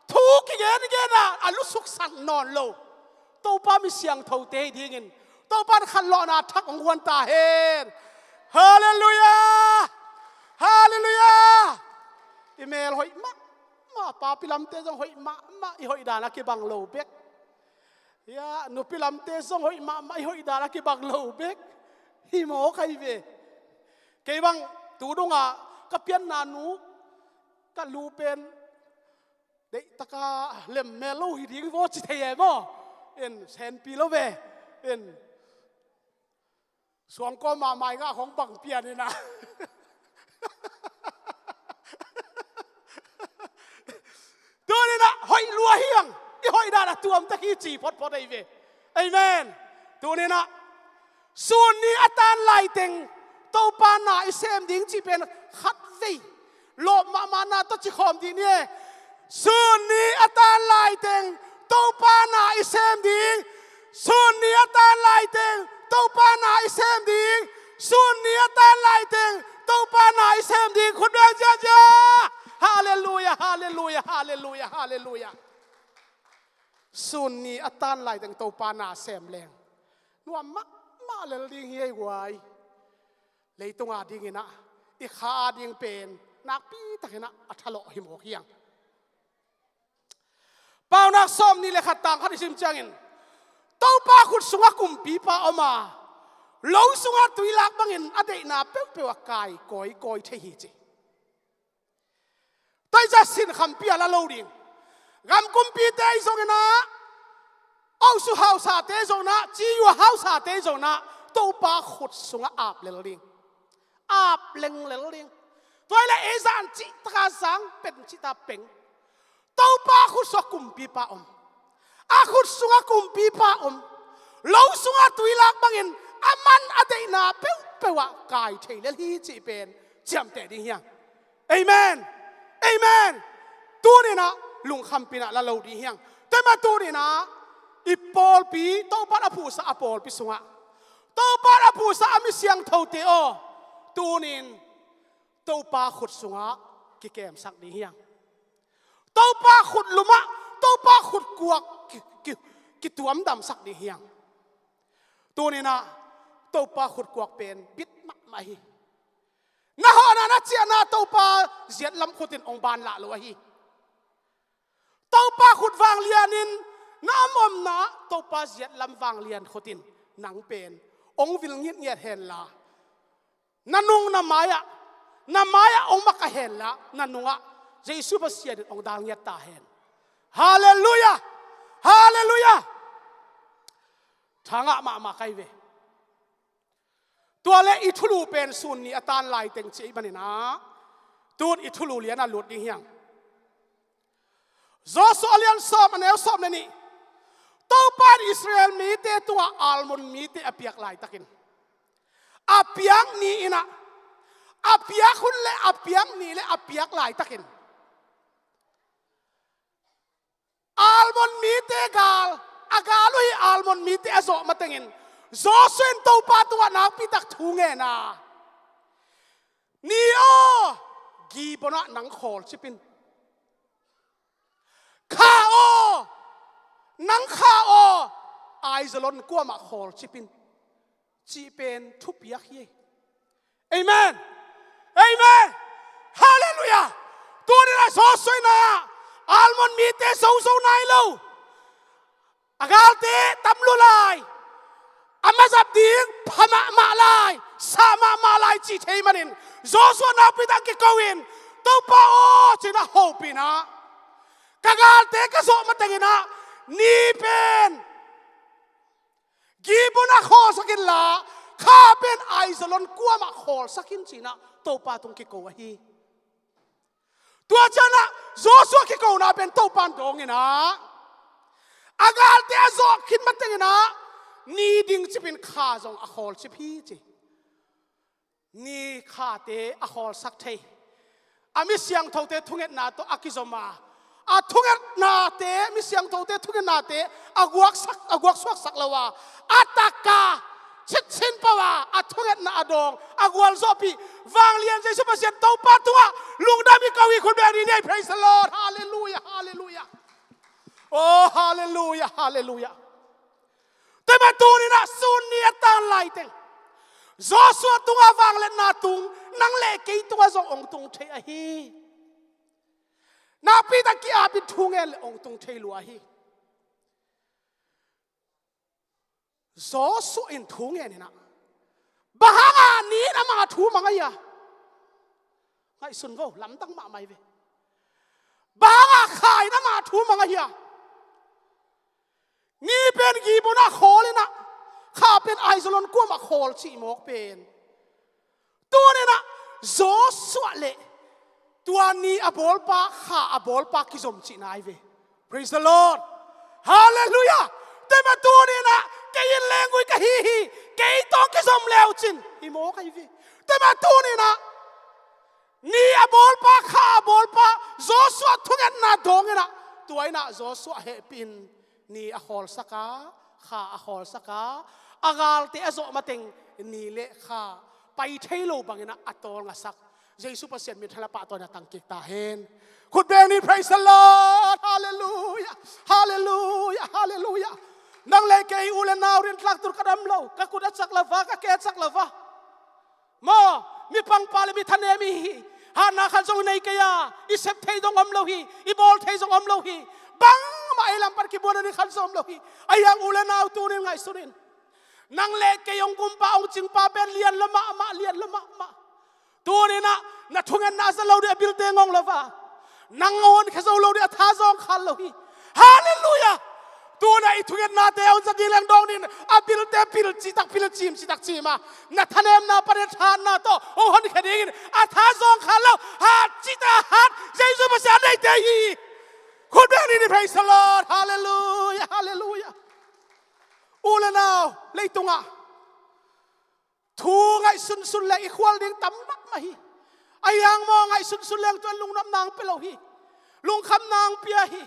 Thu kigengen a a lusuksan nawn lo Topa mi siangthote hi dingin Topa in khanlawhna thak hong guan ta hen. Halleluiah. Halleluiah. I mel hoih mahmah, papi lamte zong hoih mahmah, i hoih dan a kibang lo bek. Hia, nupi lamte zong hoih mahmah, i hoih dan a kibang lo bek hi mawk ei ve. Kei bang tu dongah ka pianna nu, ka lu pen deihtaka lemmel lo hi ding vaw ci thei e maw. In senpi lo ve. In suangkawm ah maingah khawng bang pian in ah. Tuni-in ah hoih lua hiang, i hoih dan a tuamtak hi ci photphot ei ve. Amen. Tuni-in ah sun ni a tan laiteng Topa na i sem ding cih pen khatvei lawp mahmah na tawh cikhawm dih ni e. Sun ni a tan laiteng Topa na i sem ding. Sun ni a tan laiteng Topa na i sem ding. Sun ni a tan laiteng Topa na i sem ding. Khut beng ziahziah. Halleluiah, halleluiah, halleluiah, halleluiah. Sun ni a tan laiteng Topa na sem leng nuam mahmah lel ding hi ei guai. Leitung a dingin ah, i kha a ding pen nakpi takin ah a thalawh hi mawk hiang. Paunak sawmnih le khat tang khat i sim ciangin Topa khut sungah kumpipa om a, lo sungah tuilak bangin a deihna peuhpeuh ah kai kawikawi thei hi ci. Tua ahih ciang sinkhampi a la lo ding. Gam kumpite ahi zongin ah, osu hausate zongin ah, ci yua hausate zongin ah, Topa khut sungah ap lel ding. Ap lenglel ding. Tua hi leh ei zan cihtak a zang, peng cihtak a peng. Topa khut sungah kumpipa om. A khut sungah kumpipa om. Lo sungah tuilak bangin aman a deihna peuhpeuh ah kai thei lel hi cih pen ciamteh ding hiang. Amen. Amen. Tuni-in ah lungkhampi in ah la lo ding hiang. Tua ahih manin tuni-in ah i pawlpi, Topa in a phuhsa a pawlpi sungah, Topa in a phuhsa a mi siangthote aw, tuni-in Topa khut sungah kikemsak ding hiang. Topa khut lumah, Topa khut kuak ki, ki, kituamdamsak ding hiang. Tuni-in ah Topa khut kuak pen bit mahmah hi. Na hawhna, na ciahna Topa ziatlam khut in hong ban lah lo ahi. Topa khut vanglian in na om omna, Topa ziatlam vanglian khut in nang pen hong vil ngitngiat henla, na nung na mai-ah, na mai-ah hong makaih henla, na nungah Jesu Pasian in hong dal ngiat ta hen. Halleluiah! Halleluiah! Thangah mahmah kai ve. Tua leh i thulu pen sun ni a tan laiteng ci ahih manin ah, tun i thulu lian ah lut ding hiang. Joshua a lian sawm, a neu sawm le nih. Topa in Israel mite tungah almond mite a piak laitakin, A piak ni in ah, a piak hun le a piak ni le a piak laitakin almond mite gal, a gal uh hi almond mite a zawh matengin Joshua in Topa tungah nakpitak thu ngen a, "Ni aw, Gibeon ah nang khawlcip in. Kha aw, nang kha aw, Aijalon kuamah khawlcip in," cih pen thupiak hi. Amen. Amen. Halleluiah. Tuni-in ah Joshua in ah almond mite zozo nai lo. A galte tam lua lai, a mazat ding pha mahmah lai, sa mahmah lai cih thei manin Joshua nakpitak kiko in, "Topa aw," ci-in ah hopih in ah, "Ka galte ka zawh matengin ah ni pen Gibeon ah khawlsak inla, kha pen Aijalon kuamah khawlsak in," ci-in ah Topa tung kiko ahi. Tua ciangin ah Joshua kikona pen Topa in dawng in ah, a galte a zawh khin matengin ah ni ding cipin kha zong a khawlcip hi ci. Ni khate a khawlsak thei, a mi siangthote thungetna tawh a kizom a, a thungetnate, mi siangthote thungetnate a guaksak, a guaksuaksak lo a, a taka citcin pau a, a thungetna a dawng, a gualzawhpih vanglian Jesu Pasian Topa tungah lungdam i ko hi. Khut beng ni, nei, praise the Lord. Halleluiah, halleluiah. Oh, halleluiah, halleluiah. Tua ahih manin tuni-in ah sun ni a tan laiteng Joshua tungah vangliatna tung, nang le kei tungah zong hong tung thei ahi. Nakpitak ki-apin thu ngen le hong tung thei lua hi. Joshua in thu ngen in ah, "Bang hanga ni in amah thu mang ahi a?" Ngaihsun vo, lamdang mahmah hi ve. "Bang hanga kha in amah thu mang ahi a? Ni pen Gibeon ah khawl in ah, kha pen Aijalon kuamah khawl," cih mawk pen, tuni-in ah Joshua le tua ni a bawlpa, kha a bawlpa kizom cihna ahi ve. Praise the Lord. Halleluiah. Tua ahih manin tuni-in ah kei in lenggui ka hi hi, kei tawh kizom le uhcin, hi mawk ahi ve. Tua ahih manin tuni-in ah ni a bawlpa, kha a bawlpa Joshua thungetna dawng in ah, tua in ah Joshua hehpih in ni a khawlsak a, kha a khawlsak a, a galte a zawh mateng ni le kha pai thei lo bangin ah a tawlngasak Jesu Pasian minthanna pahtawina tang kik ta hen. Khut beng ni, praise the Lord. Halleluiah. Halleluiah. Halleluiah. Nang le kei u le nau, riantlak tur ka dam lo, ka kut a cak lo va, ka ke a cak lo va. Maw, mi pangpa le mi thanem i hi hi. Hatna khat zong i nei kei a, i sep thei zong om lo hi, i bawl thei zong om lo hi. Bangmah ei lam pan kibuan a ni khat zong om lo hi. Ahi hang u le nau, tuni-in ngaihsun in. Nang le kei hong gumpa, hong cingpa pen lian lua mahmah, lian lua mahmah. Tuni-in ah na thungetna a za lo ding a bilte ngong lo va, nang hong honkhia zo lo ding a thazawng khal lo hi. Halleluiah. Tuni-in ah i thungetnate hong za ding leng dawng ni in, a bilte pil citak pil, cim citak cim a, na thanemna pan a thahatna tawh hong honkhia dingin a thazawng khal lo, hat citak hat Jesu Pasian a neite hi. Khut beng ni, praise the Lord. Halleluiah. Halleluiah. U le nau, leitungah thu ngaihsunsun leng i khual ding tam mahmah hi. Ahi hang maw, ngaihsunsun leng tua in lungnopna hong pia lo hi. Lungkhamna hong pia hi.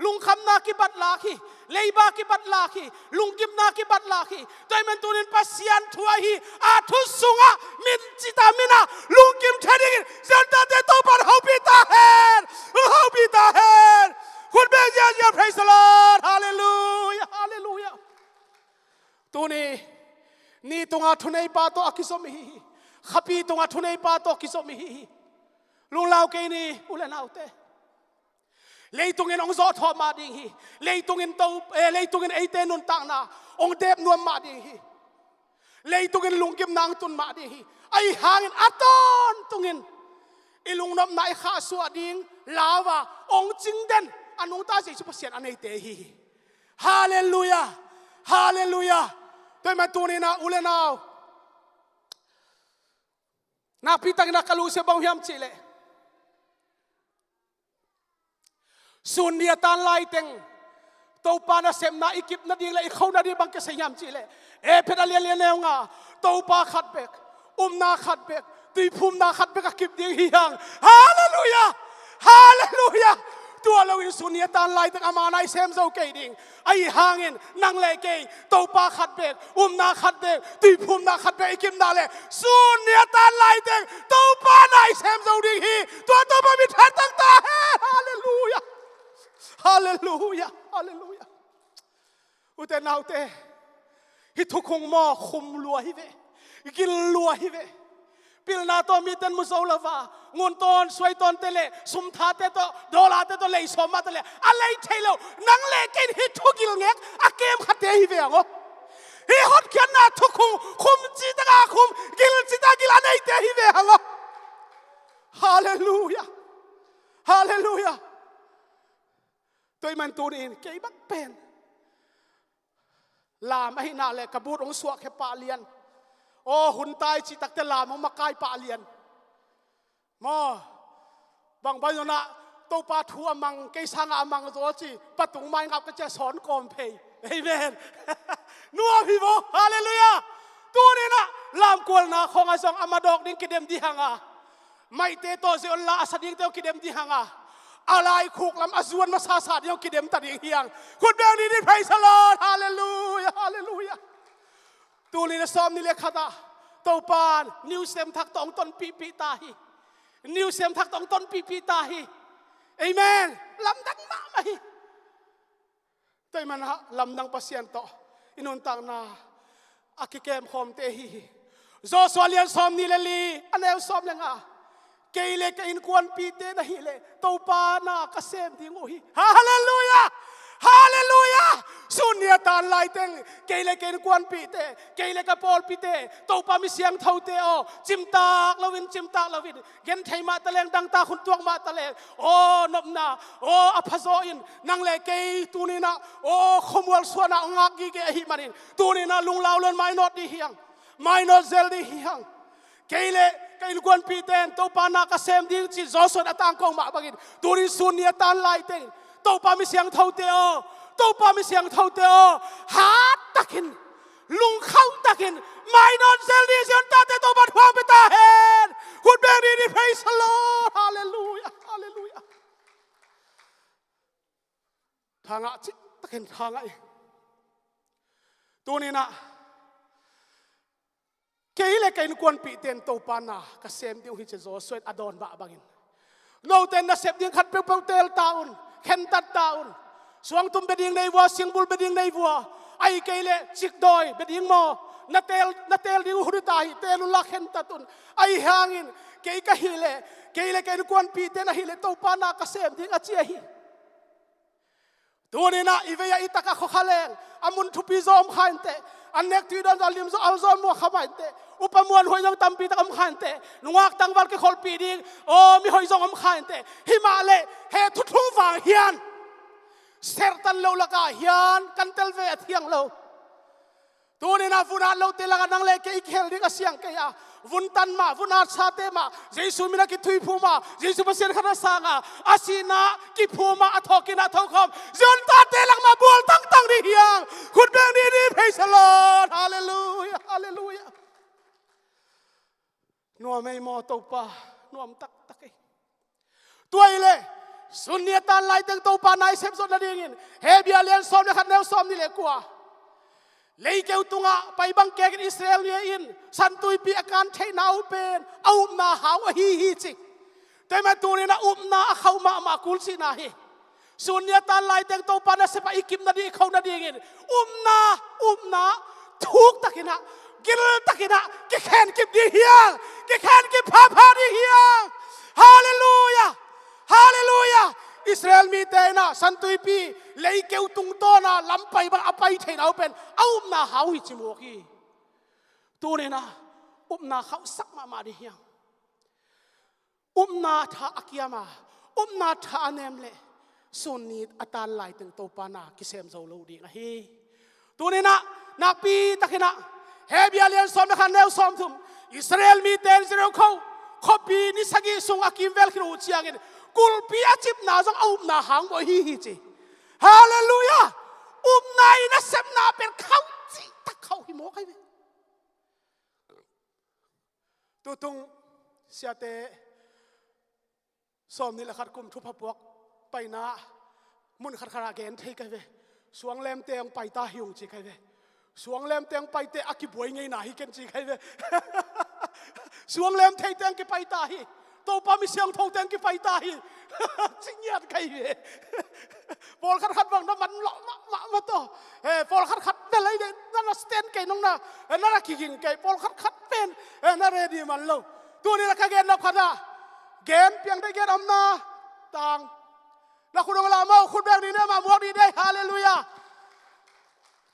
Lungkhamna kibat lak hi. Leiba kibat lak hi. Lunggimna kibat lak hi. Tua ahih manin tuni-in Pasian thu ahi a thu sungah min cita min a lunggim thei dingin Zion tate Topa in hopih ta hen. Hopih ta hen. Khut beng ziahziah, praise the Lord. Halleluiah. Halleluiah. Tuni ni tungah thuneipa tawh a kizom i hi hi. Khapi tungah thuneipa tawh kizom i hi hi. Lunglau kei ni, u le naute. Leitungin hong zawhthawh mah ding hi. Leitungin to, eh, leitungin eite nuntakna hong dep nuam mah ding hi. Leitungin lunggimna hong tun mah ding hi. Ahi hangin a tawntungin i lungnopna i khahsuah ding lau a hong cingden a nungta Jesu Pasian a neite i hi hi. Halleluiah. Halleluiah. Tua ahih manin tuni-in ah u le nau, nakpi takin ah ka lungsim bang hiam cih leh, sun ni a tan laiteng Topa nasepna i kip nading le i kho nading bang kisai hiam cih leh, Efesa a lian li, a neu nga, Topa khat bek, Upna khat bek, tuiphumna khat bek a kip ding hi hang. Halleluiah! Halleluiah! Tua loin sun ni a tan laitak ama na i sem zo kei ding. Ahi hangin nang le kei Topa khat bek, upna khat bek, tuiphumna khat bek i kipna le sun ni a tan laitak Topa na i sem zo ding hi. Tua Topa min tha tang ta hen. Halleluiah! Halleluiah! Halleluiah! Ute naute, hih thukhung maw, khum lua hi ve, gil lua hi ve. Pilna tawh miten mu zo lo va, ngun tawn suai tawnte le sum thate tawh, dollar-te tawh lei sawm mahte le a lei thei lo. Nang le kei in hih thugil ngek a kem khate hi ve hang aw. Hih hotkhiatna thukhung, khum cih tak a khum, gil cih tak a gil a neite hi ve hang aw. Halleluiah! Halleluiah! Tua ahih man tuni in kei bang pen lam ahihna le ka but hong suahkhia pah lian. Aw, hun tai cih takte lam hong makai pah lian. Maw, bang bang zong ah Topa thu a mang, kei sangah a mang zaw ci, patung mai ngap ka cia sawn kawm phei. Amen. Nuam hi vo. Halleluiah. Tuni in ah lamkualna khawngah zong a madawk ding kidem dih hang a, maihte tawh zion la a sa dingte aw kidem dih hang a, a laikhuk lam a zuan masasa ding aw kidem ta ding hi hang. Khut beng ni ni, praise the Lord. Halleluiah, halleluiah. Tuni le sawm ni le khat ah Topa in niu sem thak tawh hong tonpihpih ta hi. Niu sem thak tawh hong tonpihpih ta hi. Amen. Lamdang mahmah hi. Tua ahih man ah lamdang Pasian tawh i nuntakna a kikem khawmte hi hi. Joshua lian sawm ni le li, a neu sawm le nga. Kei le ka innkuanpihte na hih leh Topa na ka sem ding uh hi. Halleluiah! Halleluiah! Sun ni a tan laiteng kei le ka innkuanpihte, kei le ka pawlpite, Topa mi siangthote aw, cimtak loin, cimtak loin, genthei mah taleng, dangtak hun tuak mah taleng, aw nopna, aw a phazaw in nang le kei tuni in ah aw khuamual suahna hong ngak gige ahih manin tuni in ah lunglau loin mainawt dih hi hang. Mainawt zel dih hi hang. Kei le ka innkuanpihte in Topa na ka sem ding ci Joshua in a tangko mah bangin tuni in sun ni a tan laiteng Topa mi siangthote aw, Topa mi siangthote aw, hat takin, lungkhauh takin mainawt zel dih Zion tate Topa in thupha pia ta hen. Khut beng ni ni, praise the Lord. Halleluiah, halleluiah. Thangah cik takin thangah hi. Tuni in ah kei le ka innkuanpihte in Topa na ka sem ding uh hi ci Joshua in a dawn mah bangin note in na sep ding khat peuhpeuh teel ta un, khentat ta un. Suangtum bia ding nei vua, singbul bia ding nei vua, ahih kei leh cikdawi bia ding maw, na teel, na teel ding uh hun hi ta hi, teel unla khentat un. Ahi hangin kei ka hih leh, kei le ka innkuanpihte in ahih leh Topa na ka sem ding a ci ahi. Tuni in ah i vei ah i tak ah khuakha leng a mun thupi zaw om kha inteh, an nek tui dawn zaw, a lim zaw, al zaw, muak kha mah inteh, upa muanhuai zong tampi tak om kha inteh, nungak tangval kikholhpih ding aw mihoih zong om kha inteh. Himahleh heh thuthung vang hian serhtan loh lakah hian kan tel ve a thiang lo. Tuni in ah vun at lote lakah nang le kei i kihel ding a siang kei a, vun tan mah, vun atsate mah, Jesu min a kithuiphu mah, Jesu Pasian khat a sang a, a sihna kiphu mah, a thawhkikna thokhawm Zion tate lak mah bual tangtang ding hi hang. Khut beng ni ni, praise the Lord. Halleluiah, halleluiah. Nuam ei maw Topa, nuam taktak ei. Tua ahih leh sun ni a tan laiteng Topa na i sep zawh nadingin Hebru lian sawm le khat, neu sawm nih le kua. Leikeu tungah pai bang kekin Israel mi in San Tuipi a kan theihna uh pen a upna hau ahi hi ci. Tua ahih man tuni in ah upna a khauh mahmah kul cihna hi. Sun ni a tan laiteng Topa nasep ah i kip nading, i khoh nadingin upna, upna thuk takin ah, gil takin ah kikhen kip ding hi hang, kikhen kip phapha ding hi hang. Halleluiah! Halleluiah! Israel mite in ah San Tuipi leikeu tungtawn a lam pai bang a pai theihna uh pen a upna hau hi ci mawk hi. Tuni in ah upna khauhsak mahmah ding hi hang. Upna tha a kiam a, upna tha a nem leh sun ni a tan laiteng Topa na kisem zo lo ding ahi. Tuni in ah nakpi takin ah Hebru lian sawm le khat, neu sawm thum, Israel mite in Jericho khuapi ni sagih sung a kimvel khin uh ciangin kulhpi a cipna zong a upna hang mawh ahi hi ci. Halleluiah! Upna i nasepna pen khauh cih tak khauh hi mawk ahi ve. Tutung siate sawmnih le khat kum thupha puak paina mun khatkhat ah gen thei kai ve. Suang lemte hong paita hi ung ci kai ve. Suang lemte hong paite a kibuai ngeina hi ken ci kai ve. Suang lem theite hong kipaita hi. Topa mi siangthote hong kipaita hi. Ci ngiat kai ve. Pawlkhat khat bang na man lawh mahmah mah tawh. Eh, pawlkhat khat na lei deh, na na stand kei nong na, eh, na na kiging kei. Pawlkhat khat pen, eh, na ready man lo. Tuni na ka gen nop khat ah, gen piang dei gen om na tang. Na khut hong la maw, khut beng dih ne, mah muak dih dei. Halleluiah.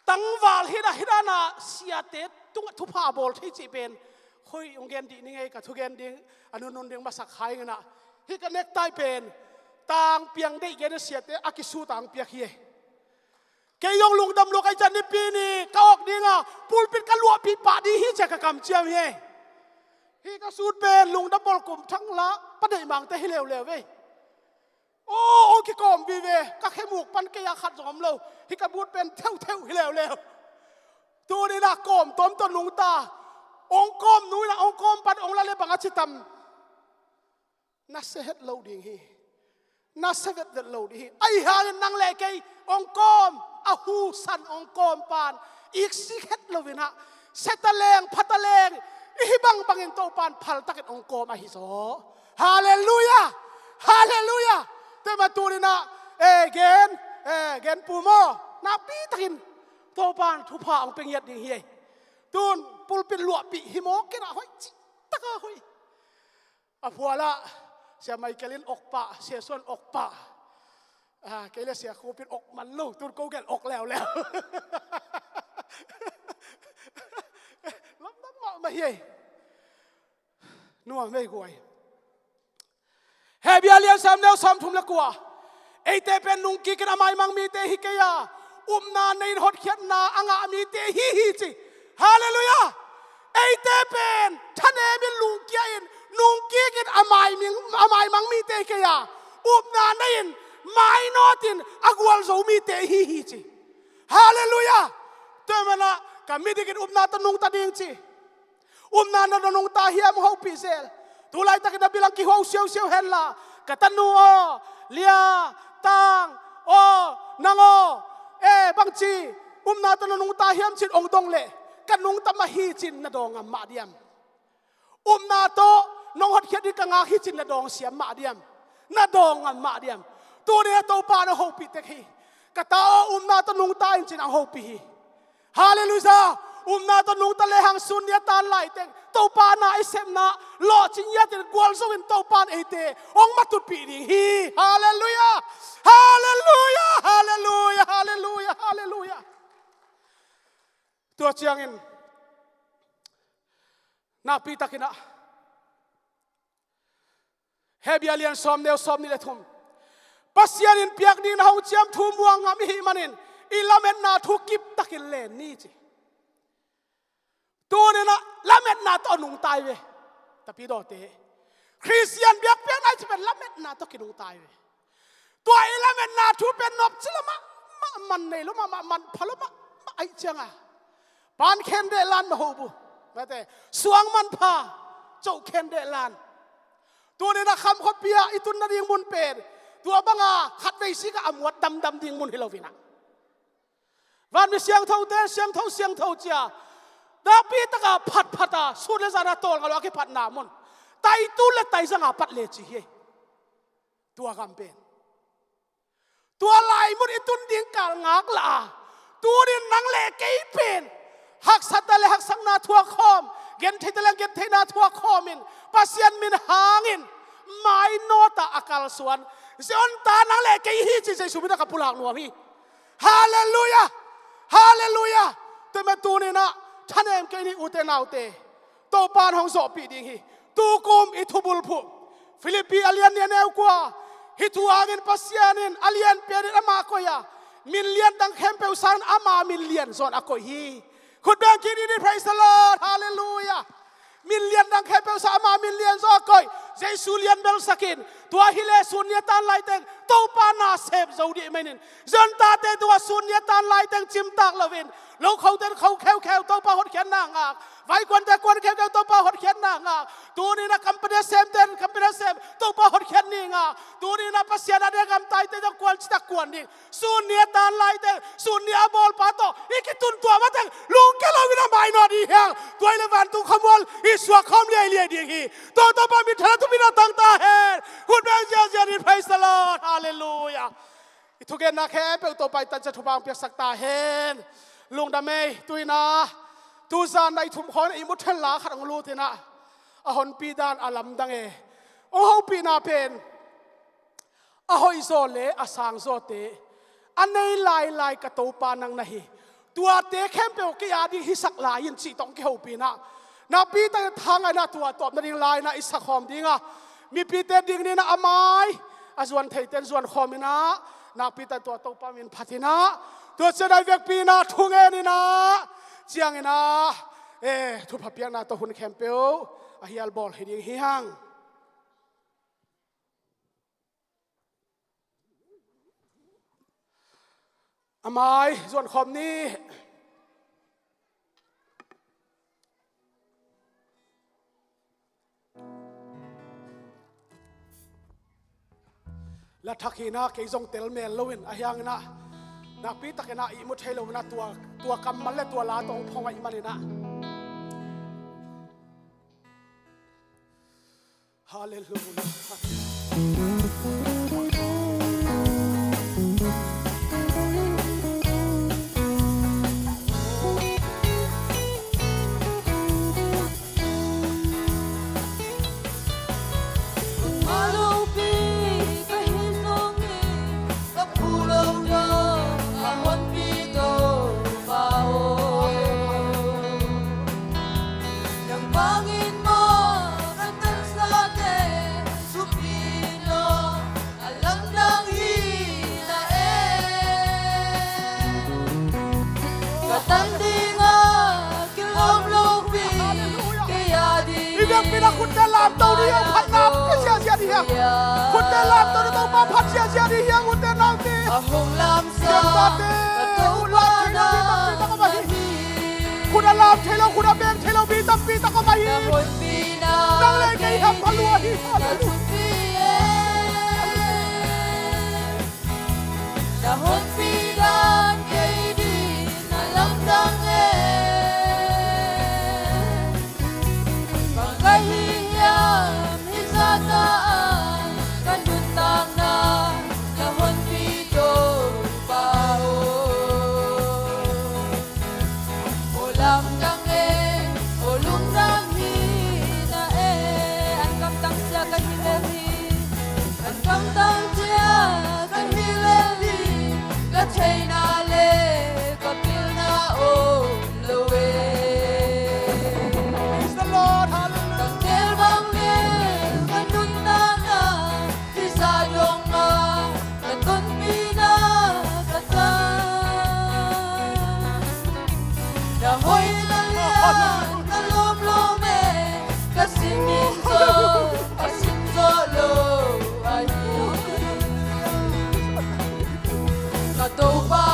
Tangval hih na, hih na na siate tungah thupha bawl thei cih pen hoih hong gen dih ning ei, ka thugen ding a nunnun ding masak hai ngen ah. Hih ka necktie pen tang piang deih gen a siate a kisut a hong piak hi ei. Kei zong lungdam lua ka hih ciang Nipi ni ka awk ding a pulpit ka luahpih pah ding hi ci-a ka kamciam hi ei. Hih ka sut pen lungdam bawl kum thang la pa deih mangte hi leuleu ei. Aw, hong kikawm vive, ka khemuk pan kei a khat zong om lo. Hih ka but pen theuhtheuh hi leuleu. Tuni na kawm tawm tawh nungta. Hong kawm nung in a hong kawm pan hong la le bang a ci tam. Na sia het lo ding hi. Na sia vetvet lo ding hi. Ahi hangin nang le kei hong kawm, a husan hong kawm pan iksik het lo in ah, sia ta leng, pha ta leng, i hih bangbangin Topan phaltakin hong kawm ahi zaw. Halleluiah. Halleluiah. Tua man tuni na, eh, gen, eh, gen pu maw, nakpi takin Topan thupha hong pia ngiat ding hi ei. Tun pulpit luahpih hi maw, kei na hoih cih taka hoih. A phualah Sia Michael in awk pah, Sia Suan awk pah. Ah, kei le Sia Khup in awk man lo, tun ko gel awk leuleu. Lamdang mahmah hi ei. Nuam ei guai. Hebru a lian sawm neu sawmthum le kua. Eite pen nungkikin a maimang mite hi kei a, upna nei in hotkhiatna a ngah mite hi hi ci. Halleluiah. Eite pen thanemin lungkia in, nungkikin a maiming, a maimang mite hi kei a, upna nei in, mainawtin a gualzo mite hi hi ci. Halleluiah. Tua man ah ka midikin upna tawh nungta ding ci. Upna na nungta hiam, hong hopih zel. Tulaitakin a bilang kihuau siausiau henla, ka tanu aw, Lia, Tang aw, nang aw, eh, bangci, upna tawh na nungta hiam cin hong dong leh, ka nungta mah hi cin na dawng ngam mah diam? Upna tawh nong hotkhiat ding ka ngak hi cin na dawng siam mah diam? Na dawng ngam mah diam? Tuni a Topa na hopih tek hi. Ka ta aw, upna tawh nungta in cin hong hopih hi. Halleluiah. Upna tawh nungta lehang sun ni a tan laiteng Topa na i sepna lawhcing iatin gualzo in Topa in eite hong matutpih ding hi. Halleluiah. Halleluiah. Halleluiah. Halleluiah. Halleluiah. Tua ciangin nakpi takin ah Hebru a lian sawm neu sawmnih le thum. Pasian in piak ding na hong ciam thu muang ngam i hih manin i lametna thu kip takin len ni ci. Tuni na lametna tawh nungta hi ve. Tapi dawte, Khristian biakpiakna i cih pen lametna tawh kinungta hi ve. Tua i lametna thu pen nopci lo mahmah, man nei lo mahmah, man pha lo mahmah ahih cianga, pan khen dehlan mah hobu. Mate, suang manpha coh khen dehlan. Tuni na kham khuapi ah i tun nading mun pen tua banga khatvei sik ah a muat damdam ding mun hi lo in ah, vanmi siangthote siangtho siangtho ci-a, nakpi taka phatphat a, sun le zan a tawlnga lo a kiphatna mun, taitu le taizanga pat le ci hi. Tua gam pen, tua lai mun i tun ding kal ngak la a, tunin nang le kei pen haksat a le haksatna thuak khawm, genthei ta le gentheina thuak khawmin, Pasian min hangin mainawt a a kalsuan Zion ta nang le kei hi ci Jesu min a ka pulak nuam hi. Halleluiah. Halleluiah. Tua mah tuni na thanem kei ni, ute naute. Topan hong zawhpih ding hi. Tukum i thubulphuh Philippi a lian nih a neu kua. Hih thu hangin Pasian in a lianpian in amah koih a, min lian dang khempeuh sangin ama min lian zaw in a koih hi. Khut beng kik ni, praise the Lord. Halleluiah. Min lian dang khempeuh sangin ama min lian zaw a koih. Jesu lian belsak in. Tua hi le sun ni a tan laiteng Topa na sep zo dih manin, Zion tate tungah sun ni a tan laiteng cimtak loin, lo khoten kho kheukheu, Topa hotkhiatna ngak. Vaikuante kuan khempeuh Topa hotkhiatna ngak. Tuni-in ah company a semte in company a sem Topa hotkhiat ni ngak. Tuni-in ah Pasian a ding a gamtaite zong kuan citak kuan ding. Sun ni a tan laite, sun ni a bawlpa tawh i kitun tua mateng lungkia lo-in a mainawt i hi hang. Tua hi leh vantung khuamual i suak khawm liailiai ding hi. Tua Topa min thanah thupina tang ta hen. Khut beng ziahziah ni, praise the Lord. Halleluiah. I thugenna khempeuh Topa in tan ciang thupha hong piaksak ta hen. Lungdam ei, tu-in ah tu zan nai thum khawng in ah ihmu thei lo la khat hong lut in ah, a honpi dan a lamdang e. Hong hopihna pen a hoihzaw le a sangzawte a nei lailai ka Topa nang na hi. Tuate khempeuh kei a ding hisak lai in cih tawh hong kihopih in ah, nakpi takin thangaihna tua tawp nading lai-in ah i sakhawm ding a, mipite ding ni-in ah a mai a zuan theite in zuan khawm in ah, nakpi takin tua Topa min phat in ah, tua ciang a i vekpi-in ah thungen in ah, ciangin ah, eh, thupha piakna tawh hun khempeuh a hial bawl hi ding hi hang. A mai zuan khawm ni. La thak hi-in ah kei zong tel mel lo-in, ahi hangin ah nakpi takin ah ihmu thei lo-in ah tua, tua kammal le tua la tawh hong phawng ahih manin ah. Halleluiah. Nang bangin maw ka tansate, supi in aw, a lamdang hi na e. Ka tan ding a kilawm lopi, kei a ding. I biakpi-in ah khutte lamto ding, a phatna pia ziahziah ding hi hang. Khutte lamto ding, Topa phat ziahziah ding hi hang, khutte lamto ding. A hong lam Khut a lam thei lo, khut a beng thei lo mi tampi tak om ahi. Nang le kei hampha lua hi. Halleluiah. Na honpi dan kei ding na lamdang e. Bang ka hih hiam hih zahta-a ka nuntakna na honpi Topa aw. Aw lamdang e, aw lungdam hi na e. An kamtang ciang ka hih lel hi. An kamtang ciang ka hih lel hi. Ka theihna le ka pilna om lo e. Praise the Lord. Hallelujah. Ka geel bang le ka nuntakna, hih zah dong mah ka tonpihna ka ta. Na hoihna lian ka lawm lawm e. Ka sim in zong ka sim zawh lo ahi. Ka Topa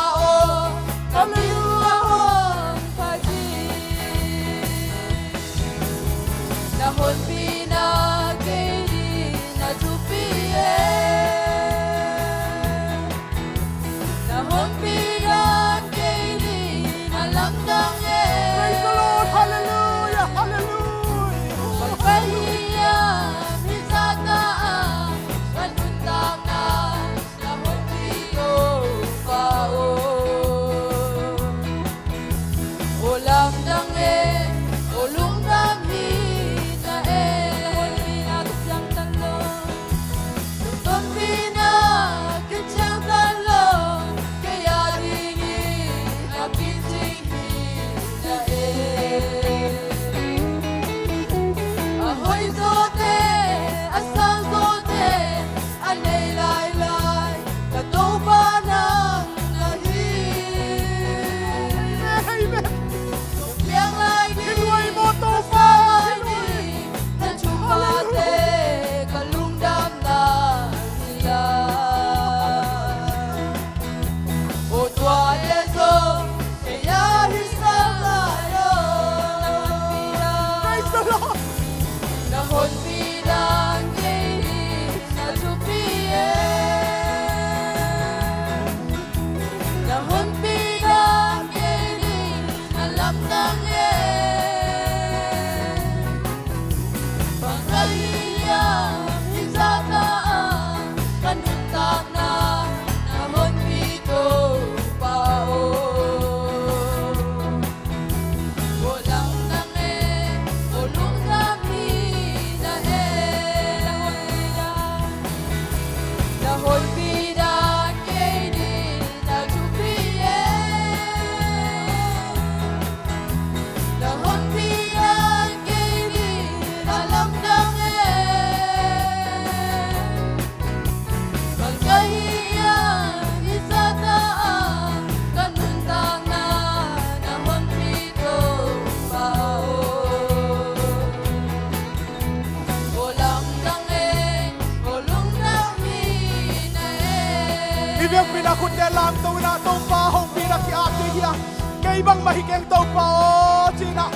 Kei bangmah hi keng Topa aw, ci-in ah.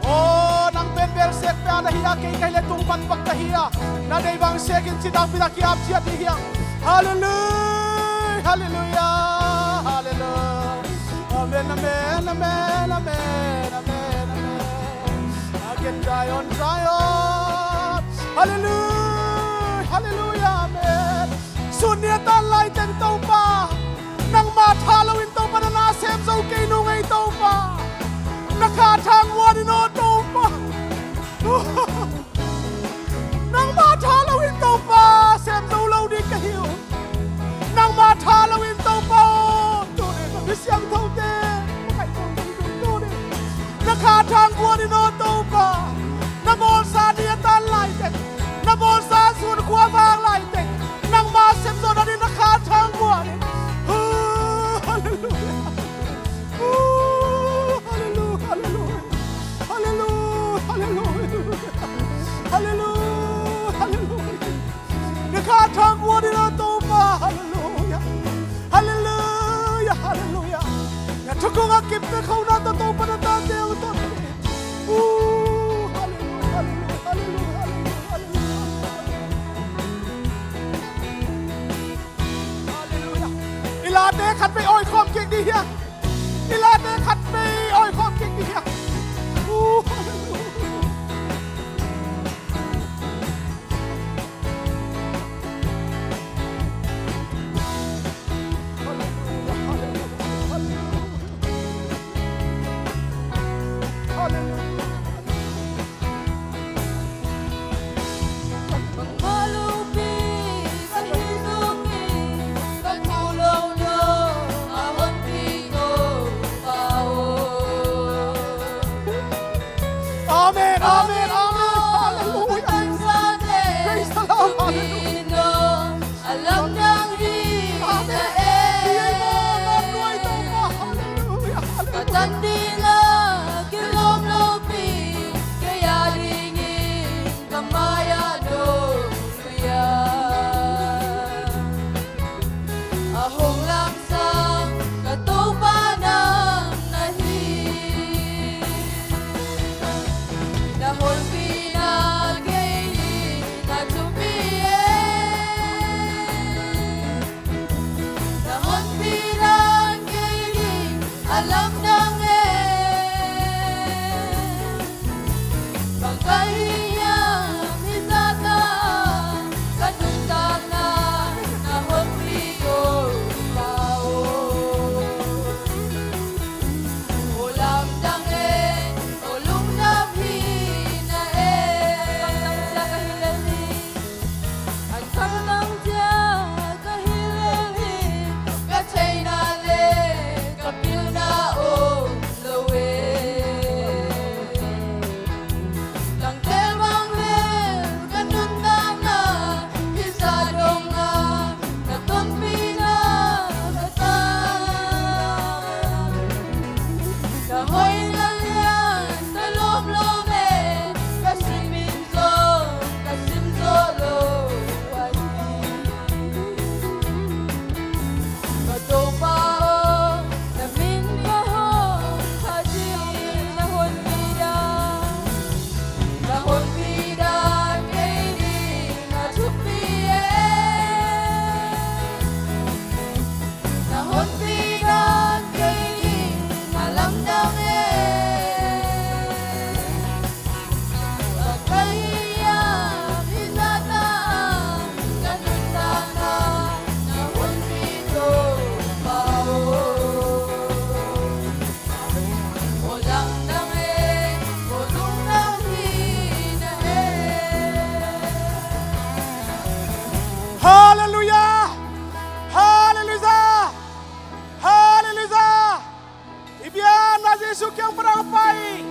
Aw, nang pen bel sek pia na hi a, kei ka hi leh tung pan bang ka hi a. Na deih bang sek in ci-in nakpi tak ki-ap ciat ding hi hang. Halleluiah, halleluiah, halleluiah. Amen, amen, amen, amen, amen, amen. Again, Zion, Zion. Halleluiah, halleluiah, amen. Sun ni a tan laiteng Topa, nangmah tha loin Topa na na sem zo kei nung ei Topa. Na kha thang guan in aw Topa. Nangmah tha loin Topa sem zo lo ding ka hi uh. Nangmah tha loin Topa aw, tuni na mi siangthote, na kha thang guan in aw Topa. Na bawlsa ni a tan laiteng, na bawlsa sun khua vang laiteng, nangmah sem zo nading na kha thang guan in. Halleluiah. Halleluiah, halleluiah. Halleluiah, halleluiah. Halleluiah, halleluiah. Na kha thang guan in aw Topa. Halleluiah. Halleluiah, halleluiah. Na thukhun a kip na khona tawh Topa na tate uh tawh. Uh, halleluiah, halleluiah, halleluiah, halleluiah. Halleluiah. I late khat vei awi khawm kik ding hi a. I late khat vei awi khawm kik ding hi a. Uh, halleluiah. Halleluiah, halleluiah, halleluiah. Halleluiah. Amen, amen, amen. Halleluiah. Praise the Lord. Halleluiah. Amen. Halleluiah. Halleluiah. A hong lamsang ka Topa nang na hi. Na honpina kei ding a thupi e. Na honpina kei ding a lamdang e. Bang ka hiam hih zah ah ka nuntakna na honpi ko, Pa aw. Aw lamdang e, aw lungdam hi na e. Bang tang sia ka hi leh hi. An khanglang cia ka hi lel hi, ka theihna le ka pilna om lo e. Langtel bang le ka nuntakna, hih zah dong a na tonpihna ka sa. Ka hoihna lian ka lawm lo e, ka simin zong ka sim zo lo ahi. Ka Topa aw, na min ka hong phat ding, na honpi dan, na honpi dan kei ding a thupi e. Na honpi dan kei ding a lamdang e. Bang ka hiam hih zah ah ka nuntakna na honpi ko, Pa aw. Aw lamdang e, aw lungdam hi na e. Halleluiah! Halleluiah! Halleluiah! I biakna Jesu kiang pan a pai,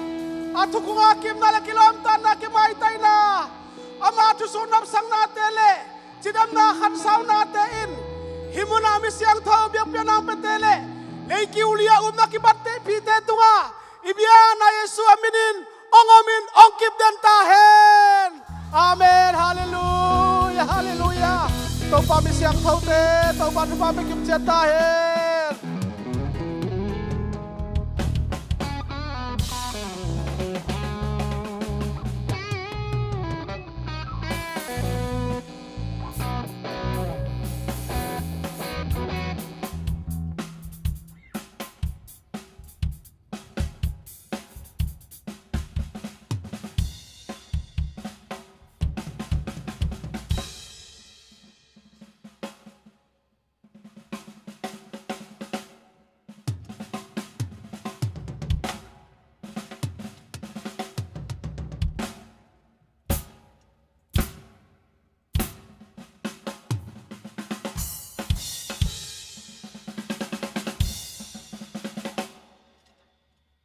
a thukhun a kipna le kilawmtatna, kimaitaina, ama thusuh nopsaknate le cidamna khansaunate in hih munah mi siangtho biakpiakna hong piate le leikiu li-a upna kibatte phite tungah i biakna Jesu a minin hong omin hong kipden ta hen. Amen. Halleluiah, halleluiah. Topa mi siangthote Topa thupha pia kim ciat ta hen.